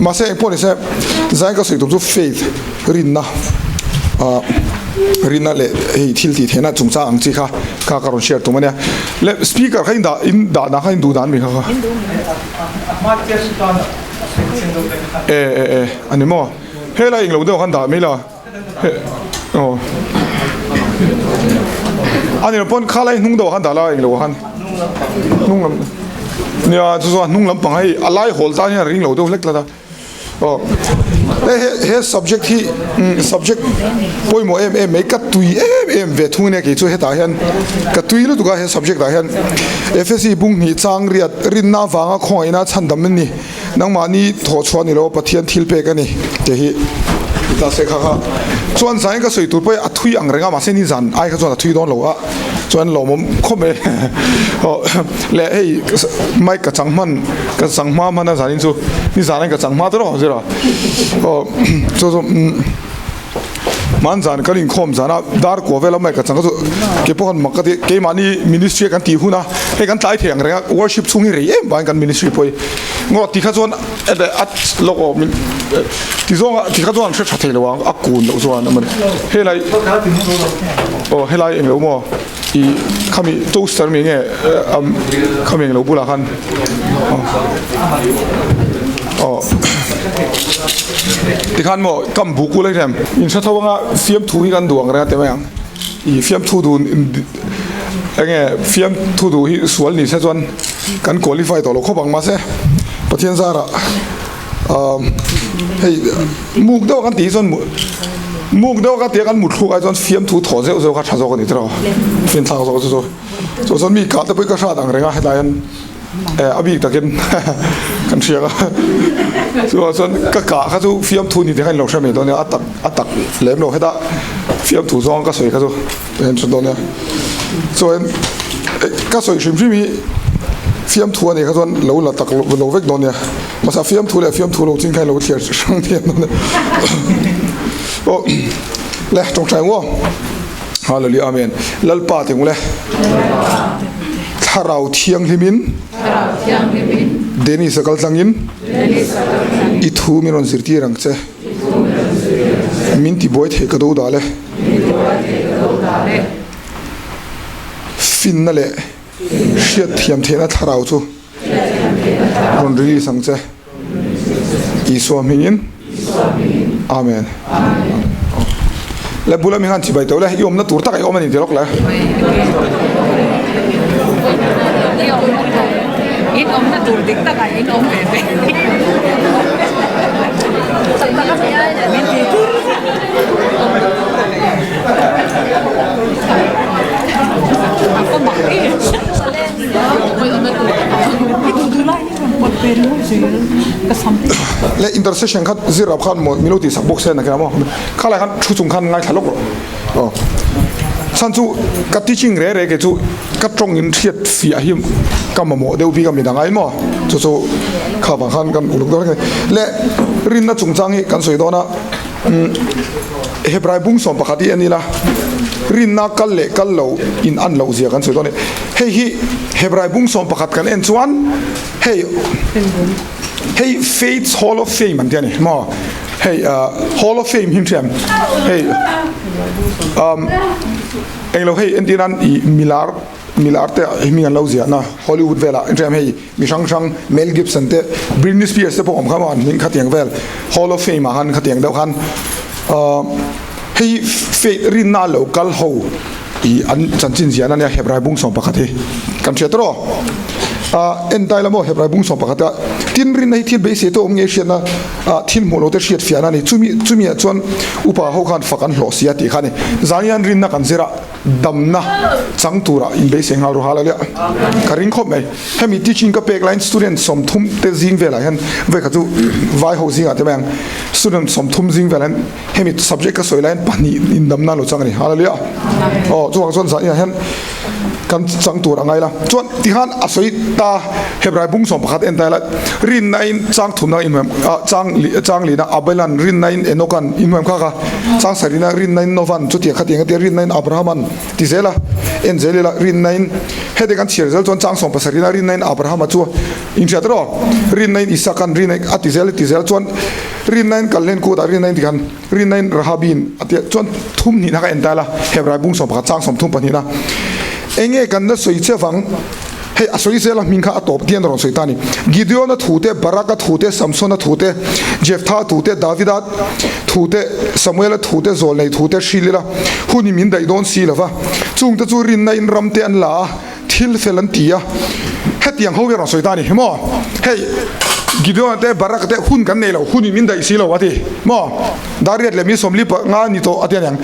Mahse engpawh nise zain ka sawi tum chu faith rinna ah rinna leh hei thil tih theihna chungchang ang chi kha kha ka rawn share tum ania. Le speaker kha in dah in dah dan kha in duh dan mi kha kha. E e e ani maw helai englo deuh khan dah mai la he aw ani lo pawn khalai hnung deuh khan dah la englo khan hnung lam nia chu chuan hnung lampang hei a lai hawl tan hian a ring lo deuh hlek tlat a aw he he subject hi subject pawimawh em em mai ka tui em em ve thung ania kei chu hetah hian ka tui lutuk a he subject ah hian F_S_C bung hnih chang riat rinna avanga khawngaihna chhandam a ni. Nangmahni thawh chhuah ni lo Pathian thil pek a ni tih hi i ta se kha kha chuan zain ka sawi tur pawh hi a thui ang reng a mahse ni zan ai kha chuan a thui dawn lo a chuan lawmawm khawp mai aw leh hei mic ka chang hman ka chang hma hman a zanin chu ni zan in ka chang hma ta rawh zira aw chu chu Hmanzan kan inkhawm zana dar kua vel a mai ka chang chu ke pawh khan mak ka ti keimahni ministry a kan tih hun a hei kan tlai thei ang reng a worship chhung hi rei em vangin kan ministry pawh hi ngaw ti kha chuan a lawk aw min ti zawng a ti kha chuan an hre tha thei lo ang a kun loh chuan a mawni helai aw helai englo maw i khami toaster mi nge khami englo bulah khan aw tikhan maw kam bu kul a hian in hre tho anga fiamthu hi kan duh ang reng a ti mai ang ih fiamthu duh enge fiamthu duh hi sual ni se chuan kan qualify tawh lo khawp ang mahse Pathian zarah hei muk deuh kan tih hi chuan muk deuh ka tia kan mut thluk ai chuan fiamthu thaw zeuh zeuh kha tha zawk a ni tiraw finthlak zawk chu chu chu chuan mi kah te pawh hi ka hrat ang reng a hetlai hian a bik takin kan hria a chuvang chuan ka kah kha chu fiamthu ni te kha in lo hre mai dawn nia a tak a tak lem lo heta fiamthu zawng ka sawi kha chu en hre dawn nia chuan ka sawi hrim hrim hi fiamthu a nih kha chuan lo la tak lo vek dawn nia mahse fiamthu leh fiamthu lo chin kha in lo thliar hrang thiam dawn nia aw le tawngtai ngawh Hallelujah Amen Lalpa te ngule Thlarau Thianghlimin Dennis a kal tlangin i thu min rawn zirtir ang che min ti buai thei ka do dah le finna leh hriat thiam theihna thlarau chu rawn release ang che Isua hmingin Amen Le bula mi khan chibai tawh le i awmna tur tak i awm a ni ti lawk le. In awmna tur dik takah in awm ve ve. Min ti tur. A ka mak em. Le intercession kha zir rap khan maw milo tih sak bawk se nakin a maw khalai khan thu chung khan ngaithla lawk rawh aw chhan chu ka teaching re re ke chu ka tawng in hriat fiah hi ka mamawh deuh bik a mi dang ai maw chu chu kha vang khan kan uluk dawn le rinna chungchang hi kan sawi dawn a Hebrai bung 11 hi a ni la, rinna kal leh kal lo in an loh zia kan sawi dawn a ni. Hei hi Hebrai bung 11 kan en chuan hei hei Faith's Hall of Fame an ti a ni maw? Hei Hall of Fame hi hriam hei um englo hei entir nan i milar Milar te hming an lo ziah na Hollywood velah engtiang hei mi hrang hrang Mel Gibson te Britney Spears te pawh awm kha maw an hming khatiang vel Hall of Fame ah khan khatiang deuh khan ahh hei faith rinna lo kal ho ih an chanchin ziahna ania Hebrai bung 11 hi kan hriat tawh ah en tai la maw Hebrai bung 11 a tin rinna hi thil beisei te awm ngei hriatna ah thil hmuh lo te hriat fiahna a ni chumi chumi ah chuan upa ho khan fak an hlawh si a tih kha a ni zan hian rinna kan zir a. Damna chang turah inbeisei nghal ru hal a lia. Ka ring khawp mai. Hemi teaching ka pek laiin student 30 te zing velah hian vawikhat chu vai ho zingah te mai ang student 30 zing velah hian hemi subject ka sawi laiin pahnih in damna lo chang a ni. Hallelujah. Aw chuvang chuan zah inah hian. Kan chang tur a ngai la. Chuan tikhan a sawi ta Hebrai bung 11 en ta ila rinna in chang thumna inhmuam ah chang chang lina Abelan rinna in Enokan inhmuam kha kha chang sarina rinna in Novan chutiang khatiang atia rinna in Abrahaman ti zel a en zel ila rinna in heti kan chhiar zel chuan chang 17 ina rinna in Abrahama chu inhriat erawh rinna in Isakan rinna in a ti zel a ti zel chuan rinna in Kalhlen kutah rinna in tikhan Rinna in Rahabin a tia chuan thum hnihna ka en ta ila, Hebrai bung 11 chang 30 pahnihna. Enge kan la sawi che vang? Hei a sawi zel a hming kha a tawp tian a rawn sawi ta a ni. Gideon-a thu te, Barak-a thu te, Samson-a thu te, Jephthah-a thu te, Davida thu te, Samuel-a thu te, Zawlnei thu te hrilh ila hun hi min daih dawn si lo va. Chungte chu rinna in ram te an la a. Thil fel an ti a, hetiang ho hi a rawn sawi ta a ni maw? Hei Gideon te Barak te hun kan nei lo, hun in min daih si lo a ti maw? Dariat leh min 45 nga ni tawh a ti a niang.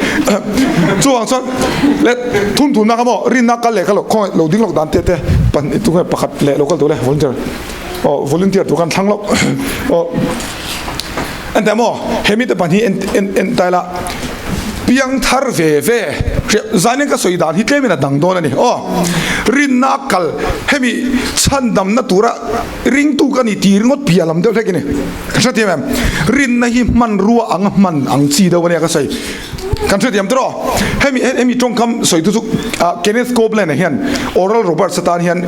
Chuvang chuan le thum thum na kha maw rinna kal leh kha lo khawngaih lo ding lawk dan te te pan tunge pakhat leh lo kal tur le volunteer aw volunteer tur khan thlang loh aw Ente maw hemi te pahnih en en en ta ila piang thar ve ve zanin ka sawi dan hi tlemin a dang dawn a ni aw rinna a kal hemi chhandamna tura ringtu ka ni tih ringawt piah lam deuh hlek a ni ka hrethiam em rinna hi hmanrua ang a hman ang chi deuh a nia ka sawi kan hrethiam tawh hemi hemi tawngkam sawi tu chu Kenneth Copeland-a hian Oral Roberts atan hian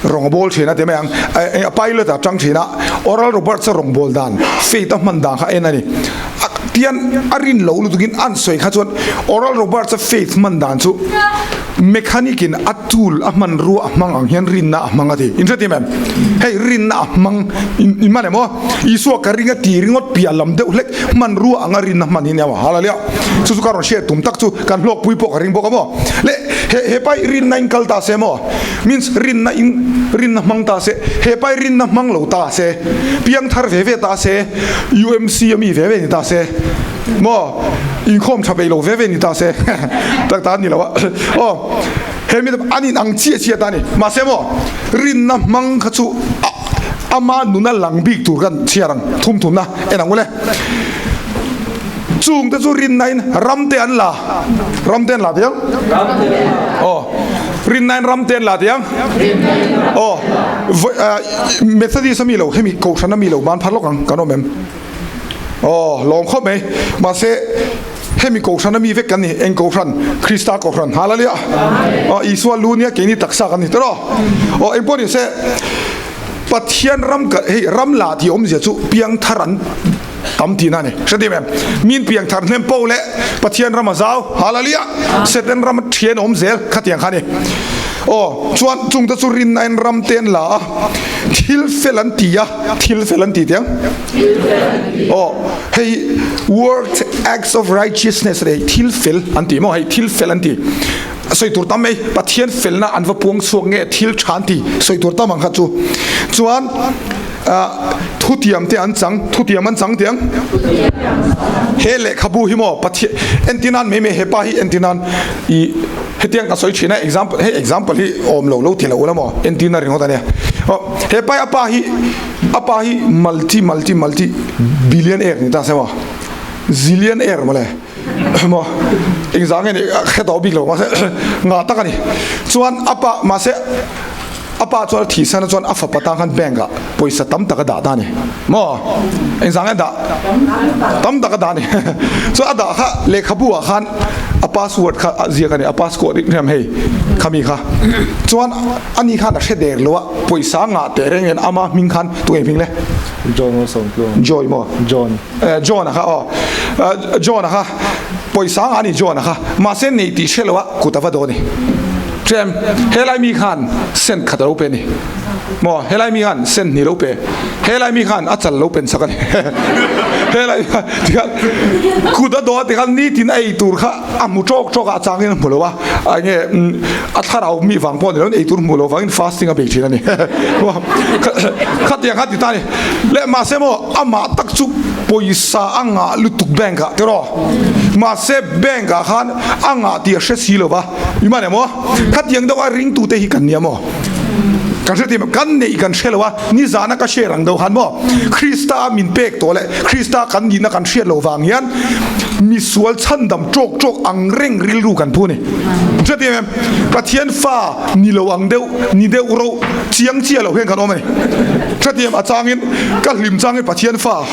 Rawng a bawl thin a ti mai ang. A pilot a tang thin a, Oral Roberts a rawng bawl dan, faith a hman dan kha en a ni. A tian a rin lo lutukin an sawi kha chuan Oral Roberts a faith hman dan chu mechanic in a tool a hmanrua a hmang ang hian rinna a hmang a ti. In hrethiam em? Hei rinna a hmang in hman em aw? Isua ka ring a ti ringawt piah lam deuh hlek hmanrua anga rinna hman hi nia maw? Hallelujah! Chu chu ka rawn hriat tum tak chu kan hlawkpui pawh ka ring bawk a maw? Le he hepa hi rinna in kal ta se maw? Means rinna in rinna hmang ta se, hepa hi rinna hmang lo ta se, piangthar ve ve ta se, UMC a mi ve ve ni ta se maw? Inkhawm tha peih lo ve ve ni ta se tak ta ni lo a aw he mi an in ang chiah chiah ta ni. Mahse maw rinna hmang kha chu ama nuna lang bik tur kan chhiar ang thum thumna en ang ule. Chung te chu rinna in ram te an la ram te an la tiang aw rinna in ram te an la tiang aw Methodist ami lo hemi kohhran ami lo ban phar lawk ang kan awm em aw lawm khawp mai mahse hemi kohhran ami vek kan ni eng kohhran Krista kohhran hallelujah aw Isua lu nia keini taksa kan ni tawh aw engpawh ni se Pathian ram hei ram la tih awmzia chu piangthar an tam tihna a ni. Hrethiam em? Min piangthar hnem poh leh Pathian ram a zau. Hallelujah! Satan ram a thian awm zel khatiang kha a ni. Aw, chuan chungte chu rinnain ram te an la a, thil fel an ti a, thil fel an ti tiang. Aw, hei worked acts of righteousness leh thil fel an ti maw? Hei thil fel an ti. Sawi tur tam mai, Pathian felna an va puang chhuak nge thil tha an ti sawi tur tam ang kha chu. Chuan thutiam te an chang, thutiam an chang tiang. He lehkhabu hi maw Pathian entir nan mai mai hepa hi entir nan i hetiang ka sawi thin a example hei example hi awm lo lo ti lo ula maw entir na ringawt a nia. Hepa hi a pa hi a pa hi multi multi multi billionaire ni ta se maw zillionaire mawle. Maw engzah nge ni hre tawh bik lo mahse ngah tak a ni. Chuan a pa mahse a pa chuan a thih san chuan a fapa tan khan bank ah pawisa tam tak a dah ta a ni. Maw engzah nge dah tam tak a dah a ni. Chuan a dah kha lehkhabu ah khan a password kha a ziak a ni a passcode hriam hei khami kha. Chuan ani khan a hre der lo a pawisa ngah teh reng hian ama hming khan tunge hming le? John Malsawmtluang. Joy maw? John. John a kha aw John a kha pawisa nga ani John a kha mahse nei tih hre lo a kut a va dawn ni tlem helai mi khan cent khat a lo pe ni maw helai mi khan cent hnih lo pe helai mi khan a chal lo pen sak a ni helai tikhan kut a dawn tikhan nitin a ei tur kha a hmu tawk tawk a a changin a hmu lo a enge a thlarau mi vang pawh ni lo eitur hmu lo vangin fasting a bei thin a ni khatiang kha ti ta ni leh mahse maw Amah tak chu pawisa a ngah lutuk bank ah tiraw? Mahse bank ah khan a ngah tih a hre si lo va, i man em aw? Khatiang deuh a ringtute hi kan nia maw? Kan hre tih kan neih kan hre lo a, nizana ka share ang deuh khan maw? Krista a min pek tawh leh Krista kan nihna kan hriat loh vang hian. Misual chhandam ṭawk ṭawk ang reng rilru kan phu a ni. Hriat em? Pathian fa ni lo ang deuh, ni deuh roh, chiang chiah lo hian kan awm a ni. Hriat em? A changin ka hlim changin Pathian fa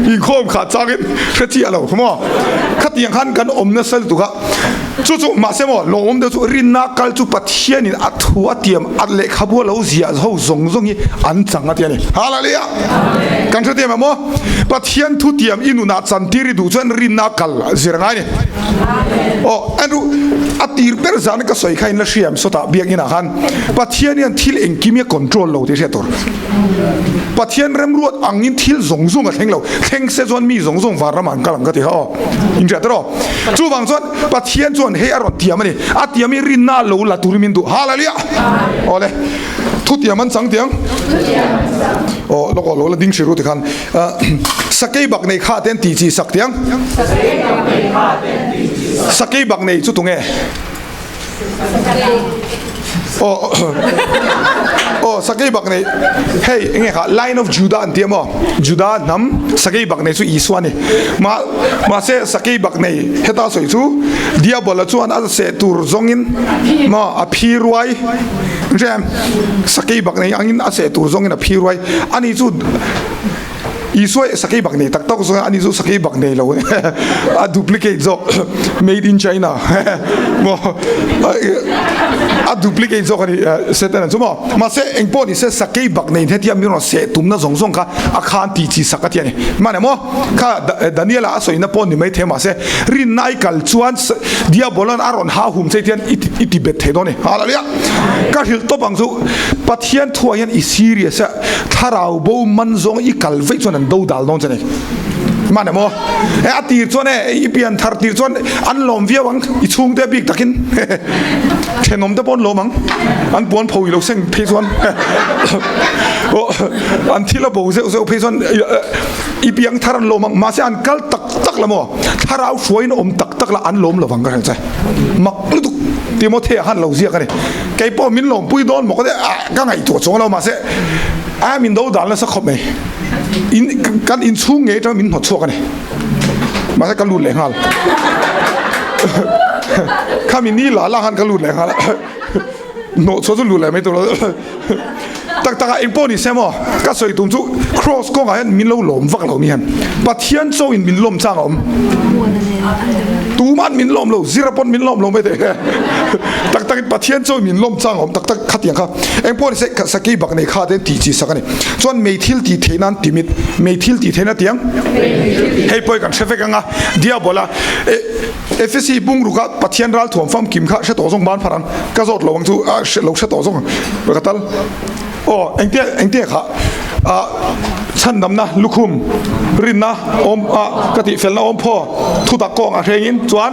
inkhawm khah changin hre chiah lo maw? Khatiang khan kan awm nasa lutuk a. Chu chu mahse maw lawmawm deuh chu rinna kal chu Pathianin a thu a tiam a lehkhabu a lo ziah ho zawng zawng hi an chang a ti a ni. Hallelujah! Kan hre tiam em maw? Pathian thu tiam i nunah chantir i duh chuan rinna kal zir a ngai a ni. Aw Andrew a tir ber zan ka sawi kha in la hriam sawtah biakinn ah khan Pathian hian thil engkim hi a control lo tih hriat tur. Pathian remruat angin thil zawng zawng a thleng lo. Thleng se chuan mi zawng zawng vanramah an kal ang ka ti kha aw. In hriat tawh. Chuvang chuan Pathian chuan hei a rawn tiam a ni. A tiam hi rinna lo la turin min duh. Hallelujah! Awle, thu tiam an chang tiang. Aw, lawk aw lo la ding hri ru tikhan. Sakei bak nei kha te an tih chi sak tiang. Sakei bak nei chu tunge? Aw aw sakei bak nei hei enge kha line of Judah an ti amaw Judah hnam sakei bak nei chu Isua ani ma mahse sakei bak nei heta sawi chu diabola chuan a seh tur zawngin maw a phi ruai rem sakei bak nei angin a seh tur zawngin a phi ruai ani chu Isua sakei bak nei tak tak zawng ani chu sakei bak nei lo a duplicate zawk made in China maw a duplicate zawk ani Satan chu maw mahse engpawh ni se sakei bak nei hetia mi rawn seh tumna zawng zawng kha a khan tih chi sak a ti a ni mane maw kha Daniela a sawina pawh ni mai thei mahse rinna ai kal chuan Diabolan a rawn hau hum chei tian i ti bet thei dawn a ni hallelujah ka hrilh tawp ang chu Pathian thuah hian i serious a Thlarau bo man zawng i kal veih chuan an do dal dawn che ni. Mane maw? E a tir chuan e i pian thar tir chuan an lawm viau ang i chhungte bik takin thenawm te pawh an lawm ang an puan pho i lo seng phei chuan an thil a bo zeuh zeuh phei chuan i piang thar an lawm ang mahse an kal tak tak la maw thlarau hruaiin awm tak tak la an lawm lovang ka hrilh che mak lutuk Timothea khan lo ziak a ni. Kei pawh min lawmpui dawn maw ka ti a, ka ngaihtuah chuang lo mahse a min do dan nasa khawp mai. In kan inchhung ngei atanga min hnawt chhuak a ni. Mahse ka lut leh nghal. Khami ni la la khan ka lut leh nghal a. Hnawh chhuah chu lut leh mai tur lo. Tak tak a engpawh ni se maw ka sawi tum chu cross kawngah hian min lo lawm vak lo ni hian Pathian chauhin min lawm chang a awm tuman min lawm lo zira pawn min lawm lo mai thei tak tak in Pathian chauhin min lawm chang a awm tak tak khatiang kha engpawh ni se sakei bak nei kha te tih chi sak a ni chuan mei thil tih theih nan timit mei thil tih theihna tiang hei pawh hi kan hre vek anga diabola Efesi bungruk-a Pathian ral thuam famkim kha hre tawh zawng ban phar ang, ka zawt lo ang chu a hre lo hre tawh zawng ang ka tal. Aw engtia engtia kha a chhandamna lukhum rinna awm a ka tih felna awm phaw thutak kawng a hrengin chuan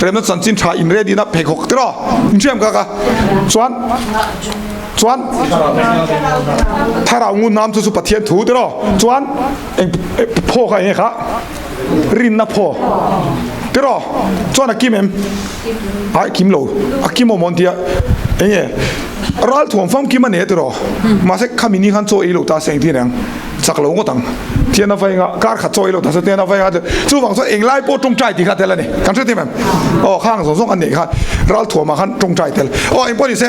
remna chanchin tha in ready na pheikhawk tiraw inhriam ka ka chuan chuan thlarau ngun nam chu chu Pathian thu tiraw chuan eng phaw kha enge kha Rinna phaw tiraw chuan a kim em? Ai kim lo, a kim awm awn tia enge ral thuam famkim a nei a tiraw mahse khami ni khan chaw ei lo ta se engtin ang chak lo ngawt ang thian a vainga kar khat chaw ei lo ta se tian a vainga chuvang chuan englai pawh tawngtai tih kha tel a ni kan hre tim em aw khang zawng zawng an neih khan ral thuamah khan tawngtai tel aw engpawh ni se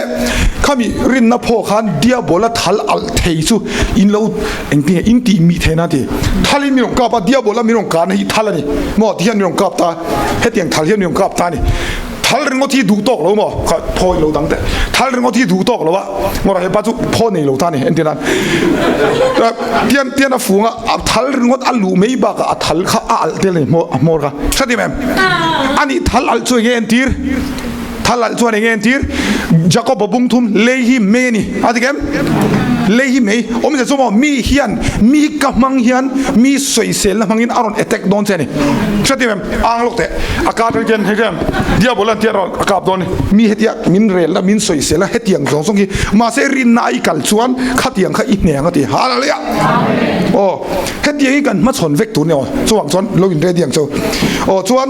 khami rinna phaw khan diabola thal alh thei chu in lo Engtinge in tih mi theihna ti? Thal in min rawn kap a, diabola min rawn kahna hi thal a ni maw? Ti hian min rawn kap ta, hetiang thal hian min rawn kap ta a ni. Thal ringawt hi duh tawk lo maw? Kha phawi lo dang teh. Thal ringawt hi duh tawk lo a, ngawrah hepa chu phaw nei lo ta a ni entir nan. Tian tian a fung a, a thal ringawt a luh mai bakah a thal kha a alh tel a ni a hmawr kha. Hretim em? Ani thal alh chu enge entir? Thal alh chuan enge entir? Jakob-a bung thum lei hi mei a ni a ti kem? Lei hi mei awmzia chu maw mi hian mi ka hmang hian mi sawiselna hmangin a rawn attack dawn che a ni. Hretim em? Ang lawk teh a ka atang hian hei hian diabola an tia rawn a kap dawn a ni. Mi hetia min relna min sawiselna hetiang zawng zawng hi mahse rinna i kal chuan khatiang kha i hneng a ti. Hallelujah! Aw hetiang hi kan hmachhawn vek tur a ni aw chuvang chuan lo in ready ang chu. Aw chuan.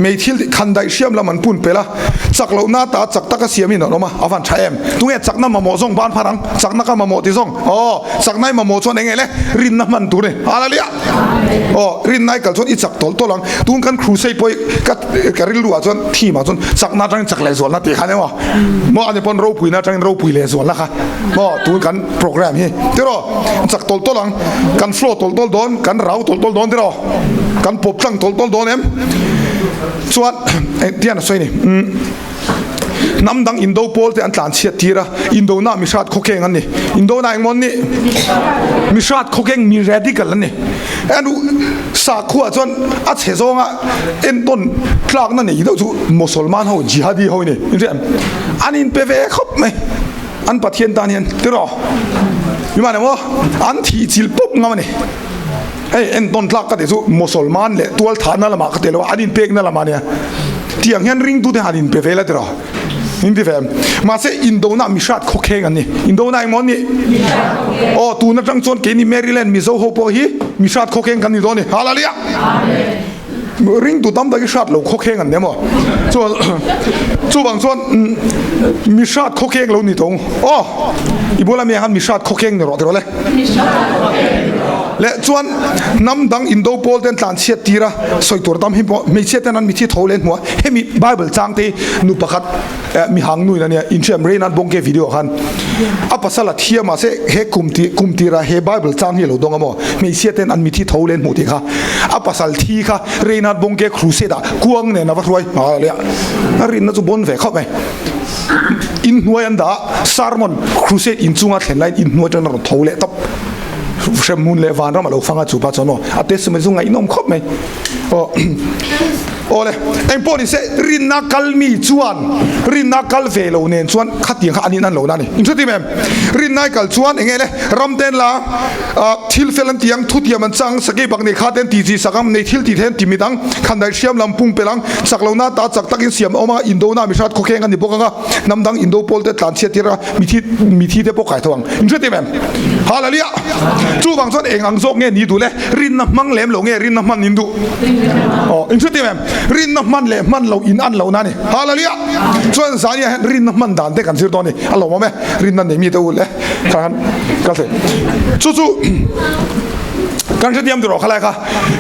Mei thil tih khandaih hriam lam an pun pel a, chak lohna ta chak taka siamin an awm a, a van tha em? Tunge chakna mamawh zawng ban phar ang? Chakna ka mamawh ti zawng? Aw, chakna i mamawh chuan eng nge le? Rinna hman tur a ni. Hallelujah! Aw, rinna i kal chuan i chak tawlh tawlh ang. Tun kan crusade pawh hi ka ka rilru ah chuan theme ah chuan chakna atangin chak leh zualna tih kha emaw maw ani pawn ropuina atangin ropui leh zualna kha maw tun kan program hi tiraw chak tawlh tawlh ang kan flow tawlh tawlh dawn kan rau tawlh tawlh dawn tiraw kan pawp tlang tawlh tawlh dawn em chuan tian a sawi ni hnam dang indo pawl te an tlan chhiat tir a indona mihrat khawkeng an ni indona engmaw an nih mihrat khawkeng mi radical an ni anu sakhua chuan a chhe zawnga entawn tlakna nei deuh chu Mosolman ho jihadi ho ni inriat an in pe ve khawp mai an Pathian tan hian tiraw mimah emaw an thih chil pawp ngam a ni hei entawn tlak ka tih chu Mosolman leh tual thahna lamah ka tih lo a an inpekna lamah nia tiang hian ringtute han inpe ve la tiraw in ti ve em mahse indona mihrat khawkheng an ni indona engmaw an nih aw tun atang chuan keini Maryland Mizo ho pawh hi mihrat khawkheng kan ni dawn a ni Hallelujah Ringtu tam tak i hrat lo khawkheng an ni emaw? Chuan chuvang chuan mi hrat khawkheng lo ni tawh aw i bula mi ah khan mi hrat khawkheng ni rawh ti rawh le. Leh chuan hnam dang indo pawl ten tlan chhiat tir a sawi tur tam hi pawh hmeichhia ten an mithi tho leh hmuh a hemi bible chang te hi nu pakhat Mi hang nuin a nia, inhriam rei nan bawngke video ah khan a pasal a thia mahse he kum ti kum tirah he bible chang hi a lo dawng a maw hmeichhia ten an mithi tho len hmuh tih kha a pasal thi kha rei nan bawngke crusade ah kuang nen a va hruai a leh a rinna chu bawn ve khawp mai inhnuai an dah a sermon crusade inchunga thlen laiin inhnuai atangin a rawn tho leh tawp hremhmun leh vanram a lo fang a chupa chuan aw a testimony chu ngaihnawm khawp mai aw. Awle, eng pawh ni se, rinna kal mi chuan rinna kal ve lo nen chuan khatiang kha an in an lo na a ni. In hretim em? Rinna i kal chuan eng nge le, ram ten la thil fel an ti ang, thutiam an chang, sakei bak nei kha ten ti chi sak ang, nei thil ti then ti mit ang, khandaih hriam lam pung pel ang, chak lo na ta chak takin siam a awm ang a, indo na mihrat khawkheng an ni bawk ang a, hnam dang indo pawl te tlan chhiat tir a, mithi mithi te pawh kai tho ang. In hretim em? Hallelujah! Chuvang chuan eng ang zawk nge ni duh le? Rinna hmang lem lo nge rinna hman in duh? Aw, in hretim em? Rinna hman leh hman lo in an lo na ni. Hallelujah! Chuan zania hian rinna hman dan te kan zir dawn ni. A lawmawm e. Rinna nei mi te u le khan kal thei. Chu chu kan hrethiam tur aw khalai kha.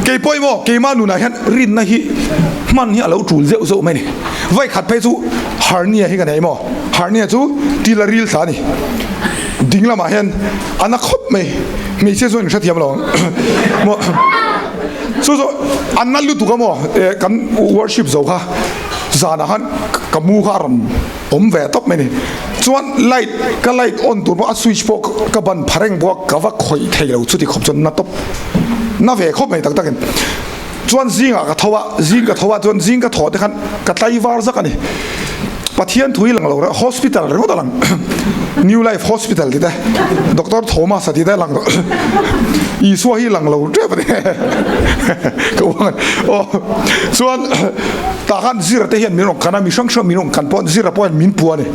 Kei pawh emaw keimah nunah hian rinna hi hman hi a lo tul zeuh zeuh mai ni. Vai khat phei chu hernia hi ka nei emaw. Hernia chu til a ril thla a ni. Ding lamah hian a na khawp mai. Hmeichhia chuan in hrethiam lo ang maw chu chu a na lutuk a maw eh kan worship zo kha zanah khan ka mu kha a rawn awm ve tawp mai ni chuan light ka light on tur pawh a switch pawh ka ban pha reng bawk a ka va khawih thei lo chuti khawp chuan na tawp na ve khawp mai tak takin chuan zingah ka tho a zing ka tho a chuan zing ka thawh te khan ka tlaivar zak a ni. Pathian thu hi lang lo reh hospital ringawt a lang New Life Hospital tih te Doctor Thomas a tih te a lang Isua hi lang lo tep a ni ka uang a ni aw chuan tah khan zira te hian min rawn kan a mi hrang hrang min rawn kan pawh zira pawh hian min pua a ni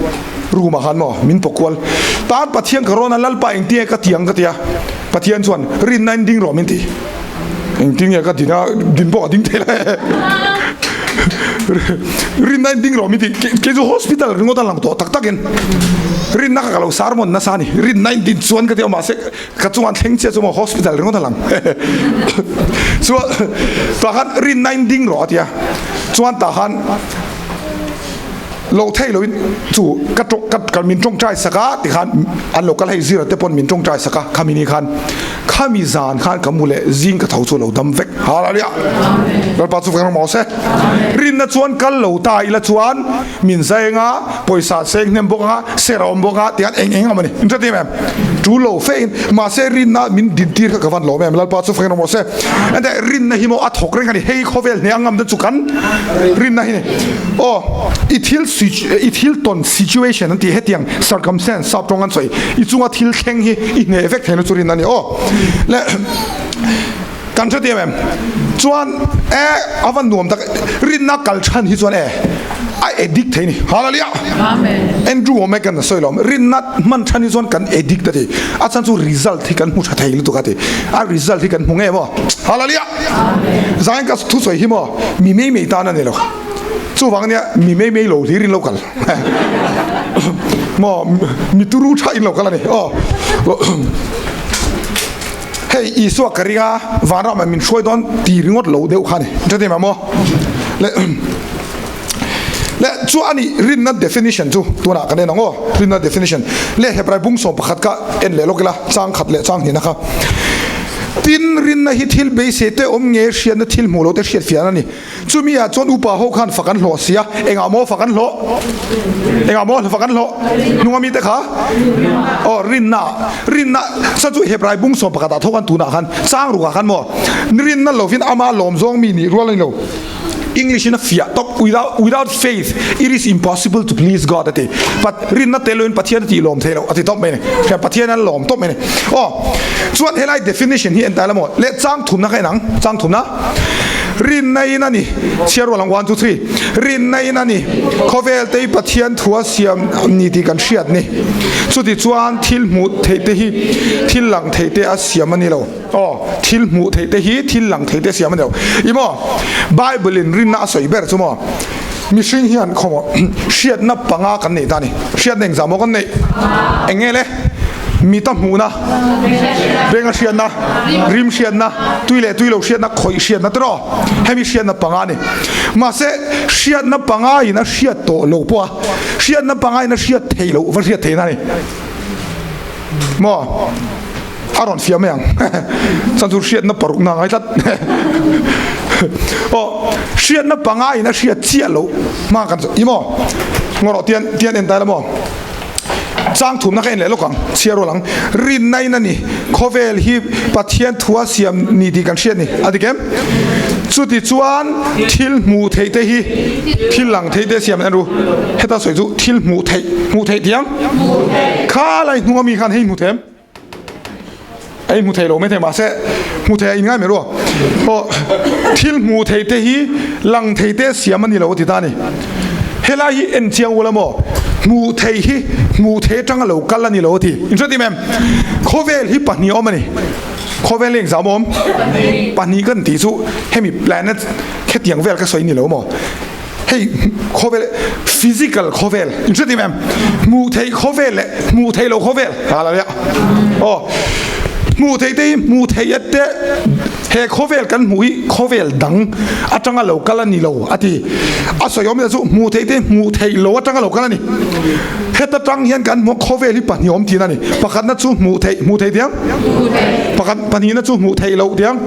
room ah khan maw min paw kual tan Pathian ka rawn a Lalpa engtin nge ka ti ang ka ti a Pathian chuan rinna in ding rawh min ti. Engtin nge ka din a, din pawh ka ding thei lai e. Rinna in ding rawh min ti, kei chu hospital ringawt a lang tawh tak takin rinna kha ka lo sermon nasa a ni. Rinna in din chuan ka ti a mahse ka chungah an thleng chiah chu maw hospital ringawt a lang. Chuan tah khan rinna in ding rawh a ti a, chuan tah khan lo thei loin chu ka ka ka min tawngtai sak a tikhan an lo kal hei zira te pawn min tawngtai sak a khami ni khan khami zan khan ka mu leh zing ka tho chu lo dam vek hallelujah lalpa chu veng maw se rinna chuan kal lo ta ila chuan min zaenga pawisa seng hnem bawk anga ser a awm bawk a tikhan eng eng awm ani in hre em tu lo fe in mahse rinna min din tir kha ka van lawm em lalpa chu veng maw se ente rinna hi maw a thawk reng ani hei khawvel hne angam te chu kan rinna hi ni Aw, i thil i thil tawn situation an tih hetiang circumstance sap tawng an sawi i chunga thil thleng hi i hneh vek theihna chu rin a ni aw. Le kan hre em em chuan e a va nuam tak rinna kal chhan hi chuan e. A addict thei ni. Hallelujah. Amen. Andrew Womack an sawi lawm. Rinna hman than hi chuan kan addict a ti. A chhan chu result hi kan hmu tha thei lutuk a ti. A result hi kan hmu nge maw? Hallelujah. Amen. Zain ka thu sawi hi maw mi mei mei tan a ni lo. Chuvang nia mi mei mei lo hlir in lo kal. Maw mi turu tha in lo kal a ni. Aw. Hei Isua ka ring a, vanram ah min hruai dawn ti ringawt lo deuh kha a ni. Tha ti maw? Le le chu a nih rinna definition chu tunah kan en ang aw. Rinna definition le Hebrai bung 11 ka en leh lawk ila chang khat leh chang hnihna kha. Tin, rinna hi thil beisei te awm nge hriatna thil hmuh lo te hriat fiahna a ni. Chumi ah chuan upa ho khan fak an hlawh si a, engah maw fak an hlawh? Engah maw fak an hlawh? Hnunga mite kha? Aw, rinna, rinna, sa chu Hebrai bung 11 ah tho khan tunah khan chang rukah khan maw rinna lovin ama lawm zawng mi nih rual a ni lo. English in a fiah tawp, without, without faith it is impossible to please God a ti. Pat, rinna tel loin Pathian a tih lawm thei lo a ti tawp mai a ni. Hria, Pathian a lawm tawp mai a ni. Aw, chuan helai definition hi en ta ila maw? Leh chang thumna kha en ang, chang thumna. Rinna in a ni, chhiar rual ang one two three, Rinna in a ni, khawvel te hi Pathian thua siam ni tih kan hriat ni. Chuti chuan thil hmuh theih te hi thil lang theih te a siam a ni lo. Aw, thil hmuh theih te hi thil lang theih te a siam a ni lo. I maw? Bible in rinna a sawi ber chu maw? Mihring hian khaw maw hriatna panga kan neih ta a ni. Hriatna engzah maw kan neih? Eng nge le? Mita hmuhna, benga hriatna, rim hriatna, tui leh tui lo hriatna, khawih hriatna te rawh. Hemi hriatna panga a ni. Mahse, hriatna panga in a hriat tawh lo pawh a, hriatna panga in a hriat theih loh va hriat theihna a ni. Maw? A rawn fiah mai ang. Chuan chu hriatna parukna a ngai tlat. Aw, hriatna panga in a hriat chiah loh hma kan i maw? Ngaw rawh tian tian en ta ila maw? Chang thumna ka en leh lawk ang, chhiar rual ang. Rinna in a ni, khawvel hi Pathian thua siam ni tih kan hriat ni. A dik em? Chuti chuan thil hmuh theih te hi thil lang theih te siam en ru. Heta sawi chu thil hmuh theih, hmuh theih tiang? Kha lai hnunga mi khan hei hmu them. A in hmu thei lo mai thei mahse hmu thei a in ngai mai rua. Aw thil hmu thei te hi lang thei te siam a ni lo a ti ta a ni. Helai hi en chiang ula maw hmuh thei hi hmuh thei atanga lo kal a ni lo a ti. In hre tim em? Khawvel hi pahnih a awm a ni. Khawvel hi engzah maw awm? Pahnih kan tih chu hemi planet khetiang vel ka sawi ni lo maw? Hei khawvel physical khawvel in hre tim em? Hmuh theih khawvel leh hmuh theih loh khawvel hallelujah aw hmuh theih te hi hmuh theih te he khawvel kan hmuh hi khawvel dang atanga lo kal a ni lo a ti a sawi awm chu hmuh theih te hmuh theih lo atanga lo kal a ni heta tang hian kan hmuh khawvel hi pahnih awm thin a ni pakhatna chu hmuh theih hmuh theih tiang pakhat pahnihna chu hmuh theih loh tiang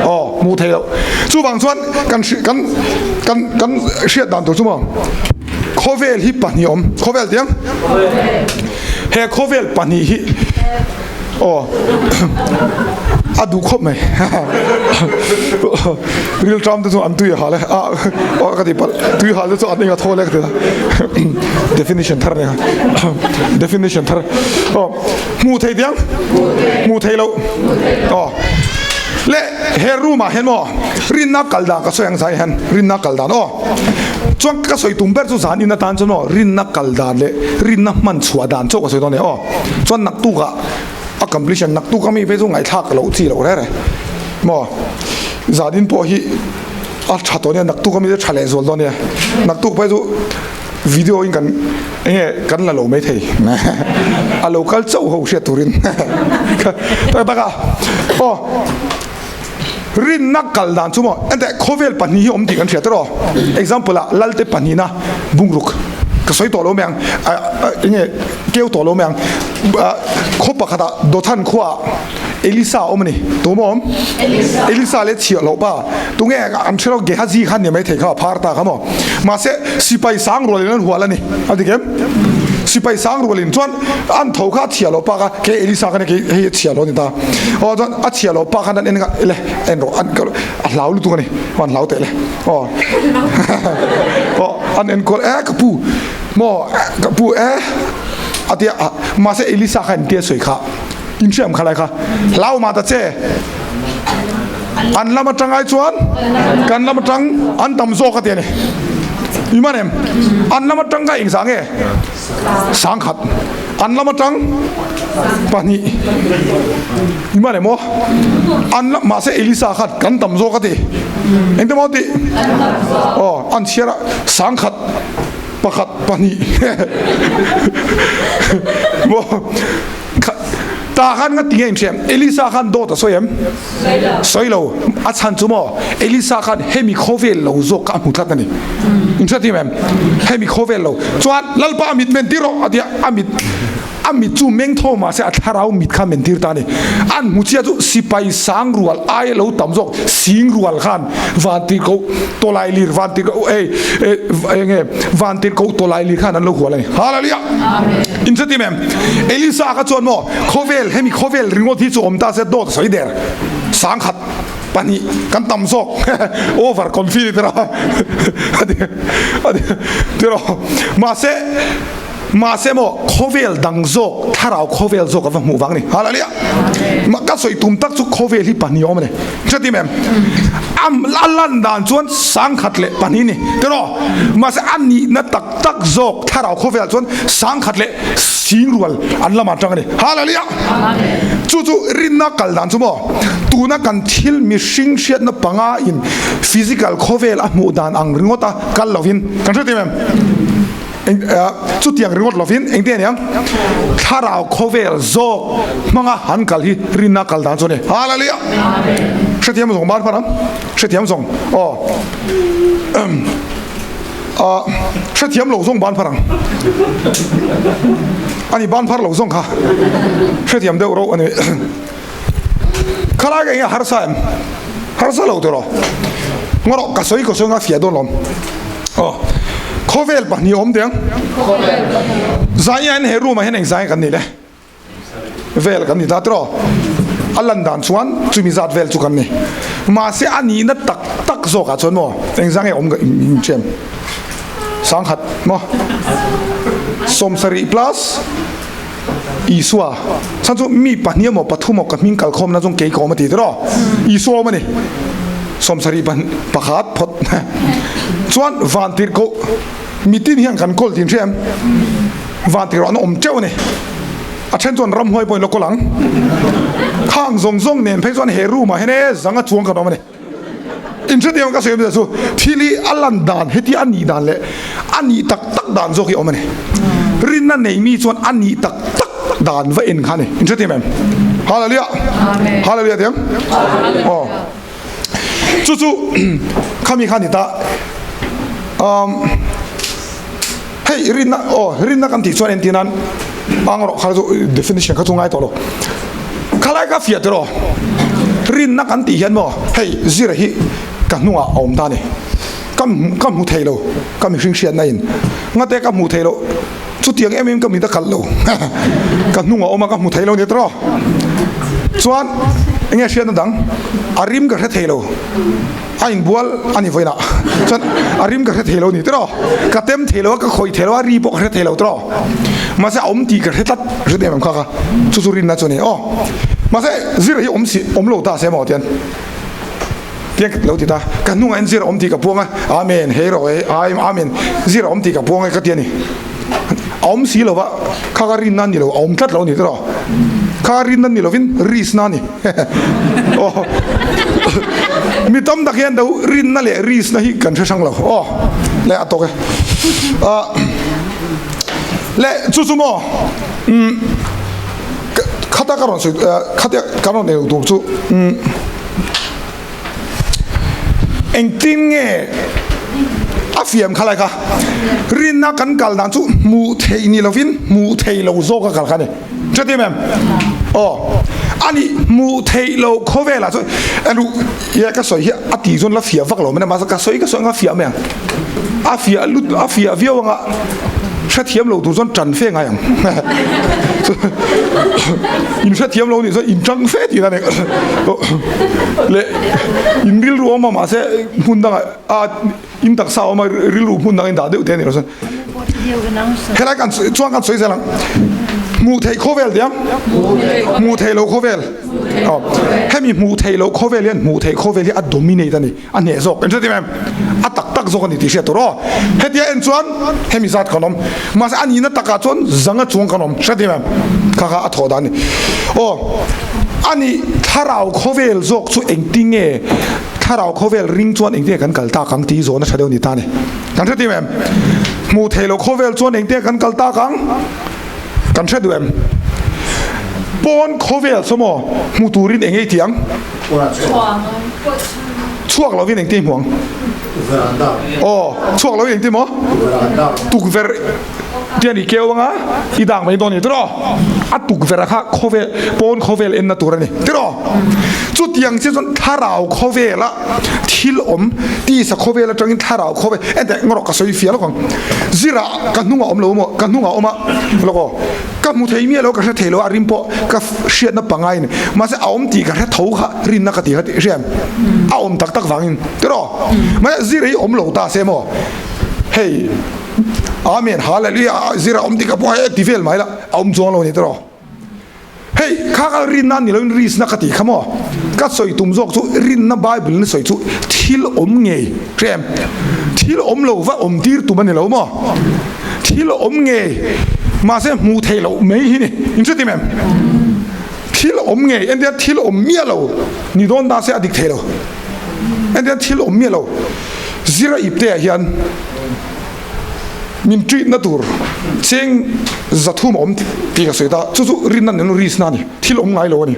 aw hmuh theih loh chuvang chuan kan kan kan kan hriat dan tur chu maw khawvel hi pahnih awm khawvel tiang he khawvel pahnih hi aw a duh khawp mai ril tram te chu an tui hal e a aw ka ti palh tui hal te chu an enga thaw le ka ti ta definition thar nia definition thar aw hmuh thei tiang hmuh thei lo aw le He room ah hian maw rinna kal dan ka sawi ang zai hian rinna kal dan aw chuan ka sawi tum ber chu zan in atan chuan maw rinna kal dan leh rinna hman chhuah dan chauh ka sawi dawn a ni aw chuan naktuk ah a completion naktuk ami phei chu ngaihthlak loh chi loh reh reh maw zan in pawh hi a tha tawh nia naktuk ami chu tha leh zual dawn nia naktuk phei chu video in kan enge kan la lo mai thei a lo kal chauh ho hriat turin tak tak a aw rinna kal dan chu maw ente khawvel pahnih hi awm tih kan hriat tawh example ah lalte pahnihna bungruk ka sawi tawh lo mai ang enge keu tawh lo mai ang khaw pakhatah Dothan khuaah Elisa a awm a ni. Tu maw awm? Elisa leh chhiah loh pa. Tunge an hre lo Gehazi khan ni mai thei kha a phar ta kha maw. Mahse sipai sang rualin an hual a ni. A dik em? Sipai sang rualin chuan an tho kha a chhiah loh pa kha kei Elisa kha ni kei hei a chhiah loh a ni ta. Aw chuan a chhiah loh pa khan an en kha le en rawh an a hlau lutuk a ni. Aw an hlau teh le. Aw aw an enkawl e ka pu maw ka pu e a tia mahse Elisa kha engtia sawi kha. Inhriam kha lai kha hlau mah ta che. An lam atang ai chuan kan lam atang an tam zawk a ti a ni. I man em? An lam atang kha engzah nge? 10,000. An lam atang pahnih. I man em aw? An lam mahse Elisa khan kan tam zawk a ti. Engte maw tih? Aw, an chhiar a 10,000 pakhat pahnih. Maw? Ta khan nga tinge inhriam? Elisa khan dawt a sawi em? Sawi lo. A chhan chu maw? Elisa khan hemi khawvel lo zawk kha a hmu tlat a ni. Inhriat em em? Hemi khawvel lo. Chuan Lalpa a mit men tir rawh a ti a, a mit a mit chu meng tho mahse a thlarau mit kha men tir ta a ni. An hmu chiah chu sipai sang rual aia lo tam zawk sing rual khan vantirhkoh tawlai lir vantirhkoh ei eng nge vantirhkoh tawlai lir khan an lo hual a ni. Hallelujah! Inhriat em em? Elisa kha chuan maw khawvel hemi khawvel ringawt hi chu awm ta se dawt a sawi der 10,000 pahnih kan tam zawk over confident a tiraw mahse Mahse maw, khawvel dang zawk, thlarau khawvel zawk a va hmuh vang a ni. Hallelujah! Ka sawi tum tak chu khawvel hi pahnih a awm a ni. Hre tim em? A lan dan chuan 10,000 leh pahnih ni. Tiraw? Mahse a nihna tak tak zawk thlarau khawvelah chuan 10,000 leh sing rual an lamah tang a ni. Hallelujah! Chu chu rinna kal dan chu maw, tuna kan thil mihring hriatna panga in physical khawvel a hmuh dan ang ringawt a kal lovin kan hre tim em? Chutiang ringawt lovin engte aniang thlarau khawvel zawk hmanga han kal hi rinna kal dan chu a ni. Hallelujah! Hrethiam zawng ban hman ang. Hrethiam zawng aw. Hrethiam lo zawng ban phar ang. Ani ban phar lo zawng kha hrethiam deuh rauh a ni. Khalai ka eng harsa em? Harsa lo tiraw? Ngarawh ka sawi ka sawi nga fiah dawn lawm. Aw. Khawvel pahnih awm teh ang. Zai hian he room ah hian eng zai kan nih le? Vel kan ni ta tiraw? A lan dan chuan chumi zat vel chu kan ni. Mahse a nihna tak tak zawk ah chuan maw eng zai nge awm ka inṭhiam? 10,000 maw? 70 plus. Isua, chhan chu mi pahnih emaw pathum emaw ka hming kalkhawmna chung kei ka awm a ti tiraw? Isua awm a ni. 71 phawt chuan vantirhkoh mitin hian kan kawl tih in hria em? Vantirhkoh an awm teuh a ni. A then chuan ramhuai pawhin lo kawl ang. Khang zawng zawng nen phei chuan he room ah hian e zang a chuang kan awm a ni. Inhrethiam ka sawi awmzia chu thil hi a lan dan hetia a nih dan leh a nih tak tak dan zawk hi a awm a ni. Rinna nei mi chuan a nih tak tak dan va en kha a ni. Inhrethiam em? Hallelujah! Hallelujah tiang? Aw. Chu chu khami kha ni ta. Um, hei rinna aw rinna kan tih chuan entir nan ang rawh kha chu definition kha chu ngai tawh lo khalai ka fiah tiraw rinna kan tih hian maw hei zira hi ka hnungah a awm ta ni ka ka hmu thei lo ka mihring hriatna in ngate ka hmu thei lo chutiang em em ka mit a kalh lo ka hnungah awm a ka hmu thei lo ni tiraw chuan enge hriatna dang a rim ka hre thei lo. A inbual a ni vawiinah chuan a rim ka hre thei lo a ni tiraw? Ka tem thei lo a, ka khawih thei lo a, ri pawh ka hre thei lo tiraw? Mahse a awm tih ka hre tlat, hre em em kha kha chu chu rinna chu a ni aw. Mahse zir hi awm si awm lo ta se maw tian tiang lo ti ta, ka hnungah hian zir a awm tih ka puang a, Amen hei rawh e, Amen zir a awm tih ka puang e ka ti a ni. A awm si lo va, kha kha rinna a ni lo, a awm tlat lo a ni tiraw? Kha kha rinna ni lovin risna a ni. Aw mi tam tak hian do rinna leh risna hi kan hre hrang lo. Aw le a tawk e. Ah le chu chu maw umm khata ka rawn sawi khata ka rawn ei tur chu umm Engtin nge a fiam kha lai kha? Rinna kan kal dan chu hmuh theih ni lovin hmuh theih lo zawk a kal kha a ni. Hre tim em? Aw. Ani hmuh theih lo khawvelah chuan anu ia ka sawi hi a tih chuan la fiah vak lo mai a mahse ka sawi ka sawi anga fiah mai ang. A fiah lut a fiah viau anga hrethiam lo tur chuan tan fe ngai ang. In hrethiam lo nih chuan in tang fe tih a ni. Le in rilru awm a mahse hmun dangah a in taksa awm a rilru hmun dang in dah deuh te a ni lo chuan. Helai kan chuan kan sawi zel ang. Hmuh theih khawvel tiang? Hmuh theih loh khawvel. Hemi hmuh theih loh khawvel hian hmuh theih khawvel hi a dominate a ni, a hneh zawk. Engtia ti em? A tak tak zawk a ni tih hriat tur aw. Hetia en chuan hemi zat kan awm. Mahse a nihna takah chuan zanga chuang kan awm. Hria ti em? Kha kha a thawh dan a ni. Aw, a nih thlarau khawvel zawk chu engtinge thlarau khawvel ring chuan engtinge kan kal tak ang tih zawhna tha deuh a ni ta a ni. Kan hre tim em? Hmuh theih loh khawvel chuan engte kan kal tak ang? Kan hre duh em? Pawn khawvel saw maw hmu turin eng ei ti ang? Chhuak lovin engte i hmu ang? Aw, chhuak lovin engte maw? Tukverh tian i keu anga i dang mai dawn a ni tiraw? A tukverh kha khawvel pawn khawvel enna tur a ni tiraw? Chutiang chiah chuan thlarau khawvela thil awm tisa khawvel atangin thlarau khawvel enteh ngawrh ka sawi fiah lawk ang zira ka hnungah awm lo maw ka hnungah awm a lawk aw ka hmu thei miah lo ka hre thei lo a rim pawh ka hriatna pangai a ni mahse a awm tih ka hre tho kha rinna ka ti kha tih hria em a awm tak tak vangin tiraw mahse zira hi awm lo ta se maw hei Amen Hallelujah zira awm tih ka pawh hei ti vel mai la a awm chuang lo a ni tiraw. Hei, kha kha rinna ni loin risna ka tih kha maw? Ka sawi tum zawk chu rinna Bible in a sawi chu thil awm ngei, hre em? Thil awm lo va awm tir tum a ni lo maw? Thil awm ngei, mahse hmuh theih loh mai hi ni, in hre tim em? Thil awm ngei, entia thil awm miah lo ni dawn ta se a dik thei lo. Entia thil awm miah lo, zira ipte ah hian, Min treat na tur cheng 300 a awm tih ka sawi ta, chu chu rinna ni lo risk na a ni, thil awm ngai lo a ni.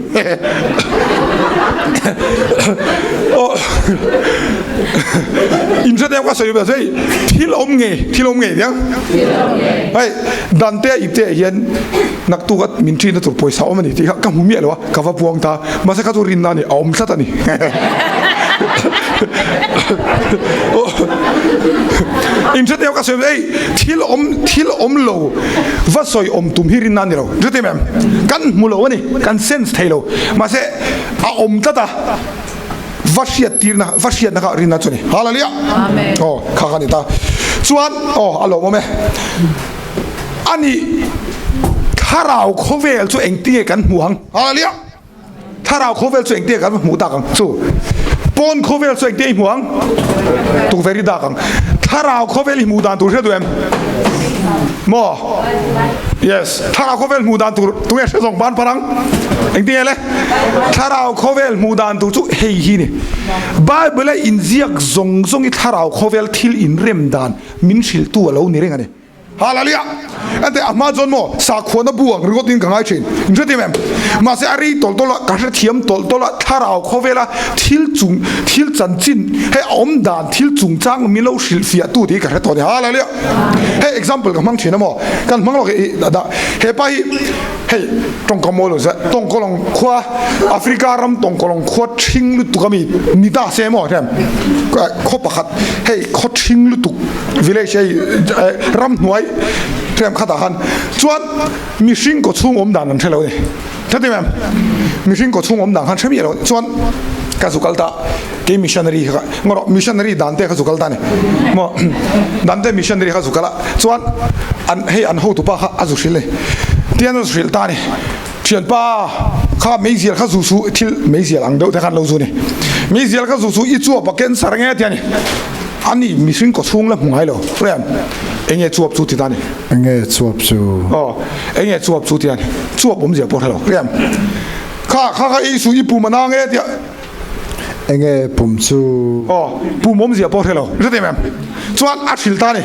In hre deuh ka sawi ve hei thil awm ngei thil awm ngei nia hei dan te ip te ah hian naktuk a min treat na tur pawisa awm a ni tih kha ka hmu miah lo a ka va puang ta mahse kha chu rinna a ni a awm tlat a ni. Inhreteu ka sawi ei thil awm thil awm lo va sawi awm tum hi rinna a ni lo hreteu em kan hmu lo a ni kan sense thei lo mahse a awm tlat a va hriat tirna va hriatna kha rinna chu a ni hallelujah aw kha kha ni ta chuan aw a lawmawm e ani thlarau khawvel chu engtinge kan hmu ang hallelujah Thlarau khawvel chu engtia kan va hmuh tak ang chu? Pawn khawvel chu engtia i hmuh ang? Tukverh i dak ang. Thlarau khawvel i hmuh dan tur hria duh em? Maw? Yes. Thlarau khawvel hmuh dan tur tunge hre zawng ban parang? Engtinge le? Thlarau khawvel hmuh dan tur chu hei hi ni. Bible a inziak zawng zawng i thlarau khawvel thil inrem dan min hrilhtu a lo ni reng a ni. Hallelujah! Ente a hma chuan maw sakhuana bu ang ringawt in ka ngai thin. In hrethiam em? Mahse a rei tawlh tawlh a, ka hrethiam tawlh tawlh a, thlarau khawvela thil chung thil chanchin hei a awm dan thil chungchang min lo hrilh fiah tu tih hi ka hre tawh a ni. Hallelujah! Hei example ka hmang thin a maw? Kan hmang lawk i dah hepa hi hei tawngka mawi lo zet tawngkawlawng khua Africa ram tawngkawlawng khua ṭhing lutuk ami ni ta se maw hriam khaw pakhat hei khaw ṭhing lutuk Village hei ramhnuai tlem khatah khan chuan mihring kaw chhung awm dan an hre lo a ni. Hre em? Mihring kaw chhung awm dan khan hre miah lo chuan ka zu kal ta kei missionary kha ngaw rawh missionary dan te kha zu kal ta a ni maw dan te missionary kha zu kal a chuan an hei an hotupa kha a zu hrilh a ni tian a zu hrilh ta a ni thianpa kha meizial kha zu su thil meizial ang deuh te khan lo zu a ni meizial kha zu su i chuap a cancer nge ti a ni. A ni, mihring kaw chhung la hmu ngai lo. Rem, enge chuap chu ti ta ni? Enge chuap chu? Aw, enge chuap chu ti a ni? Chuap awmzia pawh hre lo. Rem, kha, kha kha ei suh i pum a na nge tia. Enge pum chu? Aw, pum awmzia pawh hre lo. Hre thei em? Chuan a hrilh ta ni.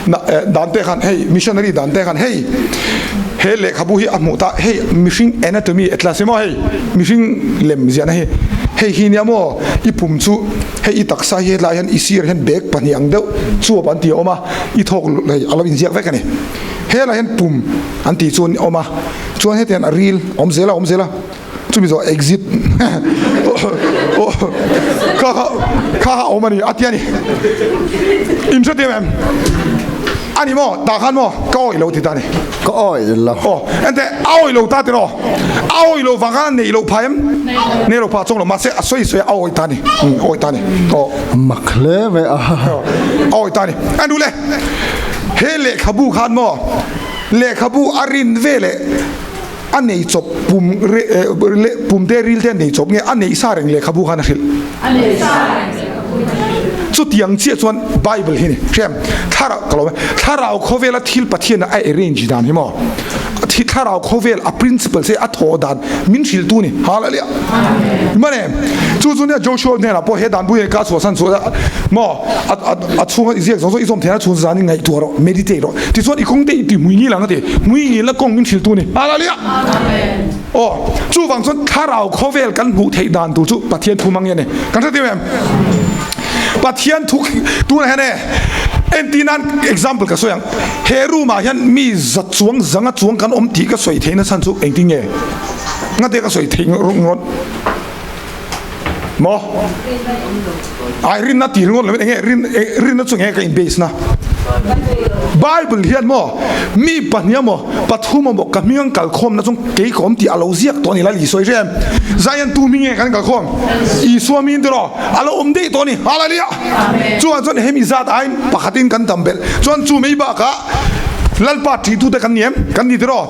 Na, eh, dan te khan hei, missionary dan te khan hei, he lehkhabu hi a hmuh ta, hei mihring anatomy atlas hi maw hei, mihring lem ziahna hi, hei hi nia maw i pum chu, Hei i taksa hi hetlai hian i sir hian bag pahnih ang deuh chuap an ti a awm a, i thawk hei a lo inziak vek a ni. Helai hian pum an tih chu an awm a, chuan heti hian a ril a awm zel a, awm zel a, chumi zawh exit kha kha kha a awm a ni a ti a ni. In hre tir em? A ni maw? Tah khan maw? Ka awih lo ti ta a ni. Ka awih lo. Aw, enteh a awih lo ta tiraw? A awih lo vang khan a neih loh phah em? Neih loh phah chawng lo, mahse a sawi sawi a awih ta a ni. A awih ta a ni. Aw. Mak hle mai a. A awih ta a ni. A nu le, he lehkhabu khan maw? Lehkhabu a rin veleh a nei chawp pum pum te ril te a nei chawp nge a neih sa reng lehkhabu khan a hrilh. Chutiang chiah chuan Bible hi ni hriam thlarau ka lo thlarau khawvela thil Pathian a arrange dan hi maw thi thlarau khawvel a principle se a thaw dan min hrilh tu ni hallelujah mane chu chu nia Joshua hnenah pawh he dan bu hi ka chhuahsan chu maw a chhunga i ziak zawng zawng i zawm theihna chhun zan i ngaihtuah rawh, meditate rawh. Tichuan i kawng te i ti hmui ngil ang a ti. Hmui ngil a kawng min hrilhtu ni. Hallelujah! Aw, chuvang chuan thlarau khawvel kan hmuh theih dan tur chu Pathian thu hmang hi a ni. Kan hre tiu em? Pathian thu tunah hian e entir nan example ka sawi ang. He room ah hian mi za chuang zanga chuang kan awm tih ka sawi theihna chhan chu engtin nge? Ngate ka sawi theih ringawt. Maw? Ai rinna ti ringawt lovin enge rin rinna chu enge ka in base na? Bible hian maw mi pahnih emaw pathum emaw ka hming an kalkhawm na chung kei ka awm tih a lo ziak tawh a ni la Isua i hria em? Zaian tu hming nge kan kalkhawm? Isua hming tiraw a lo awm daih tawh a ni. Hallelujah! Chuvang chuan hemi zat aiin pakhatin kan tam belh chuan chu mai bakah Lalpa ṭihtute kan ni em? Kan ni tiraw?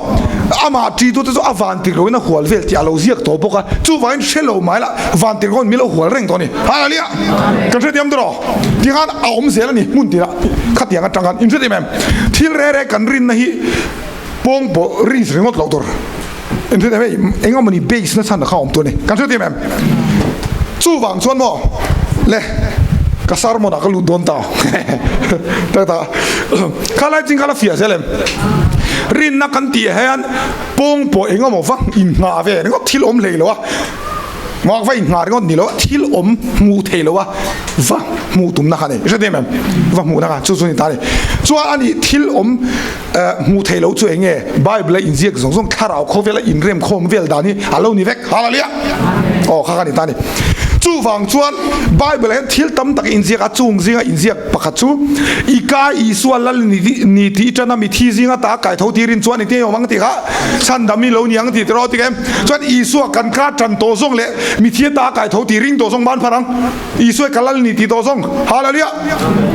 Amah ṭihtute chu a van tirh loin a hual vel tih a lo ziak tawh bawk a, chuvangin hre lo mai lah van tirh khawn min lo hual reng tawh a ni. Hallelujah! Kan hrethiam tiraw? Tikhan a awm zel a ni hmun tirah khatiang atang khan inhrethiam em? Thil re re kan rinna hi pawng pawh rin ringawt loh tur. Inhrethiam hei eng emawni base na chhan kha awm tur a ni. Kan hrethiam em? Chuvang chuan maw le ka sermon ah ka lut dawn ta. Tak tak kha lai ching kha la fiah zel em? Rinna kan tih hian pawng pawh eng emaw va inngah ve ringawt thil awm hlei lo a. Ngawk va inngah ringawt ni lo a, thil awm hmuh thei lo a va hmuh tumna kha a ni. I hrethiam em? Va hmuhna kha chu chu a ni ta a ni. Chuan a nih thil awm hmuh thei lo chu eng nge? Bible a inziak zawng zawng thlarau khawvela inremkhawm vel dan hi a lo ni vek. Hallelujah! Aw kha kha a ni ta a ni. Chuvang chuan Bible ah hian thil tam tak inziak a, chung zinga inziak Pakhat chu, I ka Isua lal ni tih tana mithi zinga ta kai tho tirin chuan engtin a awm ang tih kha chhandam i lo ni ang tih tiraw tik em? Chuan Isua kan ka tan tawh zawng leh mithi ata kai tho tih ring tawh zawng ban phar ang. Isua ka lal ni tih tawh zawng. Hallelujah!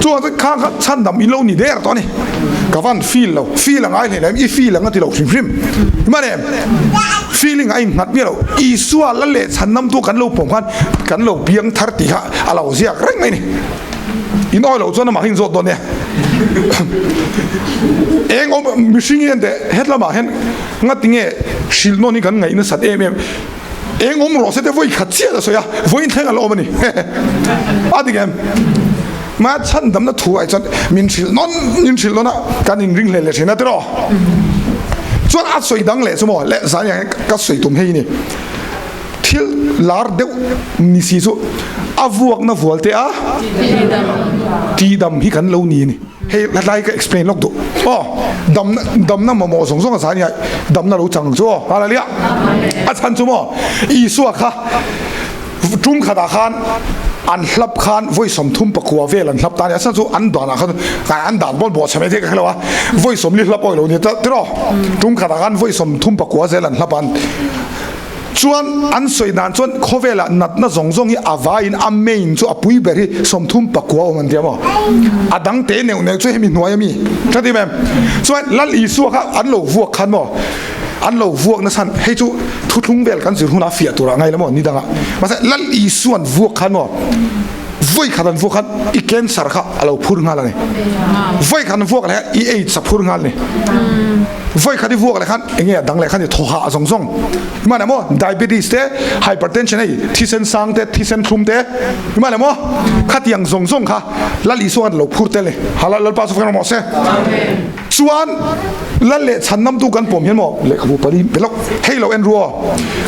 Chuan chuan khang kha chhandam in lo ni der tawh a ni. Ka van feel lo. Feel a ngai hle lem. I feel ang a ti lo hrim hrim. Hman em? Feeling a innghat miah lo. Isua lal leh chhandamtu kan lo pawm khan kan lo piang thar tih kha a lo ziak reng mai a ni. In awi loh chuan amah hi in zawt dawn nia. Eng awm mihring hian teh het lamah hian ngati nge hrilh nawn hi kan ngaih nasat em em. Eng awm rawh se te vawi khat chiah a sawi a, vawiin thleng a la awm a ni. A dik em? Mahse chhandamna thu ah chuan min hrilh nawn min hrilh nawn a kan inring hle leh thin a tiraw. Chuan a sawi dang leh chu maw leh zan hian ka sawi tum hei ni. Thil lar deuh ni si chu a vuakna vual te a tihdam hi kan lo ni a ni. Hei hlai ka explain lawk duh. Aw damna damna mamawh zawng zawng a zai nia damna lo chang chu aw Hallelujah. A chhan chu maw Isua kha tum khatah khan an hlap khan vawi 34 vel an hlap ta a ni. A chhan chu an danah khan an dan pawn bawhchhe mai thei ka hre lo a vawi 40 hlap awih lo ni ta tiraw tum khatah khan vawi 34 zel an hlap a. Chuan an sawi dan chuan khawvelah natna zawng zawng hi a vaiin a main chu a pui ber hi 39 awm an ti a maw? A dang te neuh neuh chu hemi hnuai a mi? Ka ti em? Chuan Lal Isua kha an lo vuak khan maw? An lo vuak nasa hei chu thuthlung vel kan zir hunah fiah turah ngai la maw ni dangah. Mahse Lal Isua'n vuak khan maw? Vawi khat an vuak khan i cancer kha a lo phur nghal a ni. Vawi khat an vuak leh khan i AIDS a phur nghal a ni. Vawi khat i vuak leh khan enge a dang leh khan i thaw hah zawng zawng. Hmanah maw diabetes te, hypertension hei thisen sang te, thisen thlum te, hmanah maw khatiang zawng zawng kha Lal Isua khan a lo phur tel a ni. Hala Lalpa chu fak rawh se. Chuan Lal leh chhannamtu kan pawm hian maw lehkhabu pali pe lawk hei lo en ru aw.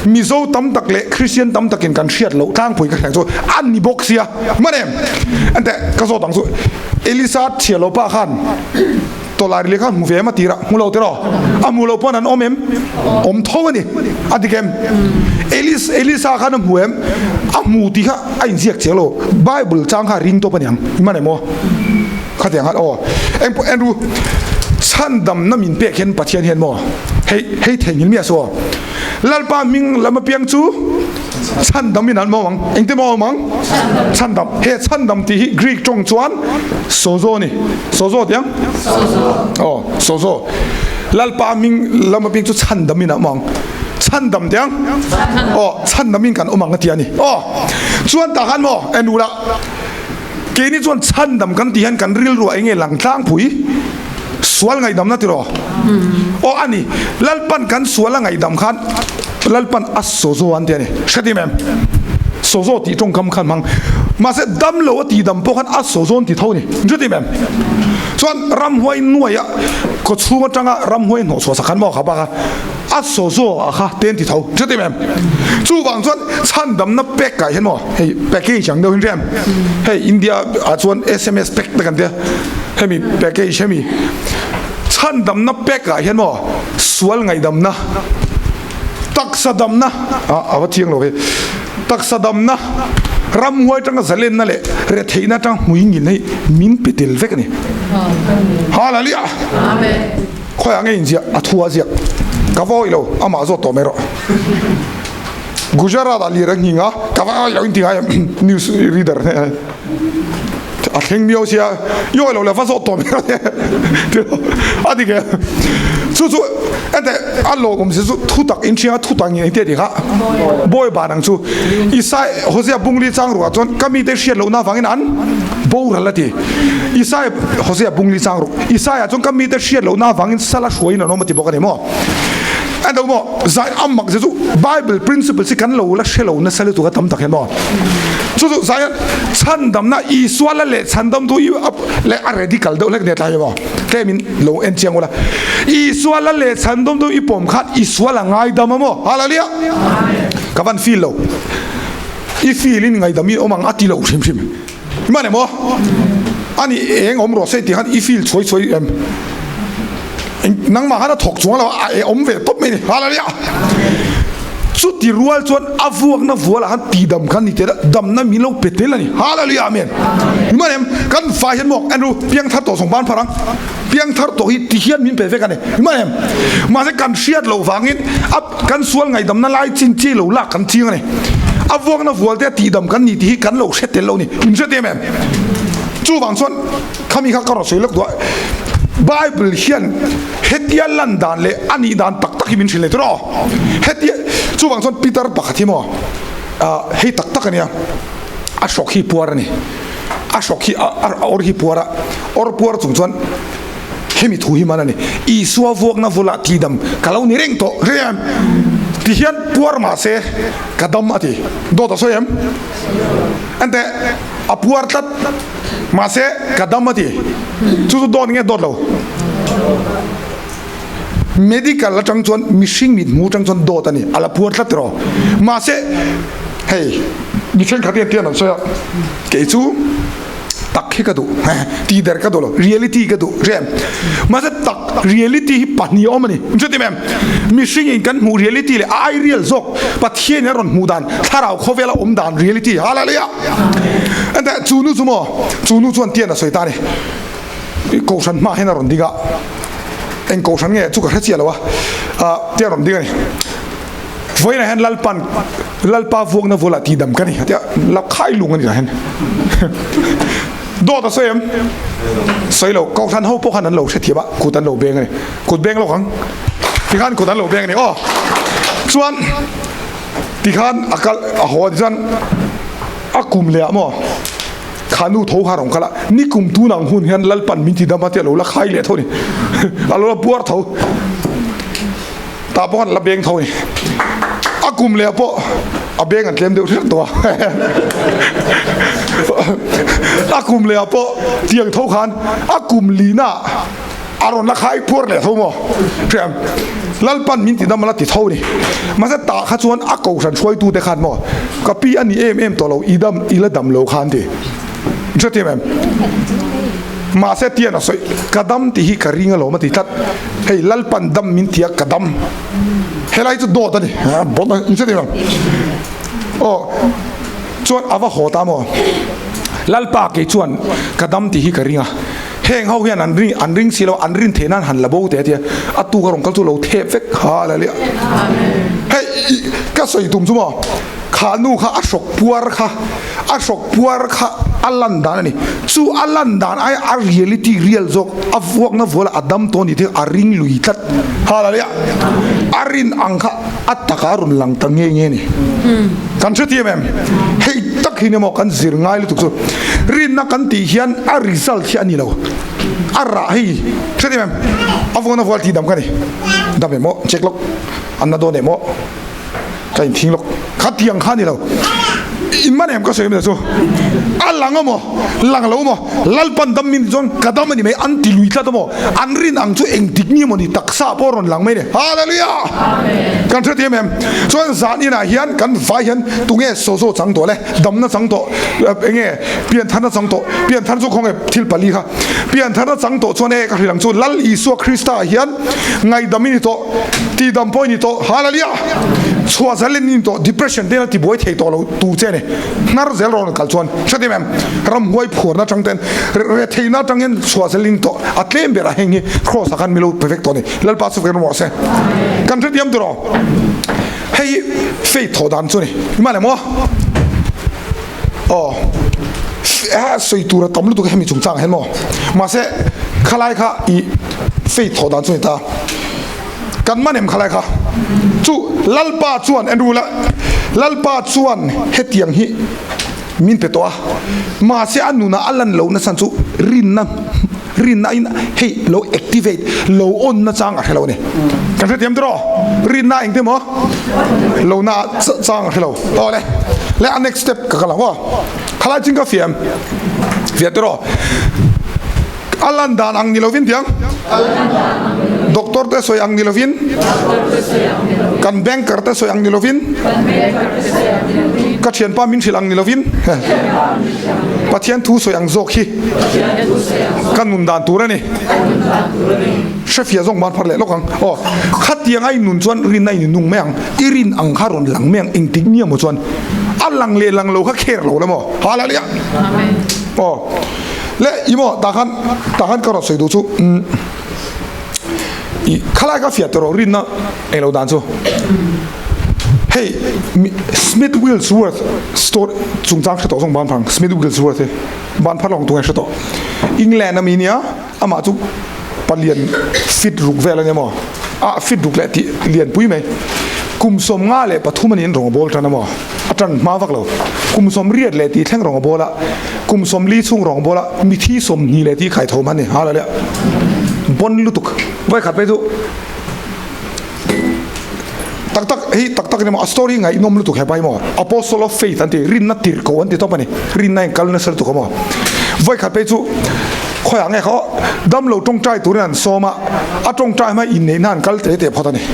Mizo tam tak leh Kristian tam takin kan hriat loh tlangpui ka hriat chu a ni bawk sia. Hman em? Enteh ka zawt ang chu Elisa thialopa khan Tawlai leh kha hmu ve em a tirah hmu lo tiraw? A hmu lo pawn an awm em? Awm tho a ni. A dik em? Elis Elisa khan a hmu em? A hmu tih kha a inziak chiang lo. Bible chang kha a ring tawp a niang. I man em aw? Khatiang khan aw. Eng pawh en ru. Chhandamna min pek hian Pathian hian maw? Hei hei theihnghilh miah suh aw. Lalpa hming lam apiang chu chhandam in an awm ang. Engtin maw awm ang? Chhandam. He chhandam tih hi Greek tawng chuan sozo a ni. Sozo tih ang? Aw, sozo. Lalpa hming lama bik chu chhandamin a awm ang. Chhandam teh ang? Aw, chhandamin kan awm ang a ti a ni. Aw, chuan tah khan maw, en ula, keini chuan chhandam kan tih hian kan rilruah eng nge lang tlangpui? Sual ngaihdamna tiraw? Aw a ni, Lalpan kan sual a ngaihdam khan Lalpan a sozo an ti a ni. Hretim em? Sozo tih tawngkam khan hmang. Mahse dam lo a tihdam pawh khan a sozo an ti tho a ni. Hretim em? Chuan ramhuai nuaia khaw chhung atanga ramhuai hnawh chhuah sak khan maw kha bak a, a sozo a kha te an ti tho. Hretim em? Chuvang chuan chhandamna pack ah hian maw hei package ang deuh hin hria em? Hei India ah chuan sms pack te kan tia. Hemi package hemi chhandamna pack ah hian maw sual ngaihdamna taksa damna ah a va chiang lo hei taksa damna ramhuai tanga zalenna leh retheihna atang hmui ngil hei min pe tel vek a ni. Hallelujah! Khawiah nge inziah a thu a ziak ka va awih lo amah zawt tawh mai rawh. Gujarat ah lir a nghing a ka va awih lo inti ngai em news reader A thleng miau sia, i awih lo le va zawh tawh mai rawh a ti ke. Chu chu ente a lawmawm si chu thutak in hria thutak in engtia ti kha bawi ban ang chu. Isai Hosea bungli chang ruah chuan ka mite hriat lohna avangin an boral a ti. Isai Hosea bungli chang ruah Isaiah chuan ka mite hriat lohna avangin sala hruaiin an awm a ti bawk a ni maw. Ento maw zai a mak zia chu Bible principle hi kan lo la hre lo nasa lutuk a tam tak hian maw. Chu chu zai chhandamna Isua la leh chhandamtu i leh a radical deuh hlek nia tlai maw. Tlemin lo en chiang ula. Isua la leh chhandamtu i pawm khan Isua la ngaidam a maw. Hallelujah. Ka van feel lo. I feel in ngaidam i awm ang a ti lo hrim hrim. Hman emaw? Ani eng awm rawh se tih khan i feel chhuai chhuai em? Nangmah khan a thawk chuang lo a, a awm ve tawp mai ni. Hallelujah! Chuti rual chuan a vuakna vualah khan tihdam khan ni tel a, damna min lo pe tel a ni. Hallelujah! Amen! Hman em? Kan fai hian maw Andrew piangthar tawh zawng ban phar ang. Piangthar tawh hi ti hian min pe vek a ni. Hman em? Mahse kan hriat loh vangin a Kan sual ngaihdamna lai chin chi lo lak kan ching a ni. A vuakna vual te a tihdam kan ni tih hi kan lo hre tel lo ni. In hre em em? Chuvang chuan khami kha ka rawn sawi lawk duh a, Bible hian hetia lan dan leh a nih dan tak tak hi min hrilh leh tur aw. Hetia chuvang chuan Peter pakhat hi maw hei tak tak a nia, a hrawk hi puar a ni. A hrawk hi a awr hi puar a, awr puar chung chuan Hemi thu hi man a ni. Isua vuakna vulah tihdam ka lo ni reng tawh hre em? Ti hian puar mah se ka dam a ti. Dawt a sawi em? Enteh, a puar tlat mahse ka dam a ti. Chu chu dawt nge dawt lo? Medical atang chuan mihring mithmu atang chuan dawt a ni. A la puar tlat tiraw? Mahse hei mi thenkhat hian tian an sawi a, kei chu. Tak hi ka duh tih der ka duh lo reality ka duh hre em mahse tak reality hi pahnih a awm a ni chuti em mihring in kan hmuh reality leh a ai real zawk Pathian in a rawn hmuh dan thlarau khawvel a awm dan reality hallelujah ente chu nu chu maw chu nu chuan tian a sawi ta a ni kohhran hma hian a rawn ding a eng kohhran nge chu ka hre chiah lo a tian a rawn ding a ni. Vawiinah hian Lalpan Lalpa vuakna vualah tihdam ka ni a tia la khai lung a ni tah hian dawt a sawi em? Sawi lo, Kohhran ho pawh khan an lo hrethiam a, kut an lo beng a ni. Kut beng lawk ang tikhan kut an lo beng a ni aw. Chuan tikhan a kal a haw a tichuan a kum leh ah maw kha nu tho kha a rawn kal a, ni kum tun ang hun hian Lalpan min tidam a tia lo la khai leh tho a ni a lo la puar tho. Tah pawh khan la beng tho a ni. A kum leh pawh a beng an tlem deuh hret tawh a. A kum leh pawh tiang tho khan a kum lina a rawn la khai phuar leh tho maw? Hriam Lalpan min ti dam a la ti tho a ni. Mahse tah kha chuan a kohhran hruaitute khan maw ka pi a ni em em tawh lo i dam i la dam lo khan ti. Hrethiam em? Mahse tian a sawi, ka dam tih hi ka ring alawm a ti tlat. Hei Lalpan dam min ti a, ka dam. Helai chu dawt a ni. Bawt a ni hrethiam em? Aw, chuan a va haw ta maw? Lalpa kei chuan ka dam tih hi ka ring a. Heng ho hian an ring an ring si lo, an rin theih nan han la bo teh a ti a. A tuk a rawn kal chu lo thep vek. Hallelujah. Hei ka sawi tum chu maw? Kha nu kha a hrawk puar kha, a hrawk puar kha. a lan dan a ni. Chu a lan dan aia a reality, real, zawk a vuakna vuala a dam tawh a ni tih a ring lui tlat. Hallelujah! A rin ang kha a taka a rawn lang ta nge nge a ni. Kan hrethiam em? Hei tak hi emaw kan zir ngai lutuk chu. Rinna kan tih hian a result hi a ni lo. A rah hei hrethiam em? A vuakna vual tih dam ka ni. Dam em aw? Check lawk. An na dawn em aw? Ka inthing lawk. Khatiang kha a ni lo. In man em ka sawi em chu? A lang a maw? Lang lo maw? Lalpan dam min chuan ka dam a ni mai an ti lui tlat a maw? An rin ang chu engtik nge maw ni taksa pawh a rawn lang mai ni. Hallelujah! Kan hrethiam em? Chuan zan inah hian kan vai hian tunge sozo chang tawh le? Damna chang tawh enge piantharna chang tawh? Pianthar chu khawnge thil pali kha. Piantharna chang tawh chuan e ka hrilh ang chu Lal Isua Krista ah hian ngaihdam i ni tawh. Tihdam pawh i ni tawh, Hallelujah! Chhuah zel in ni tawh, depression te in a tibuai thei tawh lo tu che ni. Hnar zel rawn kal chuan hrethiam em? Ramhuai phuarna atang ten, retheihna atang hian chhuah zel in ni tawh, a tlem berah heng hi Kraws ah khan milo pe vek tawh a ni. Lalpa chu kan rawh se. Kan hrethiam tur aw. Hei hi faith thawh dan chu ni. Imah le maw? Aw. Sawi tur a tam lutuk hemi chungchang ah hian maw? Mahse khalai kha i faith thawh dan chu ni ta. Kan man em khalai kha chu Lalpa chuan en rula Lalpa chuan hetiang hi min pe tawh a mahse a nunah a lan lohna chhan chu rinna rinna in hei lo activate lo on na chang a hre lo a ni. Kan hrethiam tiraw? Rinna engte maw lo na chang a hre lo. Aw le le a next step ka kal ang aw. Khalai ching ka fiam fiah tiraw? A lan dan ang ni lovin tiang Doctor te sawi ang ni lovin Kan banker te sawi ang ni lovin Ka thianpa min hrilh ang ni lovin Pathian thu sawi ang zawk hi Ka nun dan tur a ni Hrefiah zawng ban phar leh lawk ang Aw khatiang a i nun chuan rinna i nung mai ang I rin ang kha rawn lang mai ang engtik nia maw chuan A lang leh lang lo kha kher lo la maw Hallelujah Aw. Le i maw tah khan tah khan ka rawn sawi duh chu umm i khalai ka fiah tawh rawh rinna englo dan chu hei Smith Wigglesworth story chungchang hre tawh zawng ban phang Smith Wigglesworth hi ban phar lawng tunge hre tawh England ami nia amah chu palian fit ruk vel ania maw a fit ruk leh tih lianpui mai kum 53 aniin rawng a bawl tan a maw. A ṭan hma vak lo. Kum 80 leh tih thleng rawng a bawl a, kum 40 chhung rawng a bawl a, mithi 20 leh tih khai tho hman ni. Hallelujah. Bon lutuk. Vai khat phei chu tak tak hei tak tak ni maw a story ngaihnawm lutuk hepa hi maw Apostle of Faith an ti rinna tirhkoh an ti tawp a ni. Rinna in kal nasa lutuk a maw. Vai khat phei chu khawiah nge khaw damlo tawngtai turin an sawm a, a tawngtai hma inneihna an kal te te phawt a ni.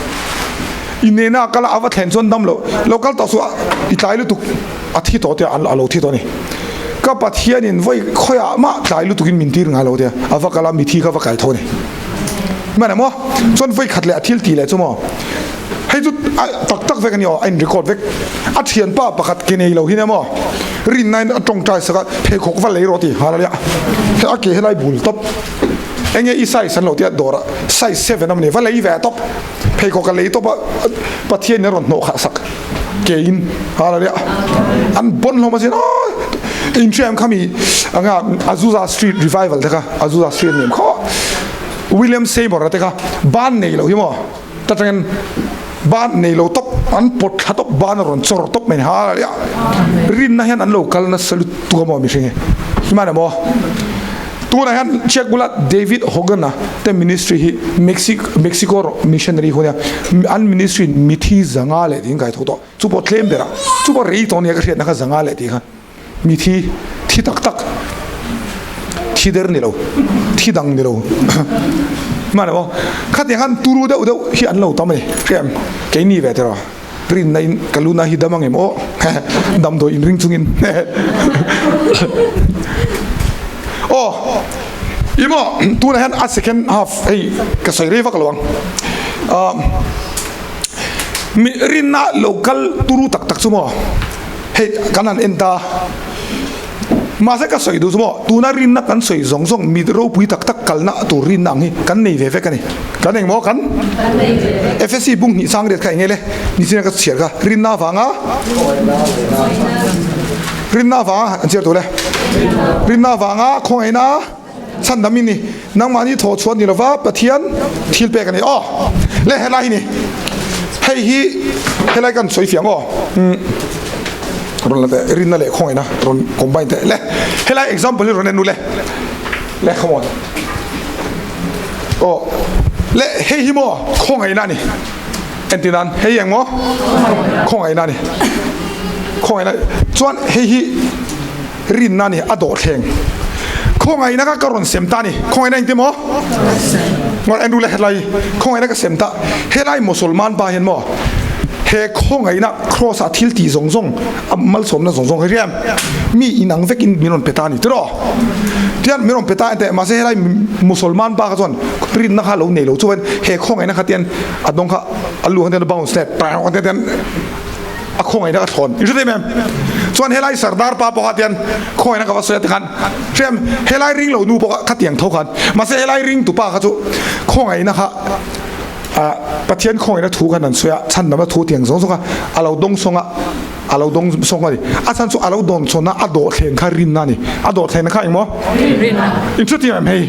I nena a kal a, a va thlen chuan dam lo, lo kal tawh suh a, i tlai lutuk, a thi tawh tia, a lo thi tawh a ni. Ka Pathianin vawi khawiah mah tlai lutukin min tir ngai lo tia, a va kal a, mithi kha va kai tho a ni. Hman em aw? Chuan vawi khat leh a thil tih leh chu maw? Hei chu tak tak vek a ni aw, a in record vek. A thianpa pakhat ke nei lo hi nia maw? Rinnain a tawngtai sak a, pheikhawk va lei rawh ti, hallelujah. Hei a ke helai bul tawp. Enge i size an lo tia dawrah size seven a ni, va lei ve tawp. Pheikhawk a lei tawp a, Pathian in a rawn hnawh khah sak keiin hallelujah an bon hlawm a sin aw in hriam kha mi anga Azusa Street revival te kha Azusa Street ni em khaw William Seymour te kha ban nei lo hi maw ta tangin ban nei lo tawp an pawt thla tawp ban a rawn chawr tawp mai hallelujah rinna hian an lo kal nasa lutuk a maw mihring hi himane maw Tunah hian Czech bula David Hogan-a te ministry hi Mexico missionary hu nia, an ministry in mithi 500 leh tiin kai tho tawh. Chu pawh tlem berah, chu pawh rei tawh nia ka hriatna kha 500 leh tih kha mithi thi tak tak, thi der ni lo, thi dang ni lo. Hmanah pawh khatiang khan turu deuh deuh hi an lo tam a ni, hria em? Keini ve tiraw. Rinna in ka luna hi dam ang em aw damdawi in ring chungin aw i maw tunah hian a second half hei ka sawi rei vak lo ang mi rinna lo kal turu tak tak chu maw hei kan han en ta. Mahse ka sawi duh chu maw, tuna rinna kan sawi zawng zawng mi ropui tak tak kalna tur rinna ang hi kan nei ve vek a ni. Kan eng maw kan? Efesi bung hnih sang riat kha eng nge le? Nichina ka chhiar kha rinna avanga rinna avanga an chhiar tur le. Rinna avanga khawngaihna chhandam i ni. Nangmahni thawh chhuah ni lova Pathian thil pek a ni. Aw le helai hi ni. Hei hi helai kan sawi fiang aw. Umm rawn la teh rinna leh khawngaihna rawn combine teh le. Helai example hi rawn en u le. Le come on. Aw le hei hi maw khawngaihna a ni. Entir nan hei eng maw khawngaihna a ni. Khawngaihna chuan hei hi rinna a ni a dawhthleng. Khawngaihna kha ka rawn sem ta a ni. Khawngaihna engti maw? Ngawr en rule helai khawngaihna ka sem ta. Helai Mosolman pa hian maw he khawngaihna cross ah thil tih zawng zawng a malsawmna zawng zawng hi riam mi inang vekin min rawn pe ta a ni tiraw? Tihian min rawn pe ta enteh mahse helai Mosolman pa kha chuan rinna kha a lo nei lo chuan he khawngaihna kha tian a dawng kha a lu khan tian a bounce leh tang khan tian a khawngaihna ka thlawn i hre em em chuan helai sardar pa pawh kha tian khawngaihna ka va sawi a tikhan hre em helai ring lo nu pawh kha khatiang tho khan mahse helai ring tu pa kha chu khawngaihna kha ah Pathian khawngaihna thu khan an sawi a chhandamna thu tiang zawng zawng kha a lo dawng sawng a a lo dawng sawng a ni a chhan chu a lo dawn chhawn a a dawhthleng kha rinna a ni a dawhthlengna kha engmaw in hre em hei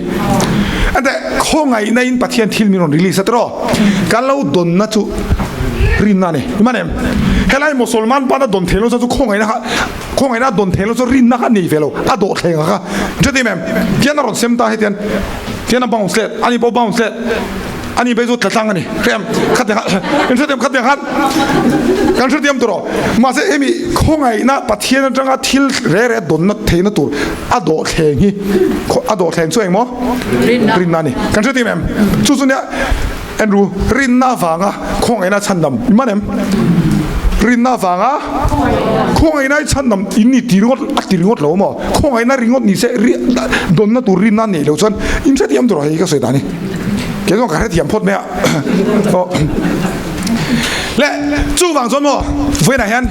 ente khawngaihna in Pathian thil min rawn release a tiraw kan lo dawnna chu rinna a ni i man em helai Mosolman pana dawn thei lo chu khawngaihna kha khawngaihna a dawn thei lo chu rinna kha nei ve lo a dawhthleng kha in hre em tian a rawn sem ta hetian tian a bounce let ani pawh bounce let Ani phei chu tla tlang a ni. Hriam khatiang kha in hrethiam khatiang khan kan hrethiam tur aw. Mahse hemi khawngaihna Pathian atanga thil re re dawnna theihna tur a dawhthleng hi a dawhthleng chu engmaw? Rinna a ni. Kan hrethiam em? Chu chu nia Andrew rinna avanga khawngaihna chhandam i man em? Rinna avanga khawngaihna i chhandam in ni ti ringawt a ti ringawt lo maw? Khawngaihna ringawt ni se dawnna tur rinna neih loh chuan in hrethiam tur aw hei ka sawi dan hi. Kei chuan ka hrethiam phawt mai a. Aw. Le chuvang chuan maw vawiinah hian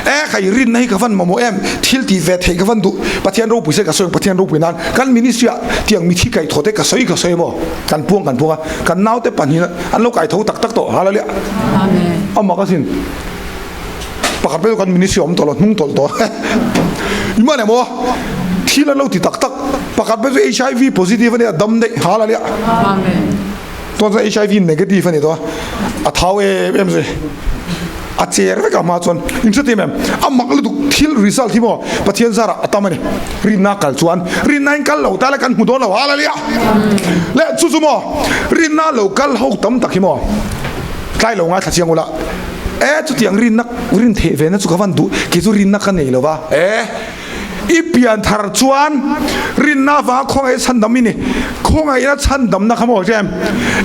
e khai rinna hi ka van mamawh em thil tih ve theih ka van duh Pathian ropui se ka sawi ang Pathian ropui nan kan ministry ah tiang mithi kaih thaw te ka sawi ka sawi maw kan puang kan puang a kan naute pahnih an lo kai tho tak tak tawh hallelujah Amen. A mak asin pakhat pawh kan ministry awm tawh lo hnung tawlh tawh i man emaw thil an lo ti tak tak pakhat pawh chu HIV positive ania dam daih hal ania chuan chuan HIV negative ani tawh a thau em em zui a cher vek a hma chuan in hre tim em a mak lutuk thil result hi maw Pathian zarah a tam ani rinna kal chuan rinna in kal lo ta la kan hmu dawn lo hal ania leh chu chu maw rinna lo kal ho tam tak hi maw tlai lo ngaithla chiang ula E chutiang rinna rin theih ve na chu ka van duh kei chu rinna ka nei lo va. E i pian thar chuan rinna avanga khawngaihna chhandam i ni. Khawngaihna chhandamna kha maw hrem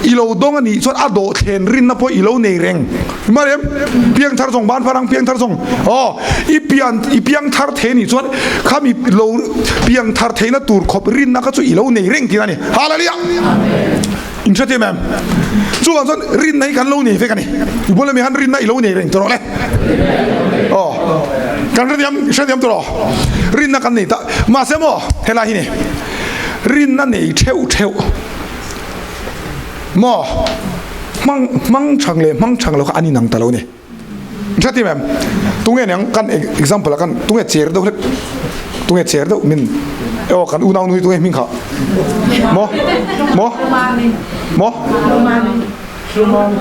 i lo dawng a nih chuan a dawhthlen rinna pawh i lo nei reng. Hma rem piang thar zawng ban farang piang thar zawng aw i pian i piang thar thei a nih chuan khami lo piang thar theihna tur khawp rinna kha chu i lo nei reng tihna a ni. Hallelujah! In hre thiam em? Chuvang chuan rinna hi kan lo nei vek a ni. I bula mi khan rinna i lo nei reng tawh rawh le. Aw, kan hre thiam, hre thiam tawh rawh. Rinna kan nei ta. Mahse maw, helai hi ni. Rinna nei theuh theuh maw, hmang hmang thang leh hmang thang lo kha an inang ta lo a ni. Hre thiam em? Tunge niang kan example ah kan tunge cher deuh hlek tunge cher deuh min aw kan unau nu hi tunge hming kha maw maw maw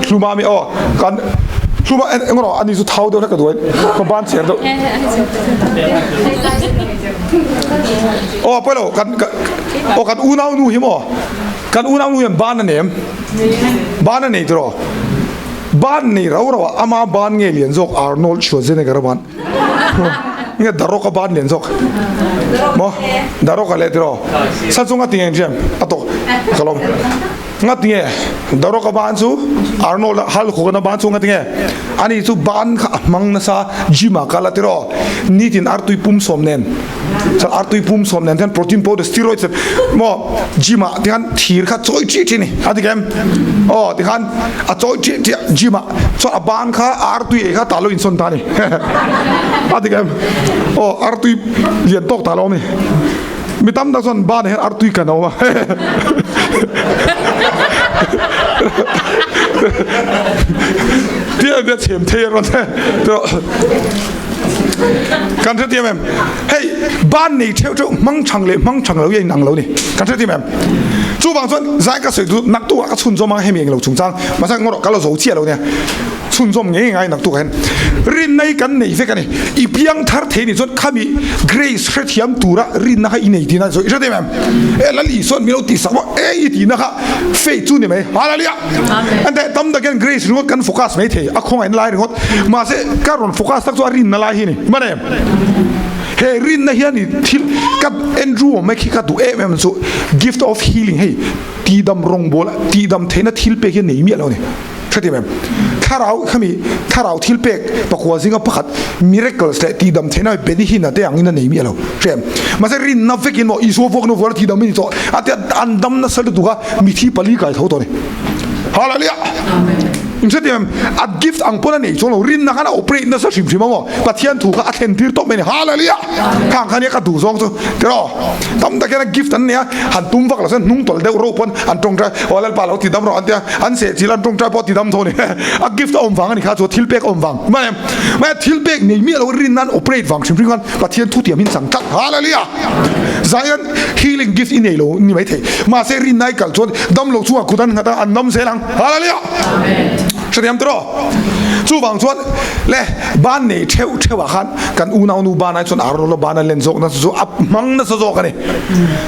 Hlumami aw kan Hluma eng rawh ani chu thau deuh hlek ka duai ka ban cher deuh aw pawi lo kan aw kan unau nu hi maw kan unau nu hian ban a nei em ban a nei tiraw Ban nei rau rau ah ama ban nge lian zawk Arnold Schwarzenegger a ban nge The Rock a ban lian zawk maw The Rock a leh tiraw sa chu ngati nge engtiang a tawk ka lawm ngati nge The Rock a ban chu Arnold a Hulk Hogan a ban chu ngati nge ani chu ban kha a hmang nasa gym ah kal a tiraw nitin artui pum sawm nen chuan artui pum sawm nen hian protein powder steroids maw gym ah tikhan thir kha chawi ṭih ṭih a ni a ti kem aw tikhan a chawi ṭih ṭih a gym ah chuan a ban kha artui ei kha tah lo insawn ta a ni a ti kem aw artui lian tawk tah lo a ni mi tam tak chuan ban ah hian artui kan a awm a tia tia chhem thei a rawn. Kan hrethiam em? Hei ban nei theuh theuh hmang thang leh hmang thang lo hi a inang lo ni. Kan hrethiam em? Chuvang chuan zai ka sawi chu naktukah ka chhunzawm ang hemi englo chungchang mahse ngawrh ka la zo chiah lo nia. Chhunzawm ngei ngai naktukah hian rinna hi kan nei vek a ni. I piang thar thei nih chuan khami grace hrethiam tura rinna kha i nei tihna chu i hrethiam em? E Lal Isuan min lo tihsak maw? E i tihna kha faith chu ni mai. Hallelujah! Ente tam tak hian grace ringawt kan focus mai thei a khawngaihna lai ringawt mahse ka rawn focus tak chu a rinna lai hi ni mane he rinna hian i thil ka Andrew awm mai khi ka duh em em chu gift of healing hei tihdam rawngbawl tihdam theihna thil pek hi a nei miah lo a ni hrethiam em thlarau khami thlarau thil pek pakua zinga pakhat miracles leh tihdam theihna Benny Hinn a te angin a nei miah lo hre em mahse rinna vekin maw Isua vuakna vual a tihdam a ni tawh a tia an dam nasa lutuk a Mithi pali kai tho tawh ni. Hallelujah. Amen. In hre em a gift ang pawn a nei chuang lo rinna khan a operate nasa hrim hrim amaw Pathian thu kha a thlen tir tawp mai ni. Hallelujah. Khang kha nia ka duh zawng chu tiraw tam tak hian a gift an nei a han tum vak lo chuan hnung tawlh deuh ro pawn an tawngtai aw Lalpa lo ti dam rawh an tia an seh chil an tawngtai pawh ti dam tho ni a gift a awm vang a ni kha chu thil pek a awm vang mai mai thil pek nei miah lo rinna an operate vang hrim hrim khan Pathian thu tiam hin chang tlat. Hallelujah. Zion healing gift i nei lo ni mai thei. Mahse rinna i kal chuan dam lo chungah kut an nghat a, an dam zel ang. Hallelujah! Hrethiam tawh rawh. Chuvang chuan le ban nei theuh theuh ah khan kan unau nu ban ai chuan Arnold a ban a len zawk nasa chu a hmang nasa zawk a ni.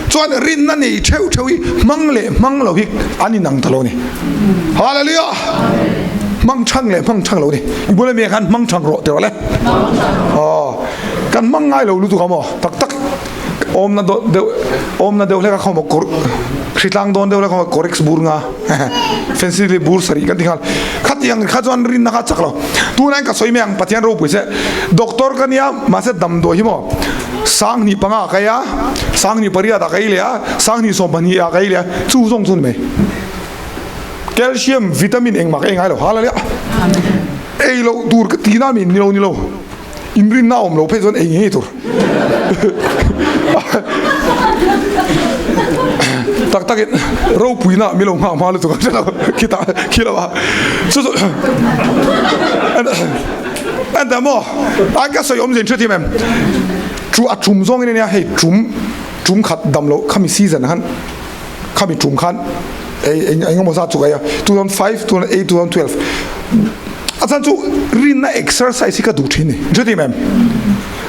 Chuan rinna nei theuh theuh hi hmang leh hmang lo hi an inang ta lo a ni. Hallelujah! Hmang thang leh hmang thang lo a ni. I bula mi ah khan hmang thang rawh ti rawh le. Aw. Kan hmang ngai lo lutuk a maw? Tak tak awmna deuh awmna deuh hlek a khaw maw kawr hritlang dawn deuh hlek a khaw maw Corex bur nga fancy leh bur sarih kan ti nghal khatiang kha chuan rinna kha chak lo tunah hian ka sawi mai ang Pathian ropui se doctor ka nia mahse damdawi hi maw sanghnih panga ka ei a sanghnih pariat ah ka ei leh a sanghnih 12 ah ka ei leh a chu zawng chu ni mai calcium vitamin engmah ka ei ngai lo hallelujah ei loh tur ka ti na mi ni lo ni lo. Inrinna awm lo phei chuan ei ngei tur. Tak takin ropuina mi lo nghak hma lutuk a hre lo khitah khi lo a chu chu enta maw ai ka sawi awmzia in hrethiam em chu a tum zawngin ania hei tum tum khat dam loh khami season khan khami tum khan ei eng engemaw zat chu ka ei a 2005 2008 2012 a chan chu rinna exercise hi ka duh thin ni chuti mem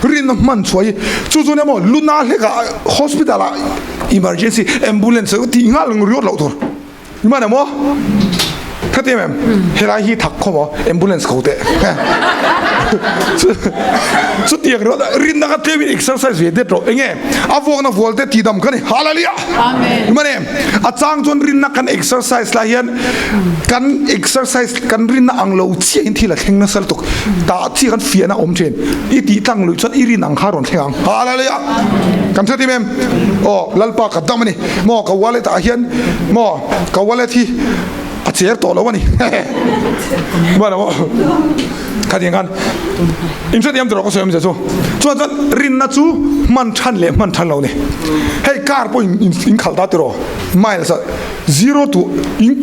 rinna hman chhuah hi chu chu emaw luna hleka hospital ah emergency ambulance ti nghal riawt loh tur Iman emaw khati em helai hi thak khaw maw ambulance ko teh chutiang rawh rinna kha tlem in exercise ve det rawh enge a vuakna vual te tidam kha ni hallelujah iman em a chang chuan rinna kan exercise lai hian kan exercise kan rinna ang lo chiah in thil a thleng nasa lutuk tah chiah kan fiahna awm thin i tih tlang luih chuan i rin ang kha rawn thleng ang hallelujah kan hre tim em aw lalpa ka dam ani Maw ka wallet ah hian maw ka wallet hi a cher tawh lo a ni Maw maw khatiang khan in hrethiam tur ka sawi awmzia chu chuan chuan rinna chu hman than leh hman than lo ni hei car pawh in in khalh ta tiraw miles ah zero to in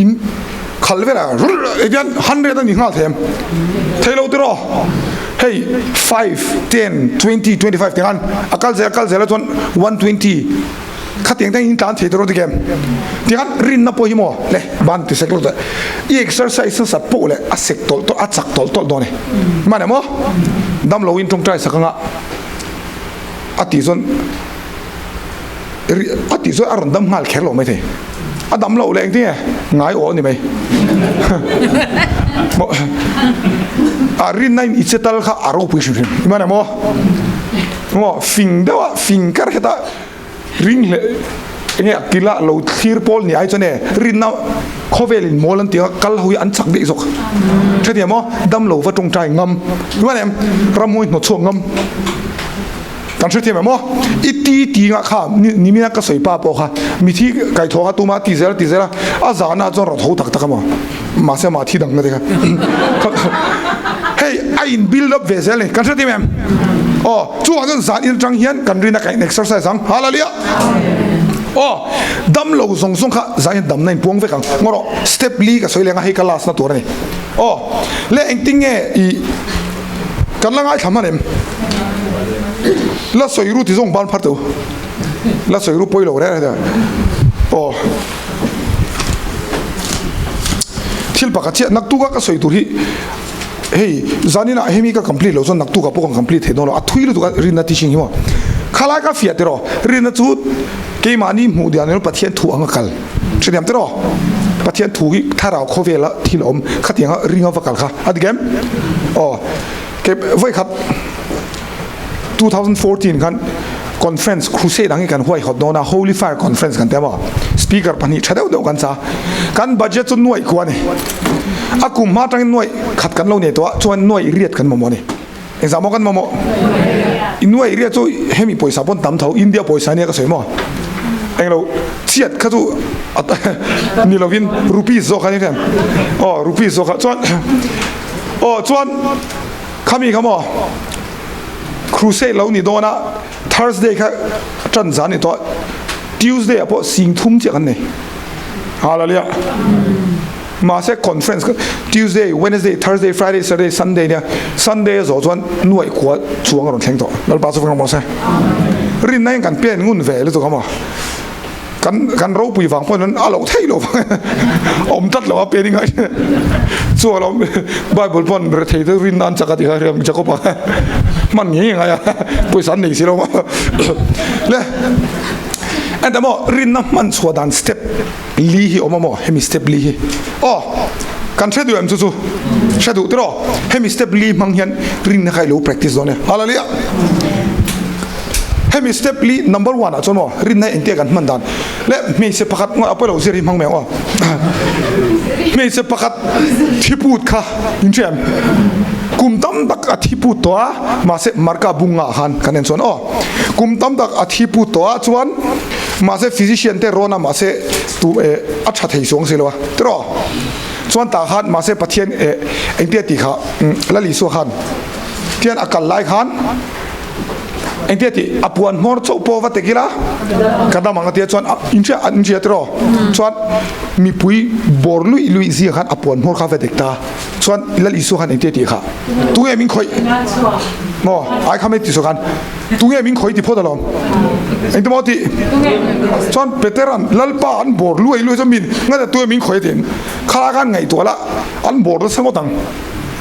in khalh velah eng 100 a ni nghal thei em thei lo tiraw hei 5 10 20 25 tiang khan a kal zel a kal zel a chuan 120 Khatiang te in tlan thei dawn dik em? Tiang rinna pawh hi maw le ban ti sek lo teh i exercise nasa pawh leh a sek tawlh tawlh a chak tawlh tawlh dawn e. Mane maw damlo in tawngtai sak anga a tih chuan a tih chuan a rawn dam nghal kher lo mai thei. A dam loh leh engtin nge ngai aw a ni mai. A rinna in i che tal kha a ropui hrim hrim. Mane maw maw fing deuh a fing kar heta Ring leh enge a kila lo thlir pawl ni ai chuan e rinna khawvel in mawl an ti a kal ho hi an chak daih zawk hrethiam maw dam lo va tawngtai ngam chuan em ramhawi hnawt chhuak ngam kan hrethiam em maw i ti ti nga kha ni mina ka sawi pa pawh kha mithi kaithaw kha tuma ti zel ti zel a a zana chuan rawn tho tak tak a maw mahse mah thi dang na te kha hei a in build up ve zel ni kan hrethiam em aw Chuvang chuan zan in atang hian kan rin a kan in exercise ang. Hallelujah! Aw, dam lo zawng zawng kha zan hian damna in puang vek ang. Ngaw rawh, step li ka sawi leng a, hei ka last na tur a ni. Aw, le engtin nge i kan la ngaithla hman em? La sawi ru ti zawng ban phar teh u. La sawi ru pawi lo reng reng aw. Thil pakhat chiah naktuk a ka sawi tur hi hei zanin ah hemi ka complete lo chuan naktuk ah pawh kan complete thei dawn lo a thui lutuk a rinna teaching hi maw. Khalai ka fiah tiraw rinna chu keimahni hmuh dan in Pathian thu ang a kal hrethiam tiraw Pathian thu hi thlarau khawvela thil a awm khatiang a ring a va kal kha a dik em aw ke vawikhat 2014 khan conference crusade ang hi kan huai hawt dawn a Holy Fire Conference kan ti a maw speaker pahnih tha deuh deuh kan cha kan budget chu nuaih kua a ni a kum hma atangin nuaih khat kan lo nei tawh a chuan nuaih riat kan mamawh a ni engzah maw kan mamawh i nuaih riat chu hemi pawisa pawn tam tho India pawisa ania ka sawi maw englo chiat kha chu ni lovin rupees zawk kha ni em aw rupees zawk kha chuan aw chuan Khami kha maw crusade lo ni dawn a Thursday kha tan zan ni tawh Tuesday ah pawh sing thum chiah kan nei Hallelujah mahse conference kha Tuesday Wednesday Thursday Friday Saturday Sunday nia Sunday a zawh chuan nuaih khua chuang a rawn thleng tawh Lalpa chu veng rawh se rinna in kan pen ngun ve lutuk a maw. Kan kan ropui vang pawhin an a loh theih loh vang awm tlat lo a pen ingai chu a lo Bible pawn rethei te rin nan chak a ti kha hriam Jacob a hman ngei ngai a pawisa an nei si lo le enta maw rinna hman chhuah dan step li hi awm a maw hemi step li hi aw kan hre duh em chu chu hre duh tiraw hemi step li hmang hian rinna kha i lo practice dawn e hallelujah. Hemi step li number one ah chuan maw rinna engtia kan hman dan leh hmeichhe pakhat ngawi a pawilo zir hi hmang mai ang aw. Hmeichhe pakhat thiput kha in hria em? Kum tam tak a thiput tawh a mahse Marka bunga ah khan kan en chuan aw kum tam tak a thiput tawh a chuan mahse physician te rawn a mahse tu eh a tha thei chuang si lo a tiraw chuan tah khan mahse Pathian eh engtia tih kha Lal Isua khan tian a kal lai khan Engtia tih a puan hmawr chauh pawh va tek ila ka dam ang a tia chuan in hria an hria tiraw chuan mipui bawr luih luih zia khan a puan hmawr kha va tek ta chuan Lal Isua khan engtia tih kha tunge min khawih maw ai kha mai ti saw khan tunge min khawih ti phawt alawm engti maw tih chuan Peteran Lalpa an bawr luai luai chuan min ngata tunge min khawih tiin kha khan ngaihtuah la an bawr nasa ngawt ang.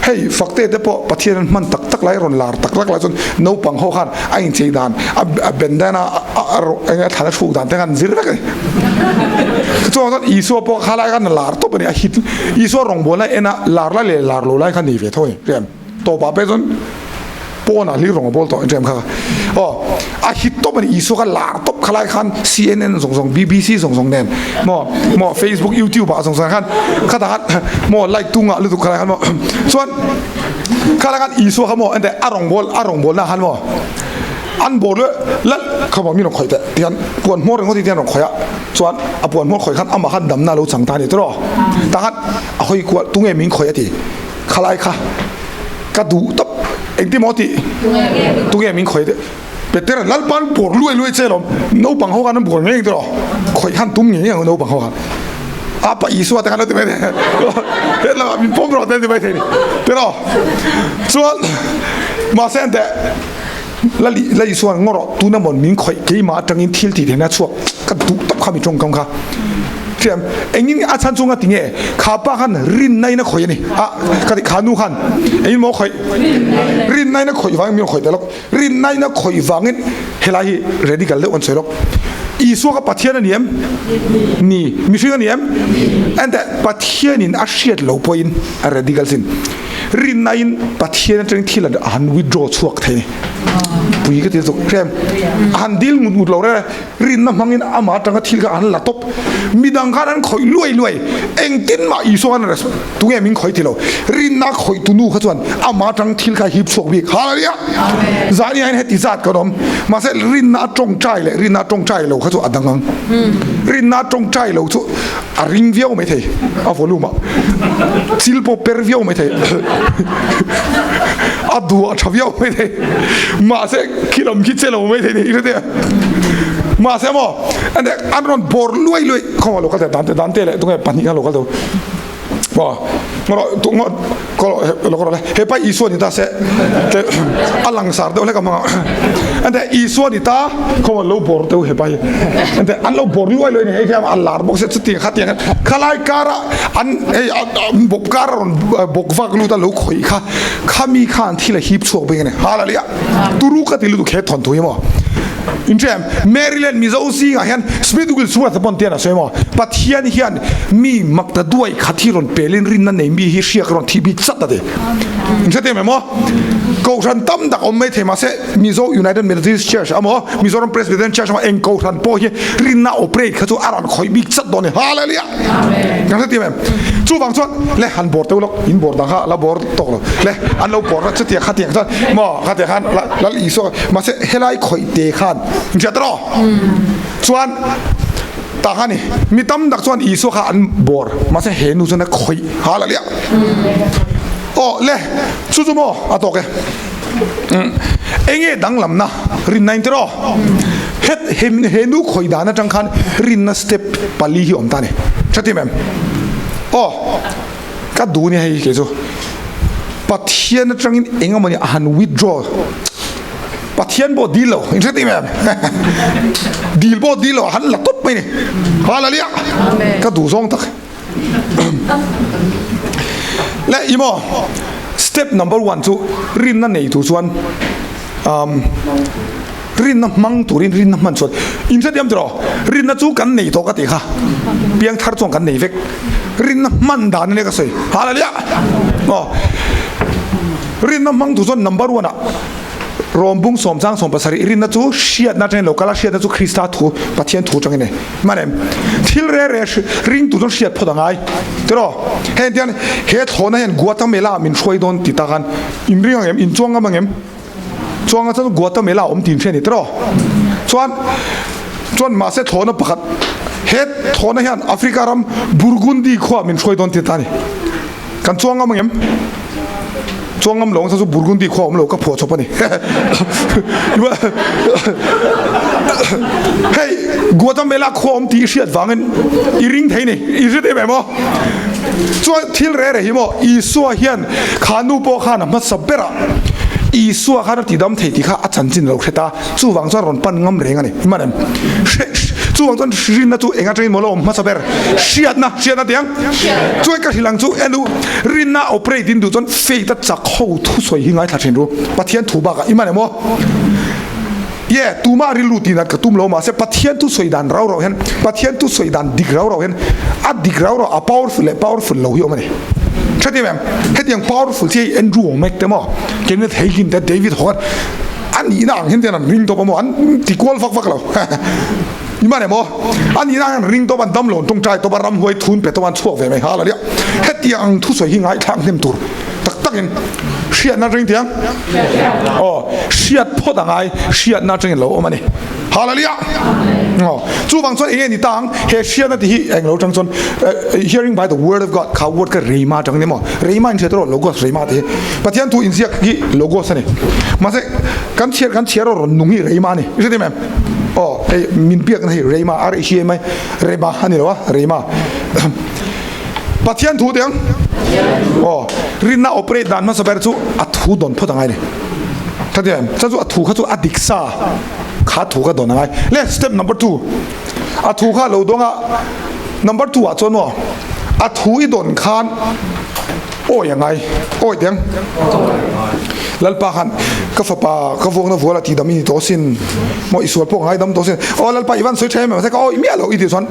Hei Fakte te pawh Pathian an hman tak tak lai rawn lar tak tak lai chuan naupang ho khan a inchei dan a bandana a eng a thlan a hruk dan te khan an zir vek a ni. Chuan chuan Isua pawh kha lai khan a lar tawp a ni a hit Isua rawngbawlna en a lar lai leh lar lo lai kha nei ve tho a ni riam tawpah pawh chuan pawnah hlir rawng a bawl tawh riam kha aw a hit tawp a ni Isua kha lar tawp kha lai khan CNN zawng zawng BBC zawng zawng nen maw maw Facebook YouTube ah zawng zawng khan khatah khan maw like tu ngah lutuk kha lai khan maw chuan kha lai khan Isua kha maw ente a rawng bawl a rawng bawl na khan maw an bawl lal kha maw mi rawn khawih teh tihian puan hmawr ringawt hi tihian rawn khawih a chuan a puan hmawr khawih khan amah khan damna lo chang ta a ni tiraw tah khan a hawi kual tunge min khawih a ti khalai kha Ka duh tawp engti maw tih tunge min khawih deuh Peter Lalpan bawr luai luai che lawm naupang ho khan an bawr ngei tawh khawih khan tum ngei ang naupang ho khan a pa Isua te khan a ti mai thei he lamah min pawm rawh te an ti mai thei ni tiraw chuan mahse an teh Lali Lal Isua ngaw rawh tuna mawn min khawih keimah atangin thil tih theihna chhuak ka duh tawp kha mi tawngkam kha Thiam, engin a chhan chunga tinge kha pa khan rinna in a khawih a ni. A ka ti kha nu khan engin maw khawih? Rinna in a khawih vangin min khawih ta lawk. Rinna in a khawih vangin helai hi radical deuh kan sawi lawk. Isua kha Pathian a ni em? Ni. Mihring a ni em? Enteh Pathianin a hriat lo pawhin a radical sin. Rinna in Pathian atangin thil a han withdraw chhuak thei a ni. Pui ka ti zawk. Hrem, a han dil ngut ngut lo reng. Rinna hmangin amah atanga thil kha an la tawp. Midang khan an khawih luai luai. Engtin mah Isua khan a resp tunge min khawih ti lo. Rinna khawih tu nu kha chuan amah atang thil kha hip chhuak bik. Hallelujah! Zani hian heti zat kan awm. Mahse rinna a tawngtai leh rinna a tawngtai lo kha chu a dang ang. Rinna a tawngtai lo chu a ring viau mai thei a volume ah. Chil pawh per viau mai thei. A duh a tha viau mai thei. Mahse khilam khi che lo mai thei ni hre te. Mahse maw ane an rawn bawr luai luai khaw lo kal te dan te dan te leh tunge pahnih kha lo kal tho maw ngawh tu ngawh He pa Isua ni ta se a langsar deuh hlek a hmang a. Ante Isua ni ta khaw lo bawr deuh he pa hi. Ante an lo bawr luai luai ni hei hian a lar bawk se chutiang khatiang khalai kara an hei bawp kara rawn bawk vak lut a lo khawih kha khami khan thil a hip chhuak bik a ni. Hallelujah. Turu ka ti lutuk he thawnthu hi maw. Inṭem, Maryland Mizo zingah hian Smith Wigglesworth pawn tian a sawi maw? Pathian hian mi mak ta duai khat hi rawn pelin rinna nei mi hi hriak rawn thih bik chat a ti. Inhre te mai maw? Kohhran tam tak awm mai thei mahse Mizo United Methodist Church amaw Mizoram Presbyterian Church amaw eng kohhran pawh hi rinna operate kha chu a rawn khawih bik chat dawn a ni. Hallelujah! Kan hre te mai. Chuvang chuan le han bawr teuh lawk, in bawr dang kha la bawr tawk lo. Le an lo bawr na chutiang khatiang chuan maw khatiang khan Lal Isua mahse helai khawih te khan inhriat rawh chuan tah khan ni mi tam tak chuan Isua kha an bawr mahse he nu chuan a khawih hal a liah aw le chu chu maw a tawk e enge danglamna rinna in tiraw het he nu khawih dan atang khan rinna step pali hi awm ta ni hretim em aw Ka duh nia hei kei chu Pathian atangin eng emawni a han withdraw Pathian pawh dil lo in hre tih em dil pawh dil lo a han la tawp mai ni Hallelujah ka duh zawng tak le emaw step number one chu rinna nei tur chuan um Rinna hmang turin rinna hman chuan inhrethiam tiraw? Rinna chu kan nei tawh ka tih kha. Piangthar chuan kan nei vek. Rinna hman dan ania ka sawi. Hallelujah! Aw. Rinna hmang tur chuan number one ah Rawmbung sawmchang sawmpasarih rinna chu hriatna atangin lo kal a, hriatna chu Krista thu, Pathian thu atangin e. Hman em? Thil re re ring tur chuan hriat phawt a ngai. Tiraw? Heng tian he thlawhna hian Guatemala ah min hruai dawn ti ta khan in ring ang em? In chuang ngam ang em? Chuang a chuan Guatemala awm tin hria ni tiraw? Chuan chuan mahse thlawhna pakhat he thlawhna hian Africa ram Burgundy khua min hruai dawn tir ta a ni. Kan chuang ngam angem? Chuang ngam lo ang chu Burgundy khua awm lo ka phuah chawp a ni. Hei Guatemala khua awm tih i hriat vangin i ring thei ni. I hre em em aw? Chuan thil re re hi maw Isua hian kha nu pawh khan a hmasa berah Isua khan a tidam thei tih kha a chanchin a lo hre ta, chuvang chuan rawn pan ngam reng a ni. Hman em? Hre, chuvang chuan rinna chu eng atangin maw la awm hmasa ber? Hriatna, hriatna tiang? Chuan ka hrilh ang chu en u, rinna operate in duh chuan faith a chak ho thusawi hi ngaithla thin ru, Pathian thu bakah i hman em aw? Ye, tumah rilru tih nat ka tum lo mahse Pathian thusawi dan rau rau hian, Pathian thusawi dan dik rau rau hian a dik rau rau a powerful leh powerful lo hi awm a ni. Hrethiam em? Hetiang powerful chi hei Andrew Womack te maw, Kenneth Hagin te, David Hogan a nihna ang hian te an ring tawp a maw, an ti kual vak vak lo. I man em aw? A nihna ang hian an ring tawp a, an damlo an tawngtai tawp a, ramhuai thun pe tawp a an chhuak ve mai. Hallelujah! Hetiang ang thusawi hi ngaithlak hnem tur. Tak takin hriatna atangin tiang aw hriat phawt a ngai hriatna atangin lo awm a ni Hallelujah aw chuvang chuan enge ni ta ang he hriatna tih hi eng lo atang chuan hearing by the word of God kha word kha rhema atang ni maw rhema in hriat erawh logos rhema tih hi Pathian thu inziak hi logos a ni mahse kan chhiar kan chhiar erawh nung hi rhema a ni i hrethiam em aw hei min biakna hi rhema r h e m a rhema a ni lo a rhema Pathian thu tiang aw rinna operate dan hmasa ber chu a thu dawn phawt angai ni kha tiang cha chu a thu kha chu a dik sa kha thu kha dawn angai le step number 2 a thu kha lo dawnga number 2 ah chuan aw a thu i dawn khan awi angai awi tiang lalpa khan ka fapa ka vuakna vuala ti dam i ni tawh sin maw i sual pawh ngai dam tawh sin aw lalpa i van sawi tha em em ka awi miah lo i tih chuan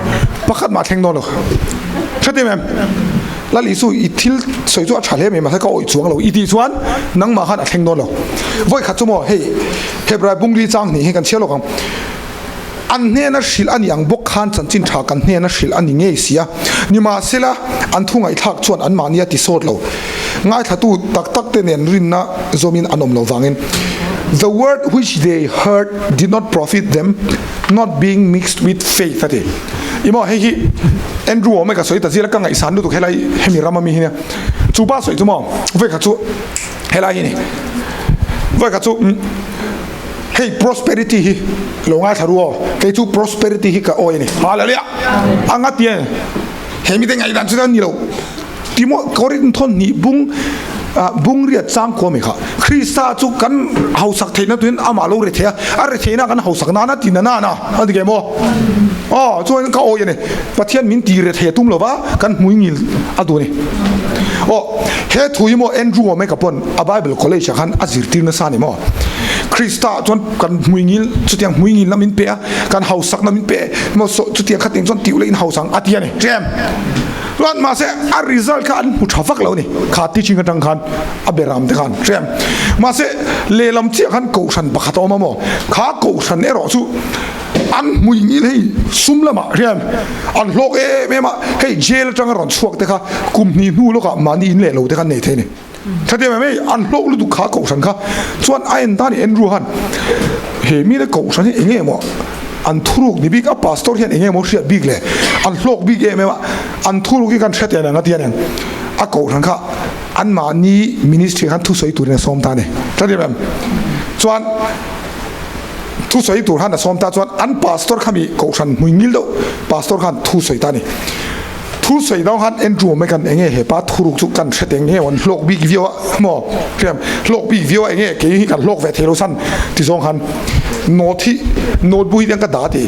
pakhat mah thleng dawn lo Hretim em? Lal Isu i thil sawi chu a tha hle mai mahse ka awih chuang lo i tih chuan nangmah khan a thleng dawn lo. Vawi khat chu maw hei Hebrai bungli chang hnih hi kan chhiar lawk ang. An hnena hrilh a ni ang bawk khan chanchin tha kan hnena hrilh a ni ngei si a. Nimahsela an thu ngaihthlak chuan anmahni a ti sawt lo. Ngaithlatu tak tak te nen rinna zawmin an awm lo vangin The word which they heard did not profit them not being mixed with faith a ti. I maw hei hi Andrew awm e ka sawi ta zir a ka ngaihsan lutuk helai hemi ram ami hi nia chu pa sawi chu maw vawikhat chu helai hi ni vawikhat chu hei prosperity hi lo ngaithla ru aw kei chu prosperity hi ka awi a ni hallelujah anga tia he mite ngaihdan chu ni lo timo Korinth thawn hnih bung. Bungriat changkua mai kha Krista chu kan hausak theihna tuin amah lo rethei a, a retheihna kan hausak nana ti na nana a ti ke maw? Aw chuan ka awi a ni. Pathian min ti rethei a tum lova kan hmui ngil a duh a ni. Aw he thu hi maw Andrew Womeka pawn a Bible College ah khan a zirtir nasa a ni maw? Krista chuan kan hmui ngil chutiang hmui ngilna min pe a, kan hausakna min pe maw chutiang khatin chuan tih uleh in hausa ang a ti a ni. Ṭem. Chuan mahse a result kha an hmu tha vak lo a ni. Kha teaching atang khan a beram te khan hria em. Mahse lehlam chiah khan kohhran pakhat a awm a maw? Kha kohhran erawh chu an hmui ngil hei sum lamah hria em an hlawk em em a, hei jail atanga rawn chhuak te kha kum hnih hnu lawkah mahni in leh lo te khan nei thei a ni. Thatia mai mai an hlawk lutuk kha kohhran kha chuan a en dan en ruahan he mite kohhran hi enge maw an thuruk ni bik a pastor hian enge maw hriat bik le an hlawk bik em em a an thuruk hi kan hre teh nang a tia nen a kohhran kha an mahni ministry khan thusawi turin a sawm ta a ni thatia mai chuan thusawi tur khan a sawm ta chuan an pastor khami kohhran hmui ngil deuh pastor khan thusawi ta a ni. Thu sawi dang han en ṭuam mai kan enge hepa thuruk chu kan hre teng nge an hlawk bik viau a maw hriam hlawk bik viau a enge kei hi kan hlawk ve thei lo san ti zawng han note hi note bu hi tiang ka dah ti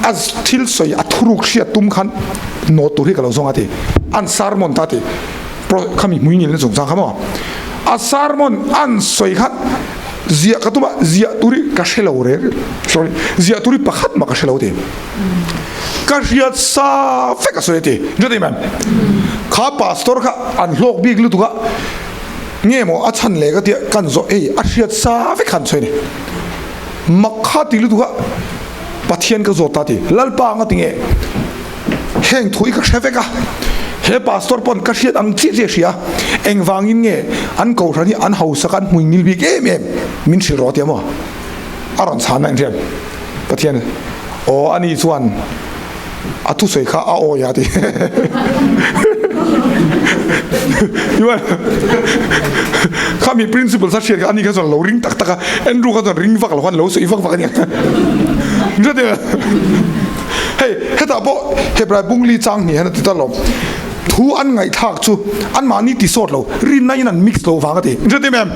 a thil sawi a thuruk hriat tum khan note tur hi ka lo zawng a ti an sermon ta ti khami hmui ngil na chungchang kha maw a sermon an sawi khan ziah ka tum a ziah tur hi ka hre lo reng sorry ziah tur hi pakhat mah ka hre lo ti. Ka hriat sa vek a sawi a ti. Jodi ma'am, kha pastor kha an hlawk bik lutuk a, nge maw a chhan leh ka tia kan zawh ei a hriat sa vek khan sawi a ni. Mak kha ti lutuk a, Pathian ka zawt ta ti. Lalpa anga ti nge heng thu hi ka hre vek a, he pastor pawn ka hriat ang chiah chiah hria, engvangin nge an kohhran hi an hausak a an hmui ngil bik em em min hrilh rawh tia maw a rawn chhan na inhriat. Pathian aw ani chuan a thusawi kha a awi a ti. Khami principles a hriat kha ani kha chuan lo ring tak tak a, Andrew kha chuan ring vak lo khan lo sawi vak vak a nia. Hei hetah pawh Hebrai bungli chang hnih hian a ti ta lo. Thu an ngaihthlak chu anmahni ti sawt lo, rinna in an mix lo vang a ti. Hre tim em?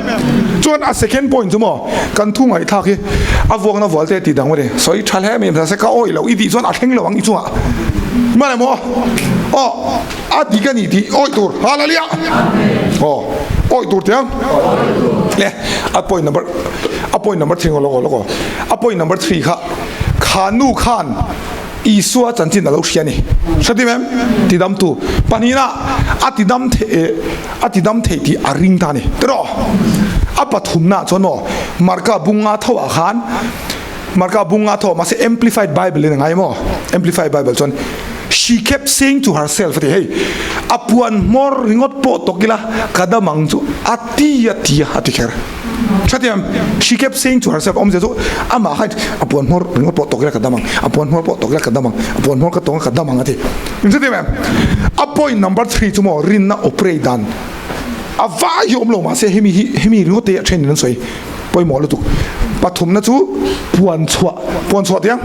Chuan a second point chu maw, kan thu ngaihthlak hi a vuakna vual te tih dang maw sawi tha hle mai mahse ka awih loh i tih chuan a thleng lo ang i chungah. Hman em aw? Aw, a dik a ni tih awih tur. Hallelujah! Aw, awih tur tiang. Le, a point number, a point number 3 ngaw lawk aw lawk aw. A point number 3 kha, kha nu khan Isua chanchin a lo hria a ni. Hre tim em? Tidamtu pahnihna a tidam thei a tidam thei tih a ring ta a ni. Tiraw? A pathumna chuan maw Marka bunga tho ah khan Marka bunga tho mahse Amplified Bible in a ngai maw? Amplified Bible chuan She kept saying to herself a ti hei a puan hmawr ringawt pawh tawk ila ka dam ang chu a ti a ti a a ti kher. Hrethiam, she kept saying to herself, awmzia chu amah kha a puan hmawr ringawt pawh tawk ila ka dam ang, a puan hmawr pawh tawk ila ka dam ang, a puan hmawr ka tawng a ka dam ang a ti. Hrethiam em? A point number 3 chu maw rinna operate dan a vai hi awm lo mahse hemi hi hemi ringawt te a then in an sawi pawimawh lutuk. Pathumna chu puan chhuah, puan chhuah tiang?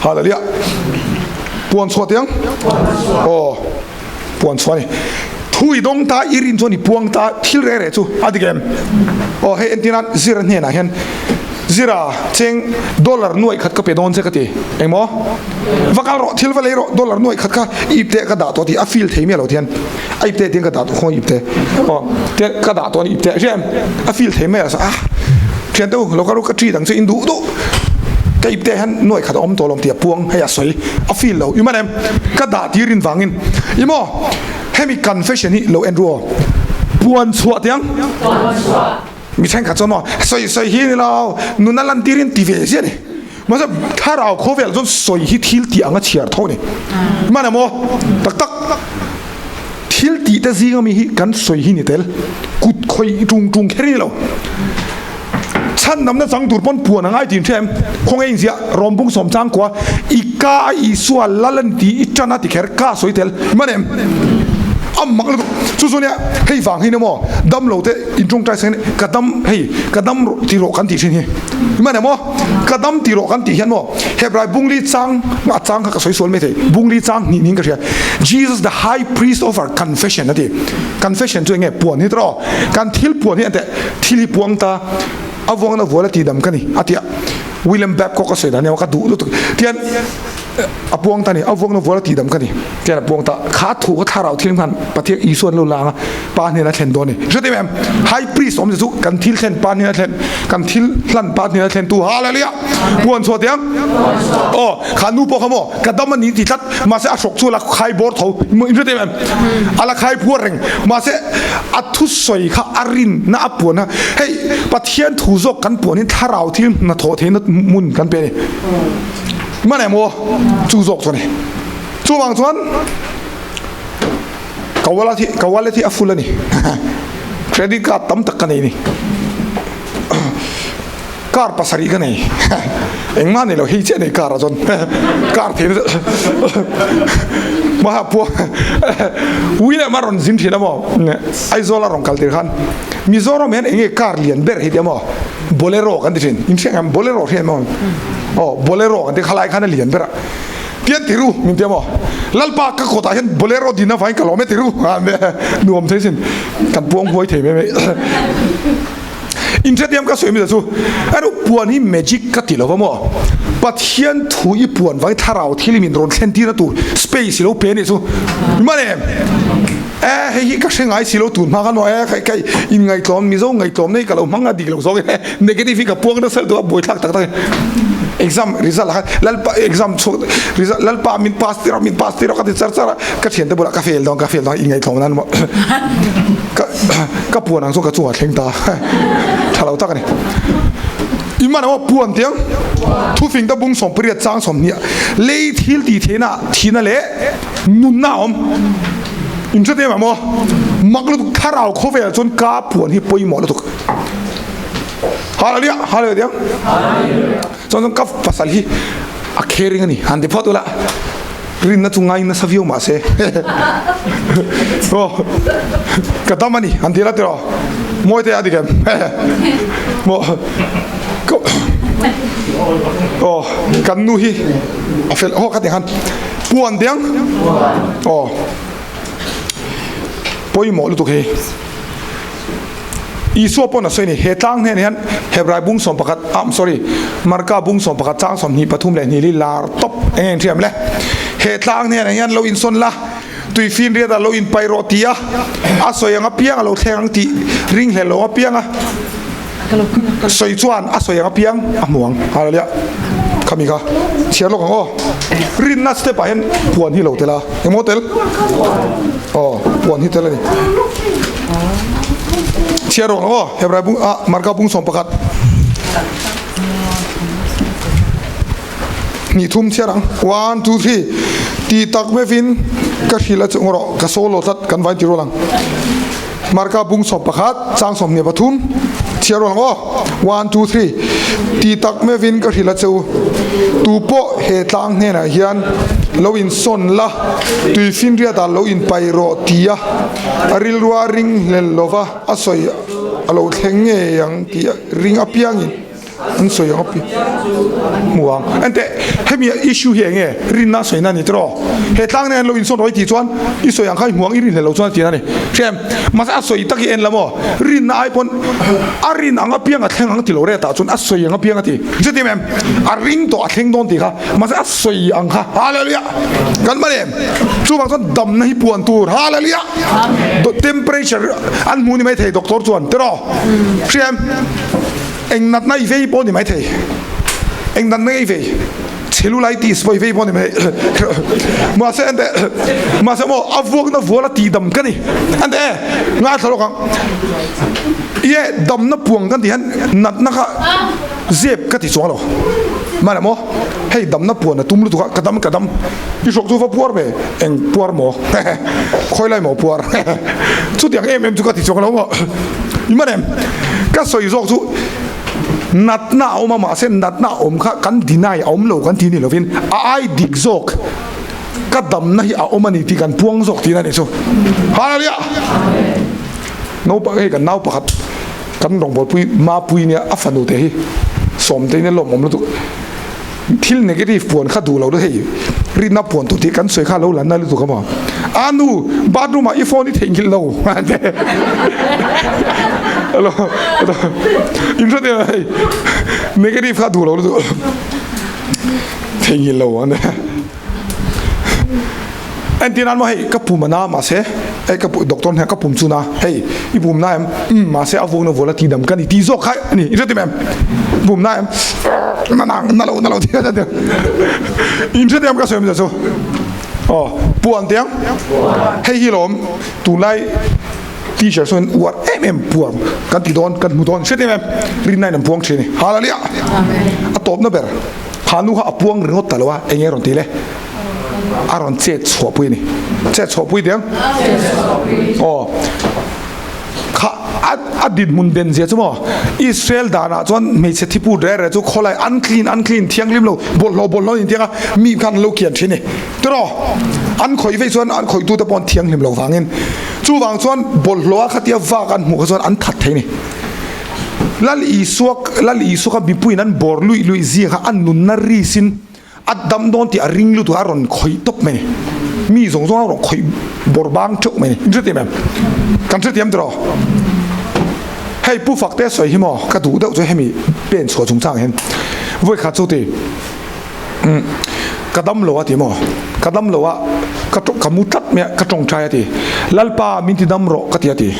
Hallelujah. Puan chhuah tiang? Aw. Puan chhuah a ni. Thu i dawng ta, i rin chuan i puang ta, thil reh reh chu a dik em? Aw hei entir nan Zira hnenah hian Zira cheng dollar nuaih khat ka pe dawn che ka ti. Engmaw? Va kal rawh, thil va lei rawh, dollar nuaih khat kha i ip teh ka dah tawh tih a feel thei miah lo tihian a ip teh tihian ka dah tawh khaw ip teh aw tihian ka dah tawh a ni ip teh hria em? A feel thei mai a ah thian te u lo kal ru ka treat ang che in duh duh ka ip teh hian nuaih khat a awm tawh lo tih a puang hei a sawi a feel lo i man em? Ka dah tir in vangin i maw hemi confession hi lo en ru aw puan chhuah tiang mi thenkhat chuan maw sawi sawi hi ni lo nuna lan tirin ti ve zia ni mahse thlarau khawvel chuan sawi hi thil tih anga chhiar tho ni man emaw tak tak thil tih te zinga mi hi kan sawi hi ni tel kut khawih tung tung kher ni lo. Chhandamna chang tur pawn puan a ngai tih in hria em? Khawnge in ziah Rawmbung sawmchang kua i ka a Isua lal a ni tih i tan a ti kher ka sawi tel man em? A mak lutuk. Chu chu nia hei vang hi nia maw damlo te in tawngtai sak hian ka dam hei ka dam ti rawh kan tih thin hi. Hman emaw ka dam ti rawh kan tih hian maw Hebrai bungli chang a chang kha ka sawi sual mai thei bungli chang hnih niin ka hria Jesus the high priest of our confession a ti confession chu enge puan hi tawh kan thil puan hi ante thil hi puang ta a vuang na vual a ti dam ka ni a tia William Babcock a sawi dan emaw ka duh lutuk tian A puang ta ni, a vuakna vual a tihdam ka ni. Tian a puang ta, kha thu kha thlarau thil hman Pathian Isua an lo lang a, Pa hnena thlen dawn ni. Hre em em, High Priest awm che chu kan thil thlen Pa hnena thlen, kan thil hlan Pa hnena thlen tu Hallelujah! Puan chhuah tiang? Aw, kha nu pawh kha maw, ka dam a ni ti tlat, mahse a hrawk chu a la khai bawr tho. In hre em em, a la khai phuar reng, mahse a thusawi kha a rinna a puan a, hei Pathian thu zawk kan puanin thlarau thil hnathawh theihna hmun kan pe a ni. Hman emaw chu zawk chu a ni. Chuvang chuan ka wallet hi ka wallet hi a full a ni. Credit card tam tak ka nei a ni. Car pasarih ka nei. Engmah nei lo hei chiah nei car ah chuan car thei na maha pua William a rawn zin thin amaw Aizawl a rawn kal tir khan Mizoram hian enge car lian ber hi ti amaw Bolero kan ti thin. In hriat ang Bolero hriat maw? Aw Bolero kan ti khalai khan a lian ber a. Tian ti ru min tia maw? Lalpa ka kawtah hian Bolero din avangin ka lawm e ti ru. Nuam thei sin kan puang huai thei mai mai. In hriat em ka sawi mi chu anu puan hi magic ka ti lova maw? Pathian thu i puan vangin thlarau thil i min rawn thlen tir na tur space i lo pe a nih chu. Hman em? E hei hi ka hre ngai si lo tun hma khan maw e kai kai in ngaihtlawm Mizo ngaihtlawm nei ka lo hmang a dik lo zawk e negative hi ka puang nasa lutuk a buaithlak tak tak exam result ah khan lalpa exam chhuak result lalpa min pass tir a min pass tir a ka ti char char a ka thiante bulah ka fail dawn ka fail dawn in ngaihtlawm nan maw ka ka puan ang chu ka chungah thleng ta tha lo tak a ni i man emaw puan tiang thufing te bung 80 chang 20 lei thil tih theihna thihna leh Nunna a awm. In hre em maw? Mak lutuk thlarau khawvel chuan ka puan hi pawimawh lutuk. Hallelujah, hallelujah. Chuan chuan ka pasal hi a caring a ni. Han ti phawt ula. Rinna chu ngai nasa viau mah se. Oh, ka dam a ni. Han ti la tiraw. Mawi te a dik em? Maw. Oh, kan nu hi a fel. Oh, ka ti han. Puan diang? Aw. Pawimawh lutuk hei. Isua pawn a sawi ni, he tlang hnenah hian Hebrai bung 11, am sorry, Marka bung 11 chang 23 leh hnih li lar tawp eng eng thiam le. He tlang hnenah hian lo insawn la, tui finriat ah lo inpai rawh ti a, a sawi ang apiang a lo thleng ang tih ringhlel lo apiang a. Sawi chuan a sawi ang apiang a hmu ang. Hallelujah. Khami kha chhiar lawk ang aw. Rinna step ah hian puan hi lo tel a. Engmaw tel? Aw, puan hi tel a ni. Chhiar lawk ang aw. Hebrai bung ah Marka bung 11. Hnih thum chhiar ang. One, two, three. Ti tak mevin ka hrilh a chu rawh ka solo tlat kan vain ti rual ang. Marka bung 11 chang 23 chhiar rual ang aw. One, two, three. Ti tak mevin ka hrilh a che u. Tu pawh he tlang hnenah hian lo insawn la, tuifinriatah lo inpai rawh tia a rilrua ring hlel lova a sawi a lo thleng ngei ang tih ring apiangin An sawi ang api hmu ang. Enteh, hemi issue hi enge? Rinna a sawina a ni tiraw? He tlang nen an lo insawn rawih tih chuan i sawi ang kha i hmu ang i rinhlel lo chuan a ti a ni. Hrem, mahse a sawi tak hi en la maw? Rinna ai pawn a rin ang apiang a thleng ang ti lo reh tah chuan a sawi ang apiang a ti. Chuti em? A ring tawh a thleng dawn tih kha, mahse a sawi ang kha. Hallelujah! Kan hman em? Chuvang chuan damna hi puan tur. Hallelujah! Temperature an hmu ni maithei doctor chuan tiraw? Hrem. Eng natna i vei pawh ni maithei, eng natna nge i vei? Cellulitis pawh i vei pawh ni mai mahse ente mahse maw a vuakna vual a tihdam ka ni ente e ngaithla lawk ang ie damna puang kan tih hian natna kha zep ka ti chuang lo mah le maw hei damna puan a tum lutuk a ka dam ka dam i hrawk chu va puar ve eng puar maw khawilai maw puar chutiang em em chu ka ti chuang lo maw. I man em? Ka sawi zawk chu natna a awm a mahse natna a awm kha kan deny a awm lo kan ti ni lovin a ai dik zawk. Ka damna hi a awm a ni tih kan puang zawk tihna a nih chu. Hallelujah! Naupang hei kan nau pakhat kan rawngbawlpui Mapui nia a fanu te hi Sawmtei nia lawmawm lutuk thil negative puan kha duh lo lutuk hei rinna puan tur tih kan sawi kha a lo la na lutuk a maw a nu bathroom ah i phone i theihnghilh lo alo in hre teh hei negative kha duh lo lutuk theihnghilh lo a nia. Entir nan maw hei ka pum a na mahse hei ka doctor hnen ka pum chu na hei i pum na em umm mahse a vuakna vual a ti dam ka ni tih zawk kha a ni i hre tim em pum na em na na na lo na lo tih kha in hre tiam ka sawi awmzia chu aw puan tiang hei hi lawm tunlai teacher sawn uar em em puan kan ti dawn kan hmu dawn hre tim em rinna in an puang thin a ni hallelujah a tawpna ber. Kha nu kha a puang ringawt ta lo a, eng nge rawn ti le? A rawn chet chhuahpui a ni. Chet chhuahpui tiang? Aw. Kha a a dinhmun den zia chu maw? Israel danah chuan hmeichhe thiput reh reh chu khawlai unclean unclean thianghlim lo bawlhhlawh bawlhhlawh in tiang a mi khan an lo kian thin a ni. Tiraw? An khawih veih chuan an khawihtute pawh an thianghlim lo vangin. Chuvang chuan bawlhhlawh a khatia vak an hmuh kha chuan an that thei a ni. Lal Isua Lal Isua kha mipuiin an bawr luih luih zia kha a nunna risin a dam dawn tih a ring lutuk a, a rawn khawih tawp mai a ni. Mi zawng zawng a rawn khawih bawr bang theuh mai a ni. In hrethiam em? Kan hrethiam tiraw? Hei Pu Fakte sawi hi maw ka duh deuh chu hemi pen chhuah chungchang hian vawi khat chu ti umm ka dam lo a ti maw? Ka dam lo a ka ka mu tlat mai a ka tawngtai a ti. Lalpa min ti dam rawh ka ti a ti.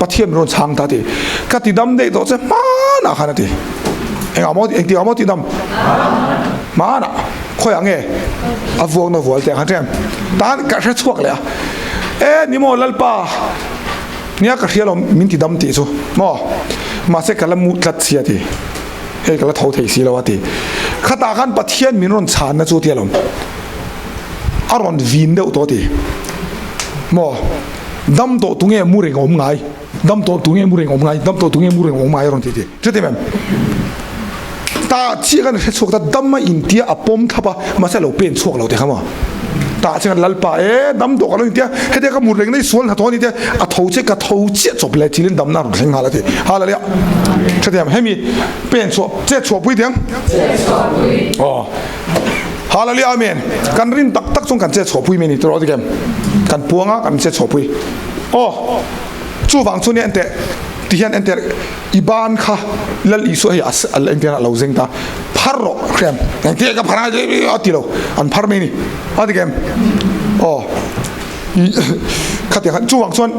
Pathian min rawn chhang ta a ti. Ka ti dam daih tawh che hmanah khan a ti. Engah maw engtikah maw ti dam? Hmanah. Khawiah nge a vuakna vual teh ang khan hrem. Tan ka hre chhuak leh a. E ni maw Lalpa nia ka hria lo min ti dam tih chu maw. Mahse ka la mu tlat si a ti. Hei ka la tho thei si lo a ti. Khatah khan Pathian min rawn chhanna chu tia lawm. A rawn vin deuh tawh a ti. Maw. Dam tawh tunge mu reng awm ngai? Dam tawh tunge mu reng awm ngai? Dam tawh tunge mu reng awm ngai a rawn ti ti. Hre em? Ta chiah khan hre chhuak ta dam a intia a pawm thlap a, mahse a lo pen chhuak lo te kha maw? Ta chiah khan Lalpa e dam tawh ka lo intia hetia ka mut reng na i sual hnathawh a ni tia a tho chiah ka tho chiah chawp leh chilin damna a rawn thleng nghal a ti. Hallelujah. Hre em? Hemi pen chhuah chet chhuah pui tiang? Chet chhuah pui. Aw. Hallelujah Amen. Kan rin tak tak chuan kan che chhuahpui mai ni tiraw dik em? Kan puang a kan che chhuahpui. Aw chuvang chu nia enteh ti hian enteh i ban kha Lal Isua hei a engtiang a lo zeng ta phar rawh hrem engtiang ka phar a ti lo an phar mai ni a dik em? Aw khatiang khan chuvang chuan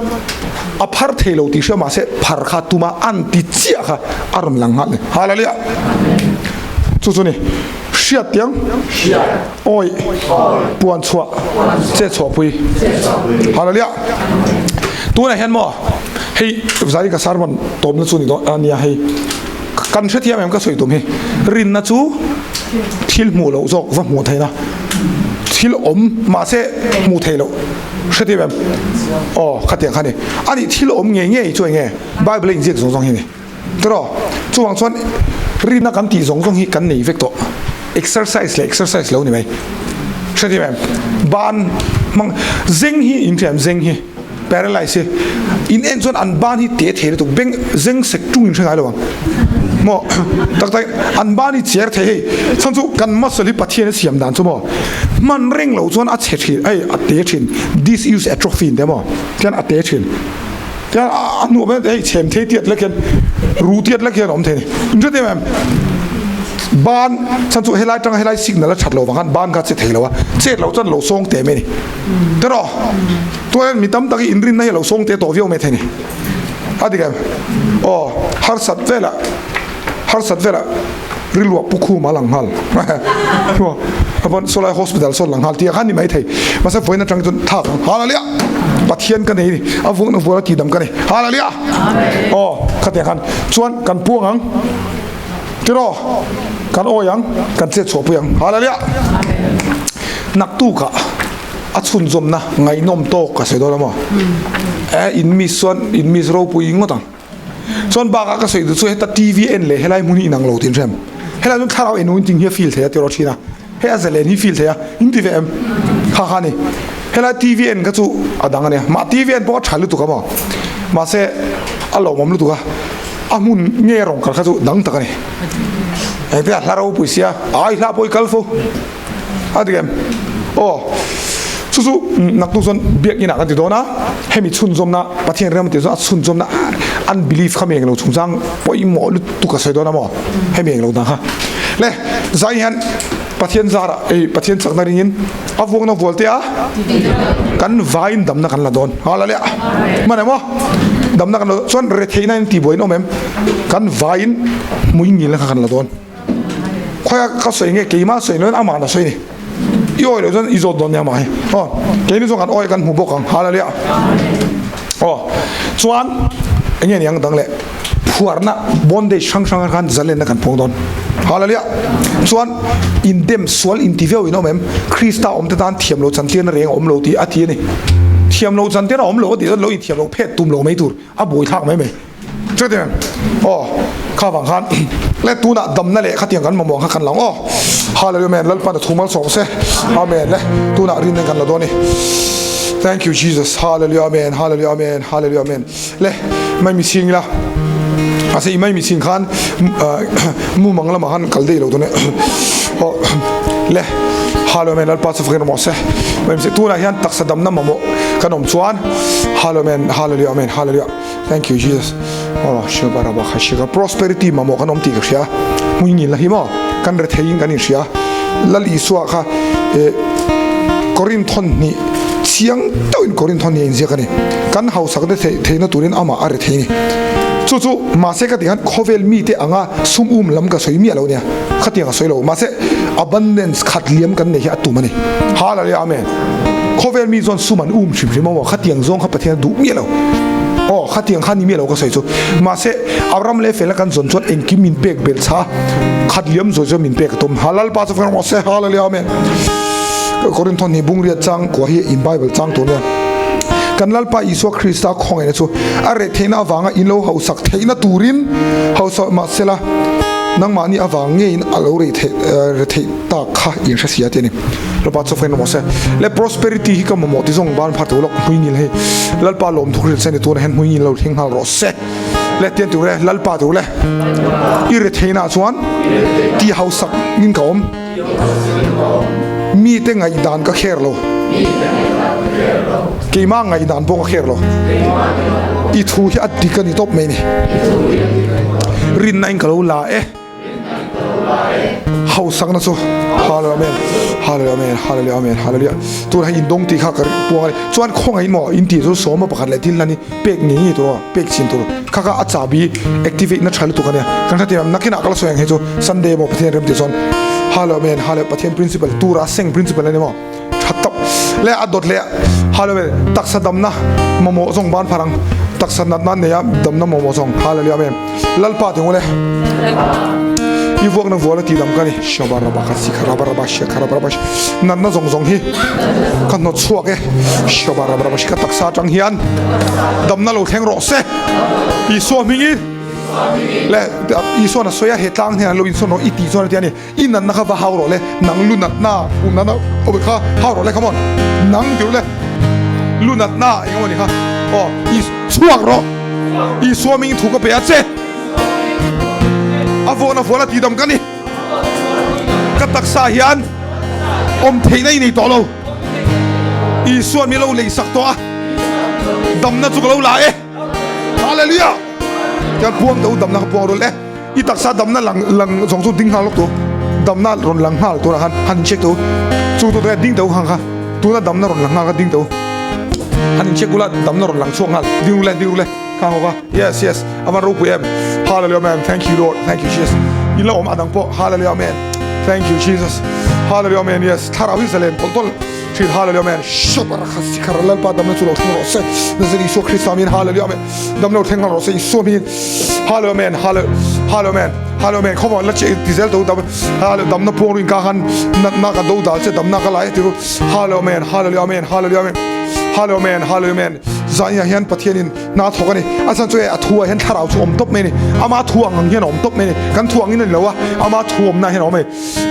a phar thei lo tih hria mahse phar kha tuma an ti chiah kha a rawn lang nghal ni. Hallelujah. Chu chu ni. Hriat tiang? Awi. Puan chhuah. Che chhuahpui. Hallelujah. Tunah hian maw hei zai ka sermon tawpna chu ni dawn a nia hei kan hrethiam em ka sawi tum hi rinna chu thil hmuh loh zawk va hmuh theihna thil awm mahse hmuh theih loh hrethiam em aw khatiang kha ni ani thil awm ngei ngei chu enge bible a inziak zawng zawng hi ni. Tiraw? Chuvang chuan rinna kan tih zawng zawng hi kan nei vek tawh. Exercise leh exercise lo ni mai. Hrethiam em? Ban hmang zeng hi in hria em? Zeng hi paralyze hi in en chuan an ban hi te thei lutuk beng zeng sek tung in hre ngai lo ang. Maw? Tak tak an ban hi cher thei hei. Chhan chu kan muscle hi Pathian a siam dan chu maw? Hman reng lo chuan a chhe thin hei a te thin disuse atrophy in te maw? Tian a te thin. Tian a hnuah pawh hei chhem thei tiat lek hian ru tiat lek hian a awm thei a ni. In hre em em? Ban chhan chu helai tanga helai signal a that lo vang khan ban kha che thei lo a, chet loh chuan lo sawng teh mai a ni. Tiraw? Tunah hian mi tam tak hi inrinna hi a lo sawng teh tawh viau mai thei a ni. A dik em? Aw, harsat velah harsat velah rilruah pu khum a lang nghal. Avan sawlai hospital sawn lang nghal tih khan ni mai thei. Mahse vawiin atang chuan thak ang. Hallelujah! Pathian ka nei ni. A vung na vual a tihdam ka nei. Hallelujah! Aw, khatiang khan chuan kan puang ang. Tiraw? Kan awi ang, kan chet chhuahpui ang. Hallelujah! Naktukah a chhunzawmna ngaihnawm tawk ka sawi dawn a maw? Eh, in miss chuan in miss ropui ngawt ang. Chuan bakah ka sawi duh chu heta TV en leh helai hmun hi inang lo tih an hre em? Helai chuan thlarau enu in ting hi a feel thei a tiraw thin a. Hei a zalen hi feel thei a, in ti ve em? Kha kha ni. Helai TV en kha chu a dang a nia. Mah TV en pawh a tha lutuk a maw? Mahse a lawmawm lutuk a, a hmun nge rawng kal kha chu dang tak a ni. Engtin a hla ropui sia, ai hla pawh i kal fo. A ti em? Aw, chu chu naktuk chuan biakinn ah kan ti dawn a, hemi chhunzawmna Pathian ram tih chuan a chhunzawmna unbelief kha mi englo chungchang pawimawh lutuk a sawi dawn a maw? Hemi englo dang kha. Le, zai hian Pathian zarah ei Pathian chakna ringin a vuakna vual te a kan vaiin damna kan la dawn. Hallelujah! Hman em aw? Damna kan la dawn. Chuan retheihna in tihbuai in awm em? Kan vaiin hmuingilna kha kan la dawn. Khawiah ka sawi nge keimah sawi loin amah na sawi ni. I awi loh chuan i zawt dawn nia amah hi. Aw, keini chuan kan awi kan hmu bawk ang. Hallelujah! Aw, chuan enge ni ang dang leh phuarna bondage hrang hrang khan zalenna kan pawng dawn. Hallelujah! Chuan indem sual inti viau in awm em? Krista awm te tan thiam lo chantirna reng a awm lo tih a ti a ni. Thiam lo chantirna a awm lo a tih chuan lo inthiam lo phet tum lo mai tur a buaithlak mai mai. Chutiang aw kha vang khan le tunah damna leh khatiang kan mamawh ang kha kan lang aw. Hallelujah Amen Lalpan a thu malsawm se Amen le tunah rinna kan la dawn a ni. Thank you Jesus Hallelujah Amen Hallelujah Amen Hallelujah Amen le mai mi sing ila mahse i mai mi sing khan mumang lamah khan kal daih lo dawn e aw le Hallelujah Amen Lalpa chu fakin awm rawh se mai mi sing tunah hian taksa damna mamawh kan awm chuan Hallelujah Amen Hallelujah Amen Hallelujah Thank you Jesus. Oh, shibaraba kha shika prosperity mamawh kan awm tih ka hria. Hmui ngil na hi maw? Kan re theiin kan inhria. Lal Isua kha eh Korinthon hnih chiang deuhin Korinthon hnih a inziak a ni. Kan hausak te theih theihna turin amah a re thei a ni. Chu chu mahse ka tih khan khawvel mite anga sum um lam ka sawi miah lo nia. Khatiang a sawi lo. Mahse abundance khat liam kan nei hi a tum a ni. Hallelujah Amen. Khawvel mi chuan sum an um hrim hrim a maw? Khatiang zawng kha Pathian a duh miah lo. Aw, khatiang kha ni miah lo ka sawi chu. Mahse, Abraham leh Fela kan zawn chuan engkim min pek belh chha, khat liam zawi chuan min pek a tum. Ha Lalpa chu feng rawh se, Hallelujah Amen. Korinthon hi bungriat chang kua hi in Bible chang tur nia. Kan Lalpa Isua Krista khawngaihna chu a reh theihna avanga in lo hausak theihna turin hausak mahsela nangmahni avang ngeiin a lo reh theih tak kha in hre sia ti a ni. Lalpa chu fain rawh se. Le prosperity hi ka mamawh ti zawng ban phar teuh lawk hmui ngil hei. Lalpa lawm thuk hril se ni tuna hian hmui ngil lo thleng nghal rawh se. Le tian tur le Lalpa tur le i re theina chuan ti hausak in ka awm. Mi te ngaihdan ka kher lo. Keima ngaihdan pawh ka kher lo. I thu hi a dik a ni tawp mai ni. Rinna in ka lo la e. Hausakna chu Hallelujah Amen Hallelujah Amen Hallelujah Amen Hallelujah Tuna hei indawng tih kha ka puang a ni chuan khawngaih maw in tih chu sawma pakhat leh thil hlan hi pek ngei ngei tur aw pek chin tur kha kha a chahbi activate na tha lutuk a nia kan hre thiam nakinah ka la sawi ang hei chu Sunday maw Pathian rem tih chuan Hallelujah Amen Hallelujah Pathian principle tura seng principle a ni maw Tha tak leh a dawt leh Hallelujah taksa damna mamawh zawng ban phar ang taksa natna neia damna mamawh zawng Hallelujah Amen Lalpa ti ngule i vuakna vuala ti dam ka ni shabaraba ka sikharaba shekharaba natna zawng zawng hi ka hnawt chhuak e shabaraba ka taksa atang hian damna lo thleng rawh se Isua hmingin le Isuan a sawi a he tlang hian lo insawn rawh i tih chuan a ti a ni. I natna kha va hau rawh le, nang lu natna kum natna aw kha hau rawh le, come on, nang ti rawh le, lu natna eng emaw ni kha, aw i chhuak rawh, Isua ming thu ka pe a che, a vawna vuala tidam ka ni, ka taksa hian awm theihna i nei tawh lo, Isuan mi lo leisak tawh a, damna chu ka lo la e, Hallelujah, tiang puang teh u damna ka puang rawh le. I taksa damna lang lang zawng chu ding nghal lawk tu damna rawn lang nghal turah khan han incheck teh u chu tu te ding teh u khang kha tuna damna rawn lang nghal kha ding teh u han incheck ula damna rawn lang chhuak nghal ding ule ding ule khang ho kha yes yes a van ropui em hallelujah amen thank you lord thank you jesus in la awm a dang pawh hallelujah amen thank you jesus hallelujah amen yes thlarau hi zalen tawlh tawlh thin hallelujah amen shobara kha sikhar lalpa damna chu lo thleng rawh se nazar isua krista amin hallelujah amen Damlo thleng nghal rawh se Isua hmingin Hallelujah Amen Hallelujah Hallelujah Amen Hallelujah Amen Khawma la che ti zel to dam Hallelujah damna puang rin ka khan natna ka do dal che damna ka lai ti ru Hallelujah Amen Hallelujah Amen Hallelujah Amen Hallelujah Amen Hallelujah Amen. Zaniah hian Pathianin hna a thawk a ni. A chhan chu hei a thu ah hian thlarau chu a awm tawp mai a ni. Ama thu ang ang hian a awm tawp mai a ni. Kan thu angin a ni lo a, ama thu awmna hian a awm a ni.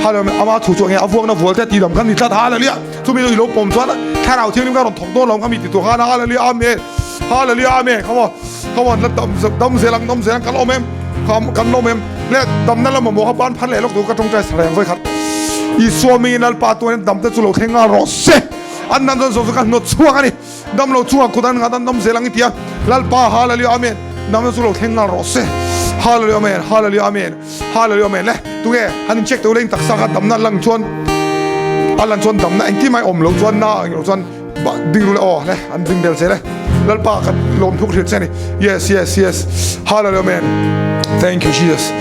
Hallelujah. Ama thu chu enge a vuakna vual te tidam kan ni tlat. Hallelujah. Chumi lo i lo pawm chuan thlarau thianghlim kha rawn thawk dawn lo ang kha mi ti tur khan. Hallelujah. Amen. Hallelujah. Amen. Come on. Come on. La dam dam zel ang dam zel ang kan awm em? Kan awm em? Le damna la mamawh kha ban phar leh lawk tur ka tawngtai sa reng vawikhat. Isua mingin Lalpa tuanin damte chu lo thleng nghal rawh se. An nan chuan zawng chu ka hnawt chhuak a ni. Dam lo chungah kut an nghat an dam zel ang i ti a. Lalpa Hallelujah Amen. Damna chu lo thleng nghal rawh se. Hallelujah Amen. Hallelujah Amen. Hallelujah Amen. Le tunge han in check teuh le in taksa kha damna lang chuan a lan chuan damna engtin mai awm lo chuan na eng lo chuan ding ru le aw le an ding bel zel e. Lalpa kan lawm thuk hriat che a ni. Yes yes yes. Hallelujah Amen. Thank you Jesus.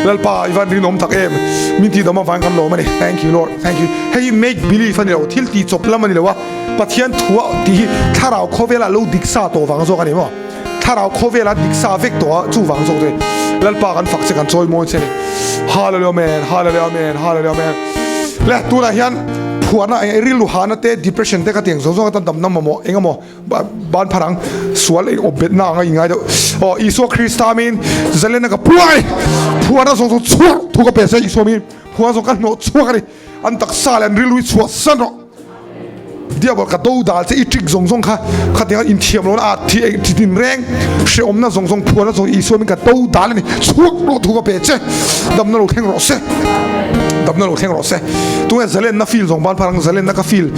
Lalpa i van rinawm tak em. Min tih dam avang kan lawm a ni. Thank you Lord. Thank you. Hei hi make believe a ni lo. Thil tih chawp lam a ni lo a. Pathian thua tih hi thlarau khawvela lo dik sa tawh vang zawk a ni maw? Thlarau khawvela dik sa vek tawh a chu vang zawk chu a ni. Lalpa kan fak che kan chawi mawi che a ni. Hallelujah Amen. Hallelujah Amen. Hallelujah Amen. Le tunah hian phuahna eng rilru hahna te depression te ka ti ang zawng zawng atan damna mamawh eng emaw ban phar ang sual eng awp betna anga ingai deuh. Aw Isua Krista min zalenna ka puang a ni. Phuahna zawng zawng chhuak thu ka pe che Isua min phuahna zawng ka hnawh chhuak a ni. An taksa leh an rilru hi chhuah san rawh. Diabol ka do dal che i trick zawng zawng kha khatiang inthiam lohna ah thi eng thi tin reng hrehawmna zawng zawng phuarna zawng Isua min ka do dal a ni chhuak rawh thu ka pe che damna lo thleng rawh se damna lo thleng rawh se tunge zalenna feel zawng ban pharang zalenna ka feel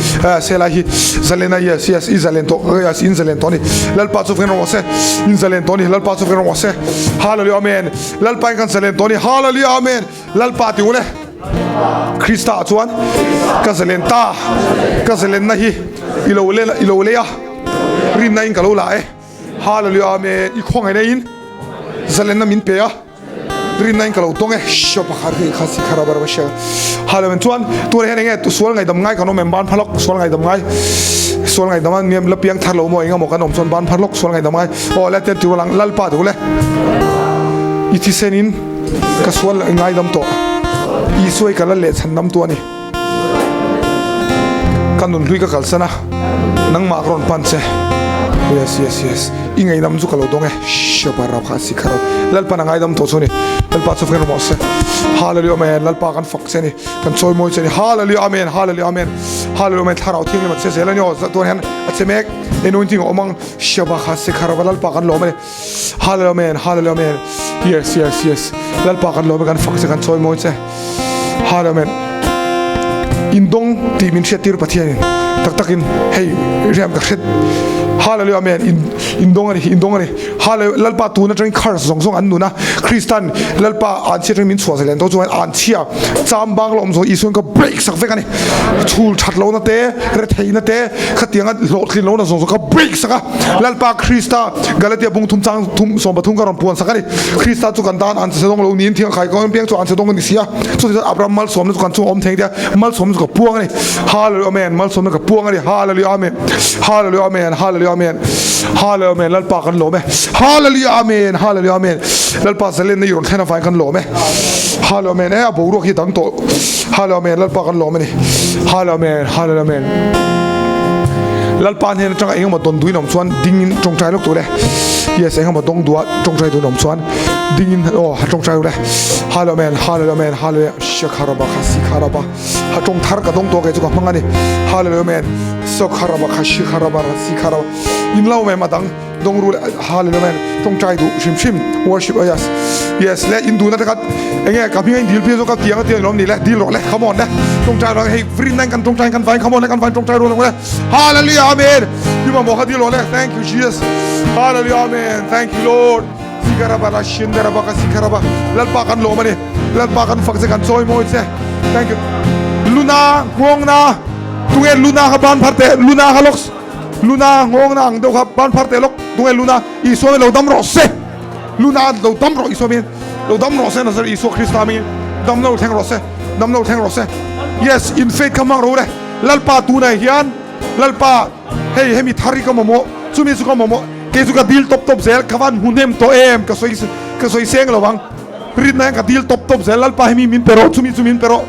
se lai hi zalenna yes yes i zalen tawh yes in zalen tawh a ni Lalpa chu veng rawh se in zalen tawh a ni Lalpa chu veng rawh se Hallelujah Amen Lalpa in kan zalen tawh a ni Hallelujah Amen Lalpa ti ule Krista ah chuan ka zalen ta, ka zalenna hi i lo le i lo lei a, rinna in ka lo la e. Hallelujah Amen. I khawngaihna in zalenna min pe a, rinna in ka lo tawng e. Shobakha ri kha si khara bara she. Hallelujah chuan tunah hian enge sual ngaidam ngai kan awm em ban phalok sual ngaidam ngai sual ngaidam a niam la piang thar lo maw engemaw kan awm chuan ban phalok sual ngaidam ngai aw le te tu lang lalpa duh le i thisen in Ka sual i ngaidam tawh. Isua i ka la leh chhan dam tu a ni. Ka nun hlui ka kalsan a, nangmah ka rawn pan che. Yes, yes, yes. I ngaidam chu ka lo dawng e. Shabarabha Sikhara. Lalpan a ngaidam tawh chu a ni. Lalpa chu feng rawh se. Hallelujah Amen. Lalpa kan fak che a ni. Kan chawi mawi che a ni. Hallelujah Amen. Hallelujah Amen. Hallelujah Amen. Thlarau Thianghlim a che zel a ni aw. Tuan hian a che mek. Anointing a awm ang. Shabakha Sikharava Lalpa kan lawm a ni. Hallelujah Amen Hallelujah Amen Yes yes yes Lalpa kan lawm e kan fak che kan chawi mawi che Hallelujah Amen Indawng tih min hriat tir Pathianin tak takin hei riam ka hret Hallelujah Amen in indawng ani indawng ani Hallelujah Lalpa tun atangin curse zawng zawng an nun a Kristan Lalpa anchhia atangin min chhuah zalen tawh chuan anchhia cham bang la awm zawng Isuan ka break sak vek ani chhul that lohna te retheihna te khatianga hlawhtlin lohna zawng zawng ka break sak a Lalpa Krista, Galatia bung thum chang thum 13 ka rawn puan sak a ni. Krista chu kan tan an che dawng lo niin thing a khai kawng piang chu an che dawng a ni si a. Chutih chuan Abraham malsawmna chu kan chunga awm thei tia malsawmna chu ka puang a ni. Hallelujah Amen malsawmna ka puang a ni. Hallelujah Amen Hallelujah Amen Hallelujah Amen Hallelujah Amen Lalpa kan lawm e. Hallelujah Amen Hallelujah Amen Lalpa zalenna i rawn thlen avangin kan lawm e. Hallelujah Amen e a boruak hi dang tawh. Hallelujah Amen Lalpa kan lawm a ni. Hallelujah Amen Hallelujah Amen Lalpa hnen atanga engemaw dawn duin awm chuan dingin tawngtai lawk tur e. Yes engemaw dawng duha tawngtai duin awm chuan dingin aw ha tawngtai ule. Hallelujah Amen Hallelujah Amen Hallelujah Shekharaba Khasikaraba ha tawng thar ka dawng tawh kei chu ka hmang a ni. Hallelujah Amen Sokharaba Khashikaraba Rasikaraba in lo mem adang dawng ru leh Hallelujah Amen tawngtai duh hrim hrim worship oh yes yes le in duhna te kha enge ka hming a in dil phei zawk a tiang a tiang lawm ni le dil rawh le come on le tawngtai rawh hei rin na in kan tawngtai kan vain come on le kan vain tawngtai ru le Hallelujah Amen i mamawh kha dil rawh le thank you Jesus Hallelujah Amen thank you Lord Sikaraba la Shindaraba ka Sikaraba Lalpa kan lawm ani Lalpa kan fak che kan chawi mawi che thank you Luna nghawngna tunge Luna kha ban phar teh Luna kha lawk Luna nghawng na ang deuh kha ban phar teh lawk tunge Luna Isua lo dam rawh se Luna lo dam rawh Isua min lo dam rawh se Nazareth Isua Krista min dam lo thleng rawh se dam lo thleng rawh se yes in faith kha hmang ro le Lalpa tunah hian Lalpa hei hemi thar hi ka mamawh chumi chu ka mamawh kei chu ka dil tawp tawp zel ka van hmu hnem tawh em ka sawi ka sawi seng lo ang rinna hian ka dil tawp tawp zel Lalpa hemi min pe rawh chumi chu min pe rawh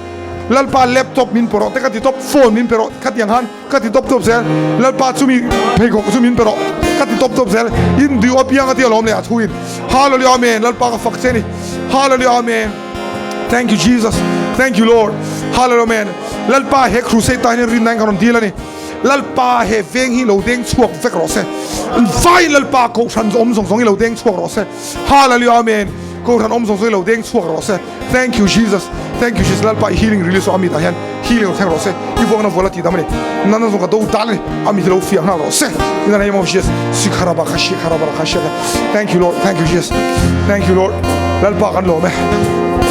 Lalpa laptop min pe rawh te ka ti tawp phone min pe rawh khatiang khan Ka ti tawp tawp zel, Lalpa chu mi pheikhawk chu min pe rawh. Ka ti tawp tawp zel. In duh apiang a ti alawm leh a thu in. Hallelujah Amen Lalpa ka fak che ni. Hallelujah Amen. Thank you Jesus. Thank you Lord. Hallelujah Amen. Lalpa he crusade ta hian rinna in ka rawn dil a ni. Lalpa he veng hi lo deng chhuak vek rawh se. Vai Lalpa kohhran awm zawng zawng hi lo deng chhuak rawh se. Hallelujah Amen. Kohhran awm zawng zawng hi lo deng chhuak rawh se. Thank you Jesus. Thank you Jesus. Lalpa i healing release rawh a mitah hian healing lo thleng rawh se. I vuakna vual a tih dam a ni. Nana zawng ka do dan a ni. A mit hi lo fiah nghal rawh se. In the name of Jesus. Sikharaba kha shikharaba kha shaka. Thank you Lord. Thank you Jesus. Thank you Lord. Lalpa kan lawm e.